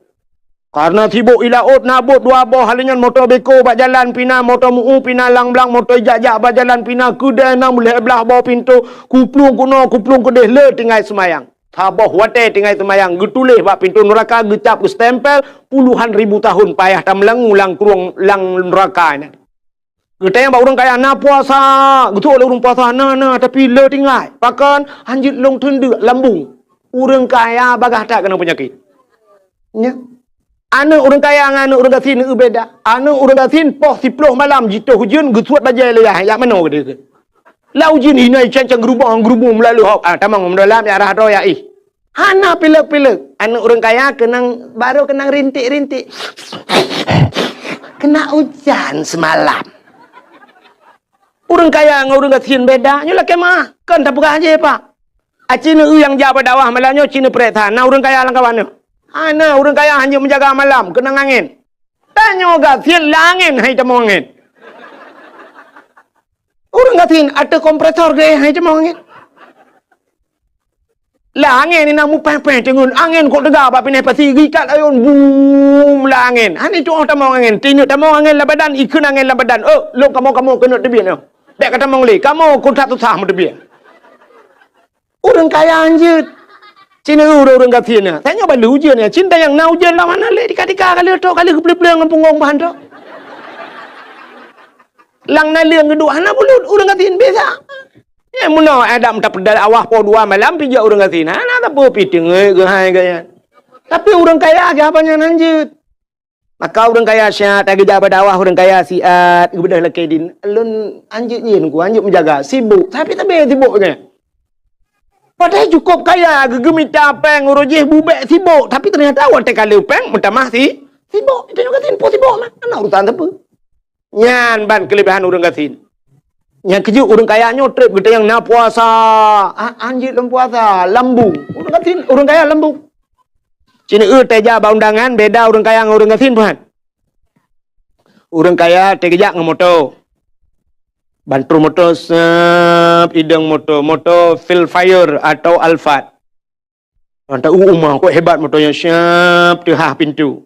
Karena sibok i laôt na bot dua boh, ahli nyan moto beko bak jalan pih na, moto meu pih na, lang blang, moto ijak-jak bak jalan pih na, keudè na meulhèe blah boh pintoe, kuplueng keunoe, kuplueng keudeh, lé tinggai seumayang. Saboh watée tinggai seumayang, geutuléh bak pintoe nuraka, geucap, geustempel, puluhan ribu tahun payah tameulangue lam krueng lam nuraka nyan. Geutanyong bak ureuëng kaya, "Na puasa?" Geutuek lé ureuëng puasa, "Na, na, tapi lé tinggai." Pakon? "Hanjeuet lôn teundeuk lambung." Ureuëng kaya bagaih that keunong peunyakét. Nya. Aneuëk ureuëng kaya ngon aneuëk ureuëng gasien beda. Aneuëk ureuëng gasien poh siploh malam jitoh ujeuen geusuet bajée lé yah, jak manoe geude. Lam ujeuen hinoe cang-cang geurubong-geurubong meulalu hok. Ah, tamong meudôlam, jak rhah droe, jak éh. Hana pilek-pilek. Aneuëk ureuëng kaya keunong, barô keunong rintik-rintik. Kena ujan semalam. Ureuëng kaya ngon ureuëng gasien beda. Nyoe lakée meuah. Kon tapeugah jih, Pak. Aci neueu nyang jak bak dakwah malam nyoe ci neupareksa. Na ureuëng kaya lam kawan nyoe? Hana, ureuëng kaya hanjeuet meujaga malam, keunong angén. Tanyoe gasien lam angén hai tamong angén. Ureuëng gasien ateueh kompresor geuéh hai tamong angén. Lam angén inan mupéh-péh teungeut, angén kok teuga bak pinai pasi geuikat ayôn, bum, lam angén. Hana tuoh tamong angén, tineuk tamong angén lam badan, ikheun angén lam badan. Oh, lôn kamoe-kamoe keuneuk teubiet nyoe. Bék ka tamong lé, kamoe keu that susah meuteubiet. Ureuëng kaya hanjeuet. Ci neueu ureuëng gasien nyan. Tanyoe ban lheueh ujeuen nyan. Ci neueu nyang na ujeuen lam hana lé, tika-tika ka lheueh trok, ka lheueh geupleueng-pleueng ngon punggong bah trok. Lam naleueng geuduek hana bulut, ureuëng gasien biasa. Nyan meunoe Adam tapeudal awah poh dua malam pih jak ureuëng gasien. Hana sapeue pih teungeut geuhai gaya. Tapi ureuëng kaya geuh haba nyan hanjeuet. Maka ureuëng kaya siat, lagée jak bak dakwah ureuëng kaya siat, geubeudôh lakée dien. Lôn hanjeuet nyan ku, hanjeuet meujaga, sibok, tapi sabe sibok nyan. Padahai cukôp kaya, geugeumita péng uroe jih bubek sibok, tapi teunyata watée ka lheueh péng meutamah si, sibok. Itu juga sibok, sibok mah. Hana urusan sapeue. Nyan ban keuleubehan ureuëng gasien. Nyang keujeuet ureuëng kaya nyoe treb geutanyong na puasa. Ah, hanjeuet lom puasa, lambung. Ureuëng gasien, ureuëng kaya lambung. Ci neueu teuja bak undangan beda ureuëng kaya ngon ureuëng gasien, peuhan. Ureuëng kaya teugeujak ngon moto. Ban trôh moto seup idong moto, moto Velfire atau Alphard. Mantap, uh, uma, kok hebat moto nyan, siap teuhah pintu.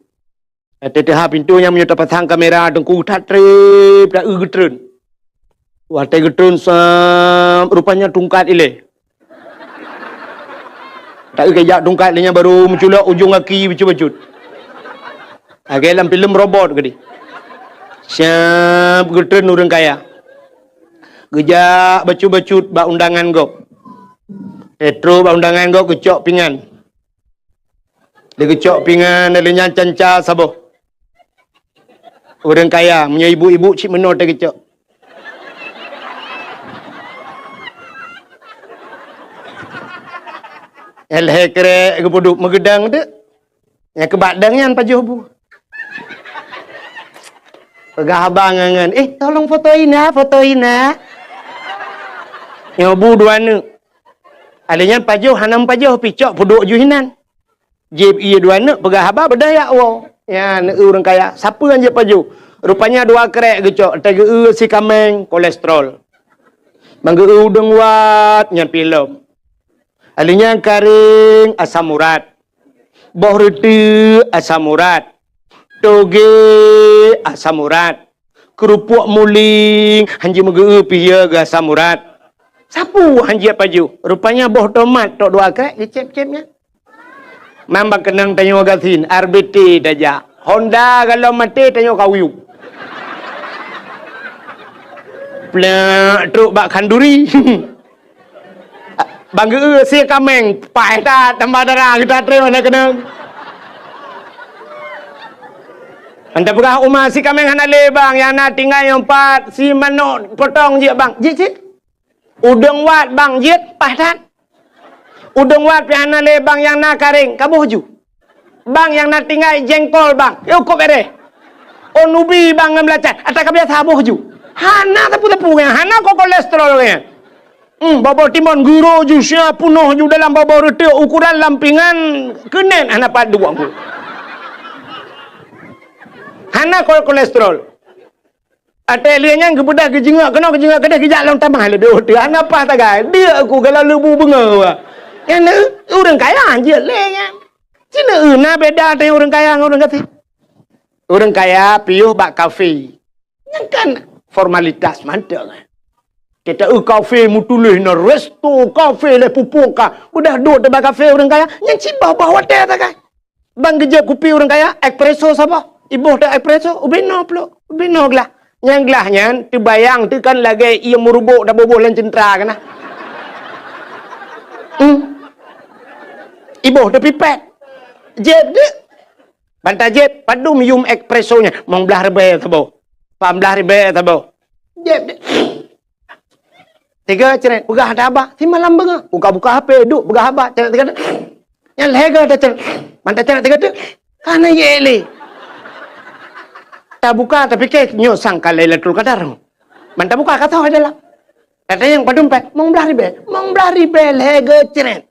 Watée teuhah pintu nyan meunyoe tapasang kamera teungku that treb, taeu geutreun. Watée geutreun sab, rupanya tungkat ilée. Taeu kejak tungkat ilée nyan baru meuculok ujong gaki bacut-bacut. Lagée lam filem robot keudeh. Siap geutreun ureuëng kaya. Geujak bacut-bacut bak undangan gob. Trôh bak undangan gob geucok pingan. Lé geucok pingan, lé nyan canca saboh. Ureuëng kaya, meunyoe ibu-ibu cit meunoe teuh geucok. Lhée krek geupeuduek meugeudang teuk. Nyang keubak dang nyan pajoh bu. Peugah abang ngan, "Eh, tolong foto ina, foto ina." Nyoe bu dua neuk. Alé nyan pajoh hana meupajoh pih cok peuduek ju hinan. Jieb ié dua neuk peugah haba beudôh yak woe. Nyan ureuëng kaya, sapeue nyang jieb pajoh? Rupanya dua krek geucok, teugeue si kaméng kolesterol. Manggeue udeueng wat nyan pih lom. Alé nyan karéng asam urat. Boh reuteuek asam urat. Togé asam urat. Keurupuk muling, hanjeuet meugeue pih ya geuasam urat. Sapeue hanjeuet pajoh? Rupanya boh tomat tok dua krek geucép-cép nyan. Mamba keunong tanyoe gasien, R B T tajak. Honda galom maté tanyoe kawiup. Plek, trok bak khanduri. Bang geu sie kaméng, paih that, tambah dara geutanyoe na keunong. Anda peugah uma si kaméng hana lé bang, nyang na tinggai nyoe pat, si manok potong jeuet bang. Jeuet, jeuet. Udeueng wat bang, jeuet, paih that. Udeueng wat pih hana lé bang, nyang na karéng, ka boh ju. Bang nyang na tinggai jengkol bang, yôh kop éréh. Oh nubi bang ngon beulacan, ata ka biasa boh ju. Hana sapeue-sapeue nyan, hana ko-, kolesterol nyan. Hmm, bobo timon guro ju sia punoh ju dalam bobo reuteuek ukuran lampingan keunen hana pat duek. Hana ko-, kolesterol. Até lheueh nyan geubeudôh geujeungok keunoe geujeungok keudeh geujak lom tamah leubeh oh teuh hana paih tagai. Deuk ku gala leubu beungoh. Nyan ureueng kaya jeuet lé nyan. Cina na beda teuh ureueng kaya ngon ureueng gasien. Ureueng kaya piôh bak kafe. Nyan kan formalitas mantong. Kita eu kafe mutuléh na resto kafe lé pupuk ka. Udah duek teuh bak kafe ureueng kaya. Nyan cit bah-bah watèe tagai. Bang geujép kupi ureueng kaya, espresso saboh. Iboh teuh espresso, ubé noe plôk, ubé noe glah. Nyang glah nyan teubayang teuh kan lagèe ié meurubok taboboh lam ceuntra keunan. Hmm. Iboh teuh pipet. Jép deuh. Ban tajép, padum yum espresso nyan, mong blaih ribèe saboh. Pah blaih ribèe saboh. Jép deuh. Tiga cret, peugah haba, simalam beungoh. Buka-buka H P, duek peugah haba, cret tiga teuk. Nyan lhèe go tacret. Man tacret tiga teuk. Ka na yé lé. Tabuka, tapike nyoe sang ka Lailatul Qadar. Man tabuka ka soe dalam. Tatanyong padum pèng, mong blaih ribèe. Mong blaih ribèe lhèe go cret.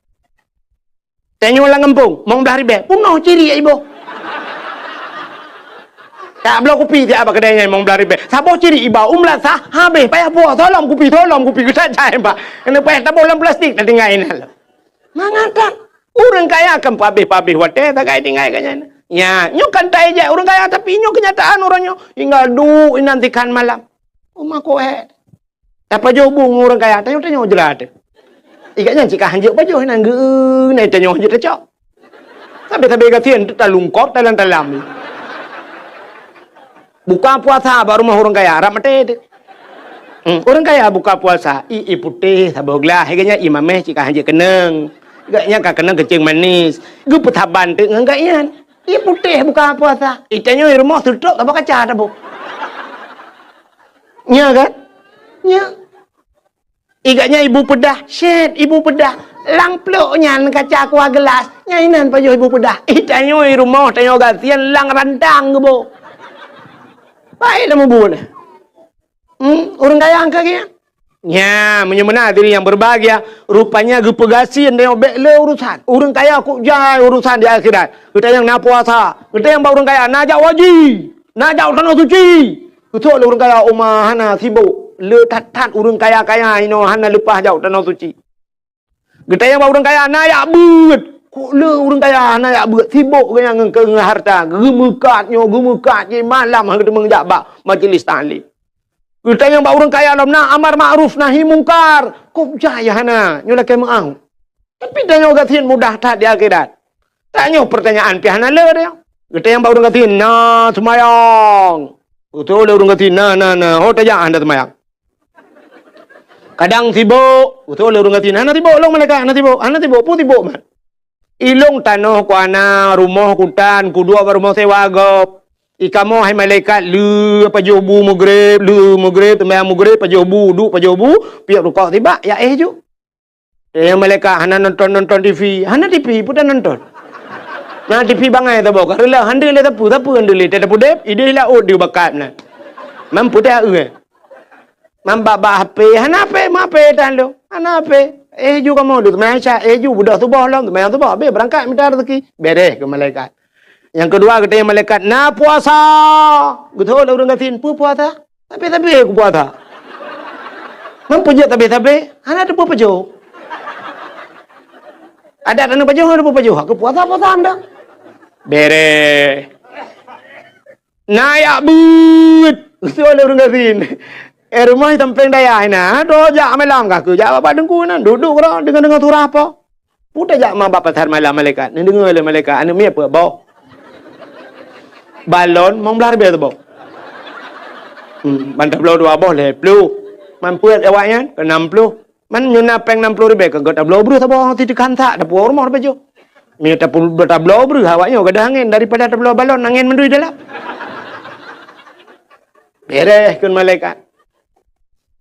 Tanyoe lam gampông, mong blaih ribèe, punoh ciri iboh. Tak bloe kupi siat bak keudè nyan mong blaih ribèe. Saboh ciri iba umlat sah, habéh payah puwoe, solom kupi, solom kupi, geutat jai bak. Keuneuk payah taboh lam plastik, tatinggai inan lom. Mangat that. Ureueng kaya kan pabéh-pabéh watèe tagai tinggai ka nyan. Nya, nyoe kan taijak ureueng kaya, tapi nyoe keunyataan ureueng nyoe. Tinggai duek inan sikan malam. Uma koe. Tapajoh bu ngon ureueng kaya, tanyoe-tanyoe jeulaih teuh. Ikat nyan cit ka hanjeuet pajoh inan geu, na tanyoe hanjeuet tacok. Sabe-sabe gasien teuh talungkop talam-talam. Buka puasa bak rumoh ureueng kaya, rab maté teuh. Hmm, ureueng kaya buka puasa, i, i putéh saboh glah, ikat nyan i mamèh cit ka hanjeuet keunong. Ikat nyan ka keunong keuceung manis. Geupeusaban teuh ngon ikat nyan. I putéh buka puasa. I tanyoe i rumoh seutrok saboh kaca taboh. Nya kan? Nya. Ikat nyan ibu peudah, syèt ibu peudah. Lam plôk nyan kaca kuah geulas, nyan inan pajoh ibu peudah. I tanyoe i rumoh tanyoe gasien lam rantang geuboh. Baik lam mubu nyan. Hmm, ureueng kaya angka geuh. Nya, meunyoe meunan hadirin yang berbahagia, rupanya geupeugasien tanyoe bèk le urusan. Ureueng kaya kok jai urusan di akhirat. Geutanyong na puasa, geutanyong bak ureueng kaya na jak haji. Na jak u Tanoh Suci. Geusok lé ureueng kaya uma hana sibok. Le that-that ureueng kaya-kaya inoe hana leupah jak u Tanoh Suci. Geutanyong bak ureueng kaya na jak beuet. Kok le ureueng kaya hana jak beuet, sibok geuh nyan ngon, ngon harta. Geumeukat nyoe, geumeukat jih malam han geuteumeung jak bak majlis taklim. Geutanyong bak ureueng kaya lom na amar makruf nahi mungkar. Kok jai hana, nyoe lakèe meu'ah. Tapi tanyoe gasien mudah that di akhirat. Tanyoe peurtanyaan pih hana le tanyoe. Geutanyong bak ureueng gasien, "Na seumayang?" Geutanyong lé ureueng gasien, "Na, na, na." "Ho tajak hana seumayang?" "Kadang sibok." Geutanyong lé ureueng gasien, "Hana sibok lôn malaikat, hana sibok." "Hana sibok, peue sibok man?" "Ilôn tanoh ku hana, rumoh ku tan, ku duek bak rumoh sewa gob. I kamoe hai malaikat, le pajoh bu meugreb, le meugreb, seumayang meugreb, pajoh bu, duek pajoh bu, piep rukok sibak, jak éh ju." Nyang malaikat hana nonton-nonton T V. Hana T V, peue tanonton? Na T V bangai saboh, ka reuloh, han deuh lé sapeue, sapeue han deuh lé, teuh tapeuudép, idéh laôt deuh bakat na. Mampu teuh, eh. Mambak-bak H P, hana H P, ma H P tan lôn. Hana H P. Éh ju kamoe deuh, seumayang Isya, éh ju, beudôh suboh lom, seumayang suboh, abéh beurangkat mita raseuki. Bèrèh keu malaikat. Nyang keudua, geutanyong malaikat, "Na puasa?" Geutanyong lé ureueng gasien, "Peue puasa?" "Sabé-sabé ku puasa." "Man peue jeuet sabé-sabé?" "Hana teupeu pajoh." "Adak hana pajoh, hana teupeu pajoh. Aku puasa-puasa anda." Bèrèh. "Na jak beuet." Geutanyong lé ureueng gasien. "Eh, rumoh di sampéng dayah inan, droe jak malam kah keu jak bak teungku inan, duek-duek keudroe deungoe-deungoe surah po." Peue tajak ma bak pasar malam malaikat? Neudeungoe lé malaikat, aneuk miet peuet boh. Balon mong blaih ribèe saboh. Hmm, ban tabloe dua boh lhèe ploh. Man peuet awaknyan keu nam ploh. Man nyoe na péng nam ploh ribèe, ka tabloe breuh saboh, si teukan sak, tapuwoe rumoh tapajoh. Meunyoe tapu-, tabloe breuh awaknyoe gadôh angén, daripada tabloe balon, angén mandum dalam. Beureh kheun malaikat.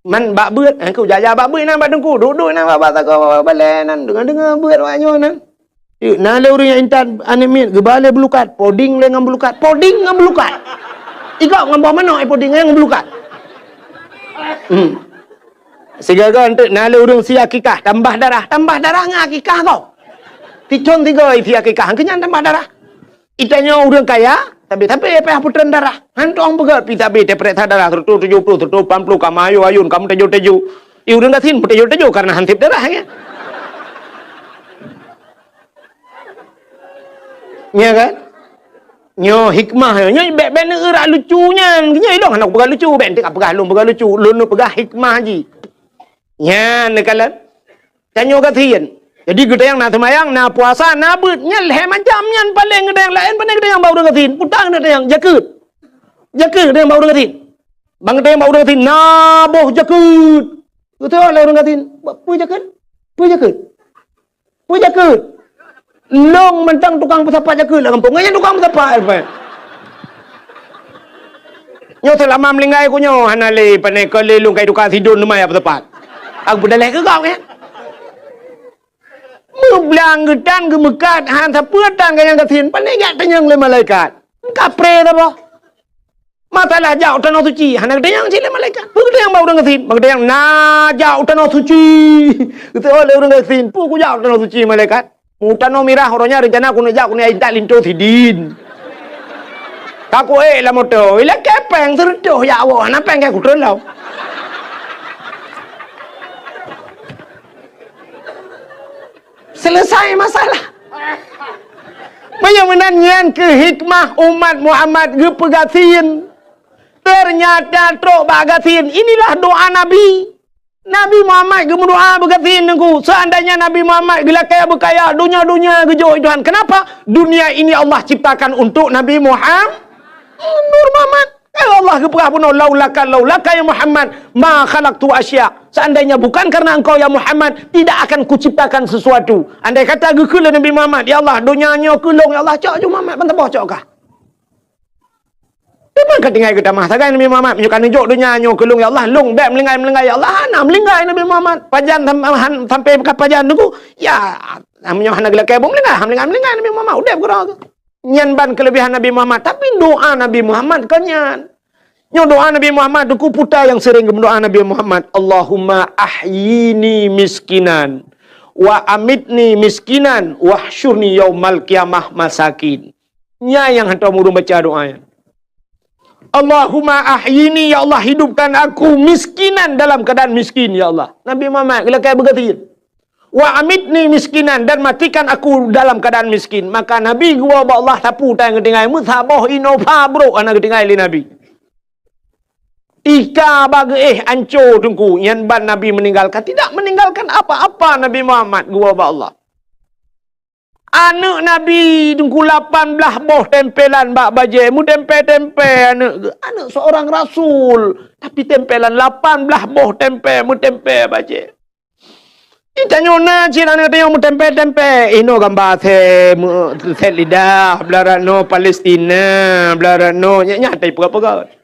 Man bak beuet, eh, ku jaja bak beuet nan bak teungku, duek-duek nan bak, bak sagoe balèe nan, deungoe-deungoe beuet awaknyoe nan. Yuk, na lé ureueng nyang intat aneuk miet, geuba lé beulukat, poding lé ngon beulukat, poding ngon beulukat. Igok ngon boh manok, eh, poding ngon beulukat. Hmm. Sigoe-goe enteuk na lé ureueng sie akikah, tambah darah, tambah darah ngon akikah kok. Sicon sigoe sie akikah, keu nyan tambah darah. Geutanyoe ureueng kaya, tapi-tapi payah putreun darah. Han tueng peugah pih tapi teupeuriksa darah, seratus tujuh puluh, seratus lapan puluh, ka meuayun-ayun, ka meuteujô-teujô. Di ureueng gasien meuteujô-teujô karena han sép darah, ya. Ya kan? Nyoe hikmah, nyoe bèk, bèk neueurak lucu nyan. Nyoe ilong hana kupeugah lucu, bèk enteuk kapeugah lôn peugah lucu. Lôn neupeugah hikmah jih. Nyan neukalon. Tanyoe gasien. Jadi geutanyoe na seumayang, na puasa, na beuet. Nyan lhèe macam nyan paleng geutanyoe laén, pane geutanyoe bak ureueng gasien. Peue geutanyoe, jakeuet. Jakeuet geutanyoe bak ureueng gasien. Ban geutanyoe bak ureueng gasien, na boh jakeuet. Geutanyoe lé ureueng gasien, "Peue jakeuet? Peue jakeuet? Peue jakeuet?" Lôn mantong tukang peusapat jakeuet lam gampông. Nyan tukang peusapat, Pak. Nyoe seulama meulinggai ku nyoe hana lé, pane ka lé lôn kai tukang sidon teuma nyang peusapat. Aku peudaléh keu kau, ya. Meublang geutan geumeukat, han sapeue tan ka nyang gasien, pane jak tanyong lé malaikat. Kapré saboh. Masalah jak u tanoh suci, hana geutanyong cit lé malaikat. Peue geutanyong bak ureueng gasien? Bak geutanyong na jak u tanoh suci. Geutanyong lé ureueng gasien, "Peue kujak u tanoh suci, malaikat?" "U tanoh mirah, uroe nyan reuncana keuneuk jak, keuneuk intat linto sidin. Ka kuék lam moto, ilakèe péng seureutôh jak woe, hana péng keu kutreun lom." Selesai masalah. Meunyoe meunan nyan keuh hikmah umat Muhammad geupeugasien. Teunyata trok bak gasien, inilah doa Nabi. Nabi Muhammad geumeudoa beugasien teungku. Seandainya Nabi Muhammad geulakèe beukaya, donya-donya geujok Tuhan. Kenapa? Dunia ini Allah ciptakan untuk Nabi Muhammad. Nur Muhammad. Kan Allah geupeugah bunoe, "Laulaka, laulaka ya Muhammad, ma khalaqtu asya." Seandainya bukan karena engkau ya Muhammad, tidak akan kuciptakan sesuatu. Andai kata geukheun lé Nabi Muhammad, "Ya Allah, donya nyoe keu lôn, ya Allah, cok ju Muhammad, ban saboh cok kah." Teuma ka tinggai geutamah sagai Nabi Muhammad, "Meunyoe ka neujok donya nyoe keu lôn, ya Allah, lôn bèk meulinggai-meulinggai, ya Allah." Hana meulinggai Nabi Muhammad. Pajan sam-, han-, sampai ka pajan teungku, ya, meunyoe hana geulakèe beumeulinggai, hana meulinggai-meulinggai Nabi Muhammad, udép keudroe geuh. Nyan ban keuleubehan Nabi Muhammad. Tapi doa Nabi Muhammad kon nyan. Nyoe doa Nabi Muhammad, teungku, peue nyang sering geumeudoa Nabi Muhammad, "Allahumma ahyini miskinan, wa amitni miskinan, wahsyurni yaumal qiyamah masakin." Nyan nyang hantom ureueng baca doa nyan. "Allahumma ahyini, ya Allah, hidupkan aku miskinan, dalam keadaan miskin, ya Allah." Nabi Muhammad geulakèe beugasien. "Wa amitni miskinan, dan matikan aku dalam keadaan miskin." Maka Nabi geuwoe bak Allah, sapeue tan geutinggai, meusaboh Innova brôk hana geutinggai lé Nabi. Tika bak geuéh anco teungku, nyan ban Nabi meninggalkan, tidak meninggalkan apa-apa Nabi Muhammad geuwoe bak Allah. Aneuk Nabi teungku lapan blaih boh tempelan bak bajèe, meutempè-tempè aneuk geuh. Aneuk seorang rasul, tapi tempelan lapan blaih boh tempè, meutempè bajèe. Di tanyoe na cit aneuk tanyoe meutempè-tempè, inoe gamba sèt, meu-, sèt lidah, blah rot noe Palestina, blah rot noe, nyan, nyan tai peugah-peugah.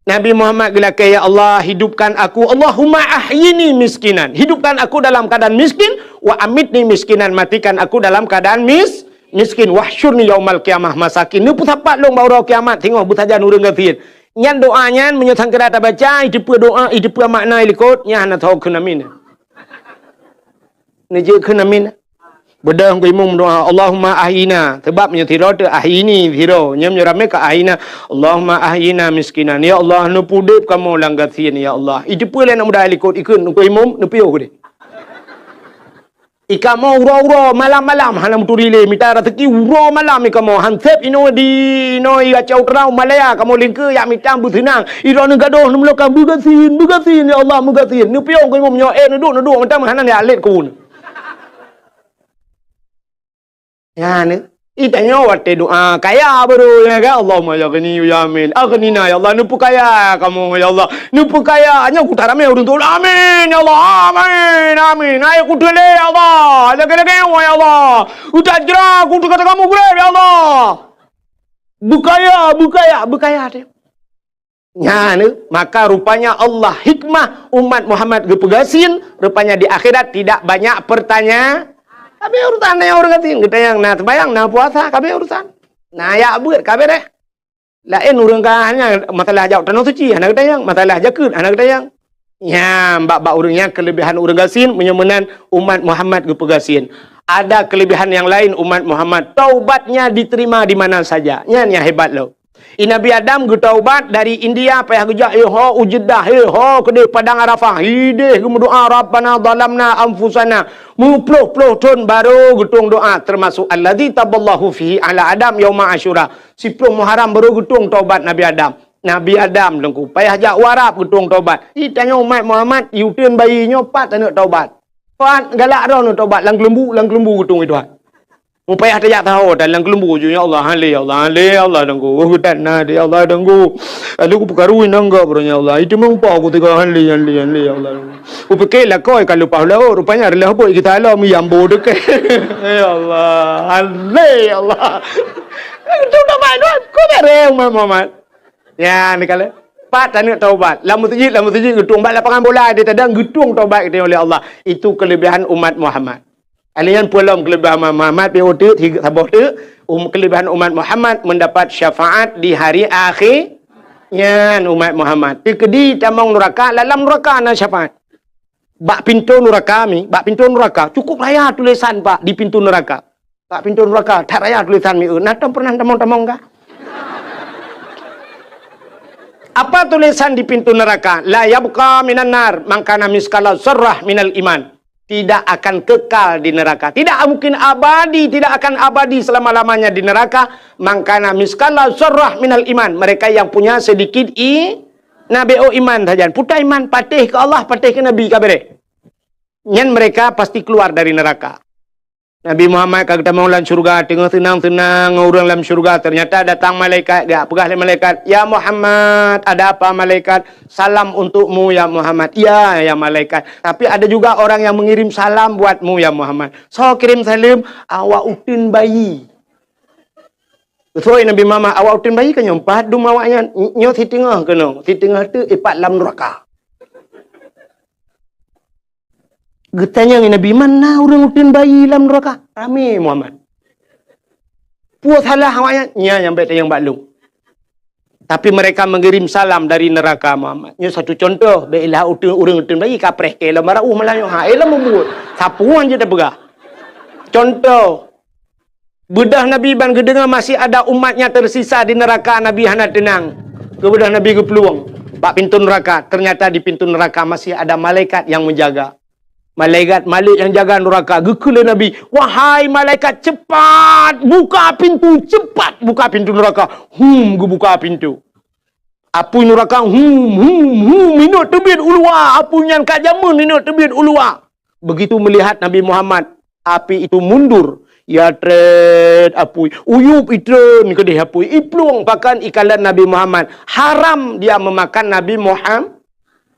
Nabi Muhammad geulakèe, "Ya Allah, hidupkan aku, Allahumma ahyini miskinan." Hidupkan aku dalam keadaan miskin, "wa amitni miskinan." Matikan aku dalam keadaan mis-, miskin. "Wahsyurni yaumal qiyamah masakin." Neupeusapat lôn bak uroe kiamat, singoh beusajan ureueng gasien. Nyan doa nyan, meunyoe sangkira tabaca, iteupeue doa, iteupeue makna ilikot, nyan hana soe kheun amin. Neujeuet kheun amin. Beudôh Teungku Imum doa, "Allahumma ahyina." Sabab meunyoe sidroe teuh ahyini sidroe, nyoe meunyoe ramé ka ahyina. "Allahumma ahyina miskinan." Ya Allah, neupeudép kamoe lam gasien, ya Allah. Iteupeue lé aneuk muda ilikot, ikheun Teungku Imum, neupiôh keudeh. Ikamoe uroe-uroe, malam-malam, hana meuturi lé, mita raseuki uroe malam ikamoe, han sép inoe di, inoe i Aceh Utara, Malaya, kamoe lingkeue jak mita beuseunang. Droeneuh gadôh neumeulokang, "Beugasien, beugasien, ya Allah, beugasien." Neupiôh Teungku Imum nyoe, eh, neuduek, neuduek, mantong hana jak lét keu uneuen. Nyan, eh. Itanyoe watée doa kaya baru, ya kan? Allahumma ya ghani ya amin. Aghnina ya Allah, neupeukaya kamoe ya Allah. Neupeukaya. Nyoe kuta ramé ureuëng tu. Amin ya Allah. Amin. Amin. Ayo kuteulé ya Allah. Lagée-lagée ya Allah. Utak jera aku teuka-teuka mugreb ya Allah. Beukaya, beukaya, beukaya teh. Nyan, maka rupanya Allah hikmah umat Muhammad geupeugasien, rupanya di akhirat tidak banyak pertanya-, tapi urusan nyang ureuëng gasien, geutanyong na sembahyang, na puasa, kabe urusan. Na yak buet, kabe deh. Laén ureuëng ka hanya masalah jak tanoh suci, hana geutanyong, masalah jakeuet, hana geutanyong. Nyan, bak-bak ureuëng nyan kelebihan ureuëng gasien, meunyoe meunan umat Muhammad geupeugasien. Ada kelebihan yang lain umat Muhammad, taubatnya diterima di mana saja. Nyan nyang hebat lom. I Nabi Adam geutaubat dari India, payah geujak, eh, ho u Jeddah, eh, ho keudeh Padang Arafah, hideh geumeudoa, "Rabbana zalamna anfusana." Meuploh-ploh thon baru geutueng doa, termasuk allazi taballahu fihi ala Adam yauma Asyura. Siploh Muharram baru geutueng taubat Nabi Adam. Nabi Adam teungku payah jak u Arab geutueng taubat. Itanyoe umat Muhammad, i uteuen bayi nyoe pat taneuk taubat. Pat galak droeneuh taubat lam keuleumbu, lam keuleumbu geutueng i Tuhan. Mupayah tajak taho dan lam keuleumbu ju, "Ya Allah, hale, ya Allah, hale, ya Allah, danggu. Oh, geutan na, ya Allah, danggu. Aduh, kupeukarui nangga, bro, ya Allah. Itu meupa aku tiga hale, hale, hale, ya Allah, danggu." Kupike lakoi ka leupah laôt, rupanya adalah bot kita alam yang bodoh ke. Ya Allah, hale, ya Allah. Itu dah main, wah, kau bereng, Muhammad. Ya, ni kala. Pat taneuk taubat. Lam meuseujid, lam meuseujid geutueng. Bak lapangan bola di tadang geutueng taubat kita oleh Allah. Itu kelebihan umat Muhammad. Alih nyan peue lom kelebihan Muhammad, pih uteuk, tiga saboh teuk, um, kelebihan umat Muhammad mendapat syafaat di hari akhir. Nyan umat Muhammad. Teukeudi tamong nuraka, lam nuraka na syafaat. Bak pintoe nuraka mi, bak pintoe nuraka, cukup raya tulisan, Pak, di pintoe nuraka. Bak pintoe nuraka, that raya tulisan mi, na tom pernah tamong-tamong ka? Apa tulisan di pintoe nuraka? La yabqa minan nar man kana miskala zarrah minal iman. Tidak akan kekal di neraka. Tidak mungkin abadi, tidak akan abadi selama-lamanya di neraka. Man kana miskala zarrah minal iman. Mereka yang punya sedikit i-, nabi, oh, iman saja. Puta iman, patéh ke Allah, patéh ke Nabi, ka bereh. Nyan mereka pasti keluar dari neraka. Nabi Muhammad ka geutamong lam syurga, teungoh seunang-seunang ngon ureuëng lam syurga, ternyata datang malaikat, geujak peugah lé malaikat, "Ya Muhammad." "Ada apa, malaikat?" "Salam untukmu, ya Muhammad." "Iya, ya malaikat." Tapi ada juga orang yang mengirim salam buatmu, ya Muhammad. Soe kirim saleuem? Awak uteuen bayi. Soe Nabi Muhammad, awak uteuen bayi ka nyoe, padum awaknyan, nyoe siteungoh keunoe, siteungoh teuk ipat lam nuraka. Geutanyong Nabi, "Mana ureuëng uteuen bayi lam nuraka?" Ramé Muhammad. Peue salah awaknyan? Nyan nyang bék tanyong bak lôn. Tapi mereka mengirim salam dari neraka, Muhammad. Nyoe satu contoh, bék ilah uteuen, ureuëng uteuen bayi kapreh keu lom barah uh malah nyoe. Ha, eh lom buet. Sapeue jeuet tapeugah. Contoh, Beudôh Nabi ban geudeungoe masih ada umatnya tersisa di neraka, Nabi hana teunang. Keu beudôh Nabi geuplueng bak pintoe nuraka, ternyata di pintoe nuraka masih ada malaikat yang menjaga. Malaikat Malik yang jaga nuraka, geukheun lé Nabi, "Wahai malaikat, cepat buka pintu, cepat buka pintu nuraka." Hum, geubuka pintu. Apui nuraka, hum, hum, hum, inot teubiet u luwa. Apui nyan ka jameun inot teubiet u luwa. Begitu melihat Nabi Muhammad, api itu mundur. Ya tret apui, uyup itreun keudeh apui, iplueng pakan ikalon Nabi Muhammad. Haram dia memakan Nabi Muhammad.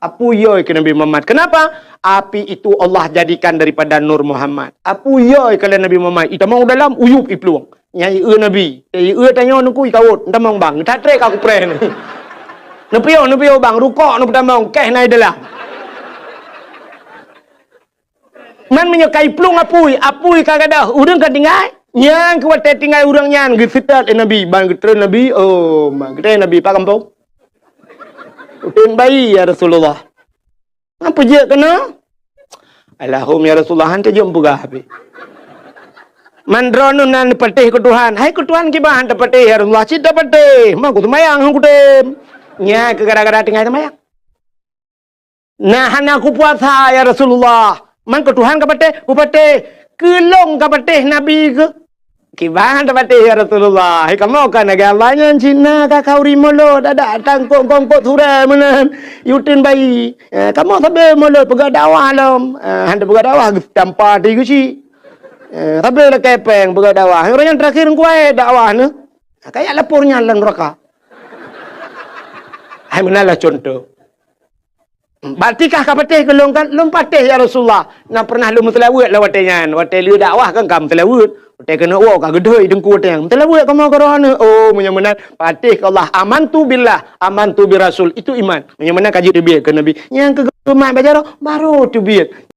Apui yoi keu Nabi Muhammad. Kenapa? Api itu Allah jadikan daripada nur Muhammad. Apui yoi ikalon Nabi Muhammad. Itamong dalam uyup iplueng. Nyai eu Nabi. Eh, eu tanyoe nuku ikawot. Entamong bang. That trek aku preh ni. Neupiyôh, neupiyôh bang. Rukok neupeutamong. Keh nai dalam. Man meunyoe ka iplueng apui, apui ka gadôh, ureuëng ka tinggai. Nyang keu watée tinggai ureuëng nyan geuseutôt lé Nabi, ban geutreun Nabi, oh, ma, geutreun Nabi, "Pak gampông? Uteuen bayi, ya Rasulullah." "Ngan peujeuet keunoe?" "Alahum, ya Rasulullah, han teujeuet peugah habéh. Man droeneuh na neupatéh keu Tuhan." "Hai keu Tuhan kiban han tapatéh, ya Rasulullah?" "Cit tapatéh, ma kuseumayang han kutem." Nyan keu gara-gara tinggai seumayang. "Nah, hana kupuasa, ya Rasulullah." "Man keu Tuhan kapatéh?" "Kupatéh." "Keu lôn kapatéh Nabi keuh?" "Kiban tapatéh, ya Rasulullah." "Hai kamoe ka lagée Allah nyan cit na ka khauri mulod, adak tangkok-kongkot surée meunan, uteuen bayi. Eh, kamoe sabe mulod peugah dakwah lom." Eh, han tapeugah dakwah, geutampa di geuchik. Eh, tapi lakée péng peugah dakwah. Ureuëng nyang terakhir kuwai dakwah ni. Kayak lapor nyan lam neraka. Hai meunan lah contoh. Berarti kah ka patéh keu lôn kan? Lôn patéh ya Rasulullah. Nah pernah lôn meuseulaweuet lah watée nyan. Watée lheueh dakwah kan ka meuseulaweuet. Watée keuneuk woe ka geudhôi teungku watée nyan. Meuseulaweuet kamoe keu roh aneuëk. Oh, meunyoe meunan patéh keu Allah. Amantu billah, amantu bi rasul. Itu iman. Meunyoe meunan ka jeuet teubiet keu Nabi. Nyang keu geumat bak jaroe baru teubiet.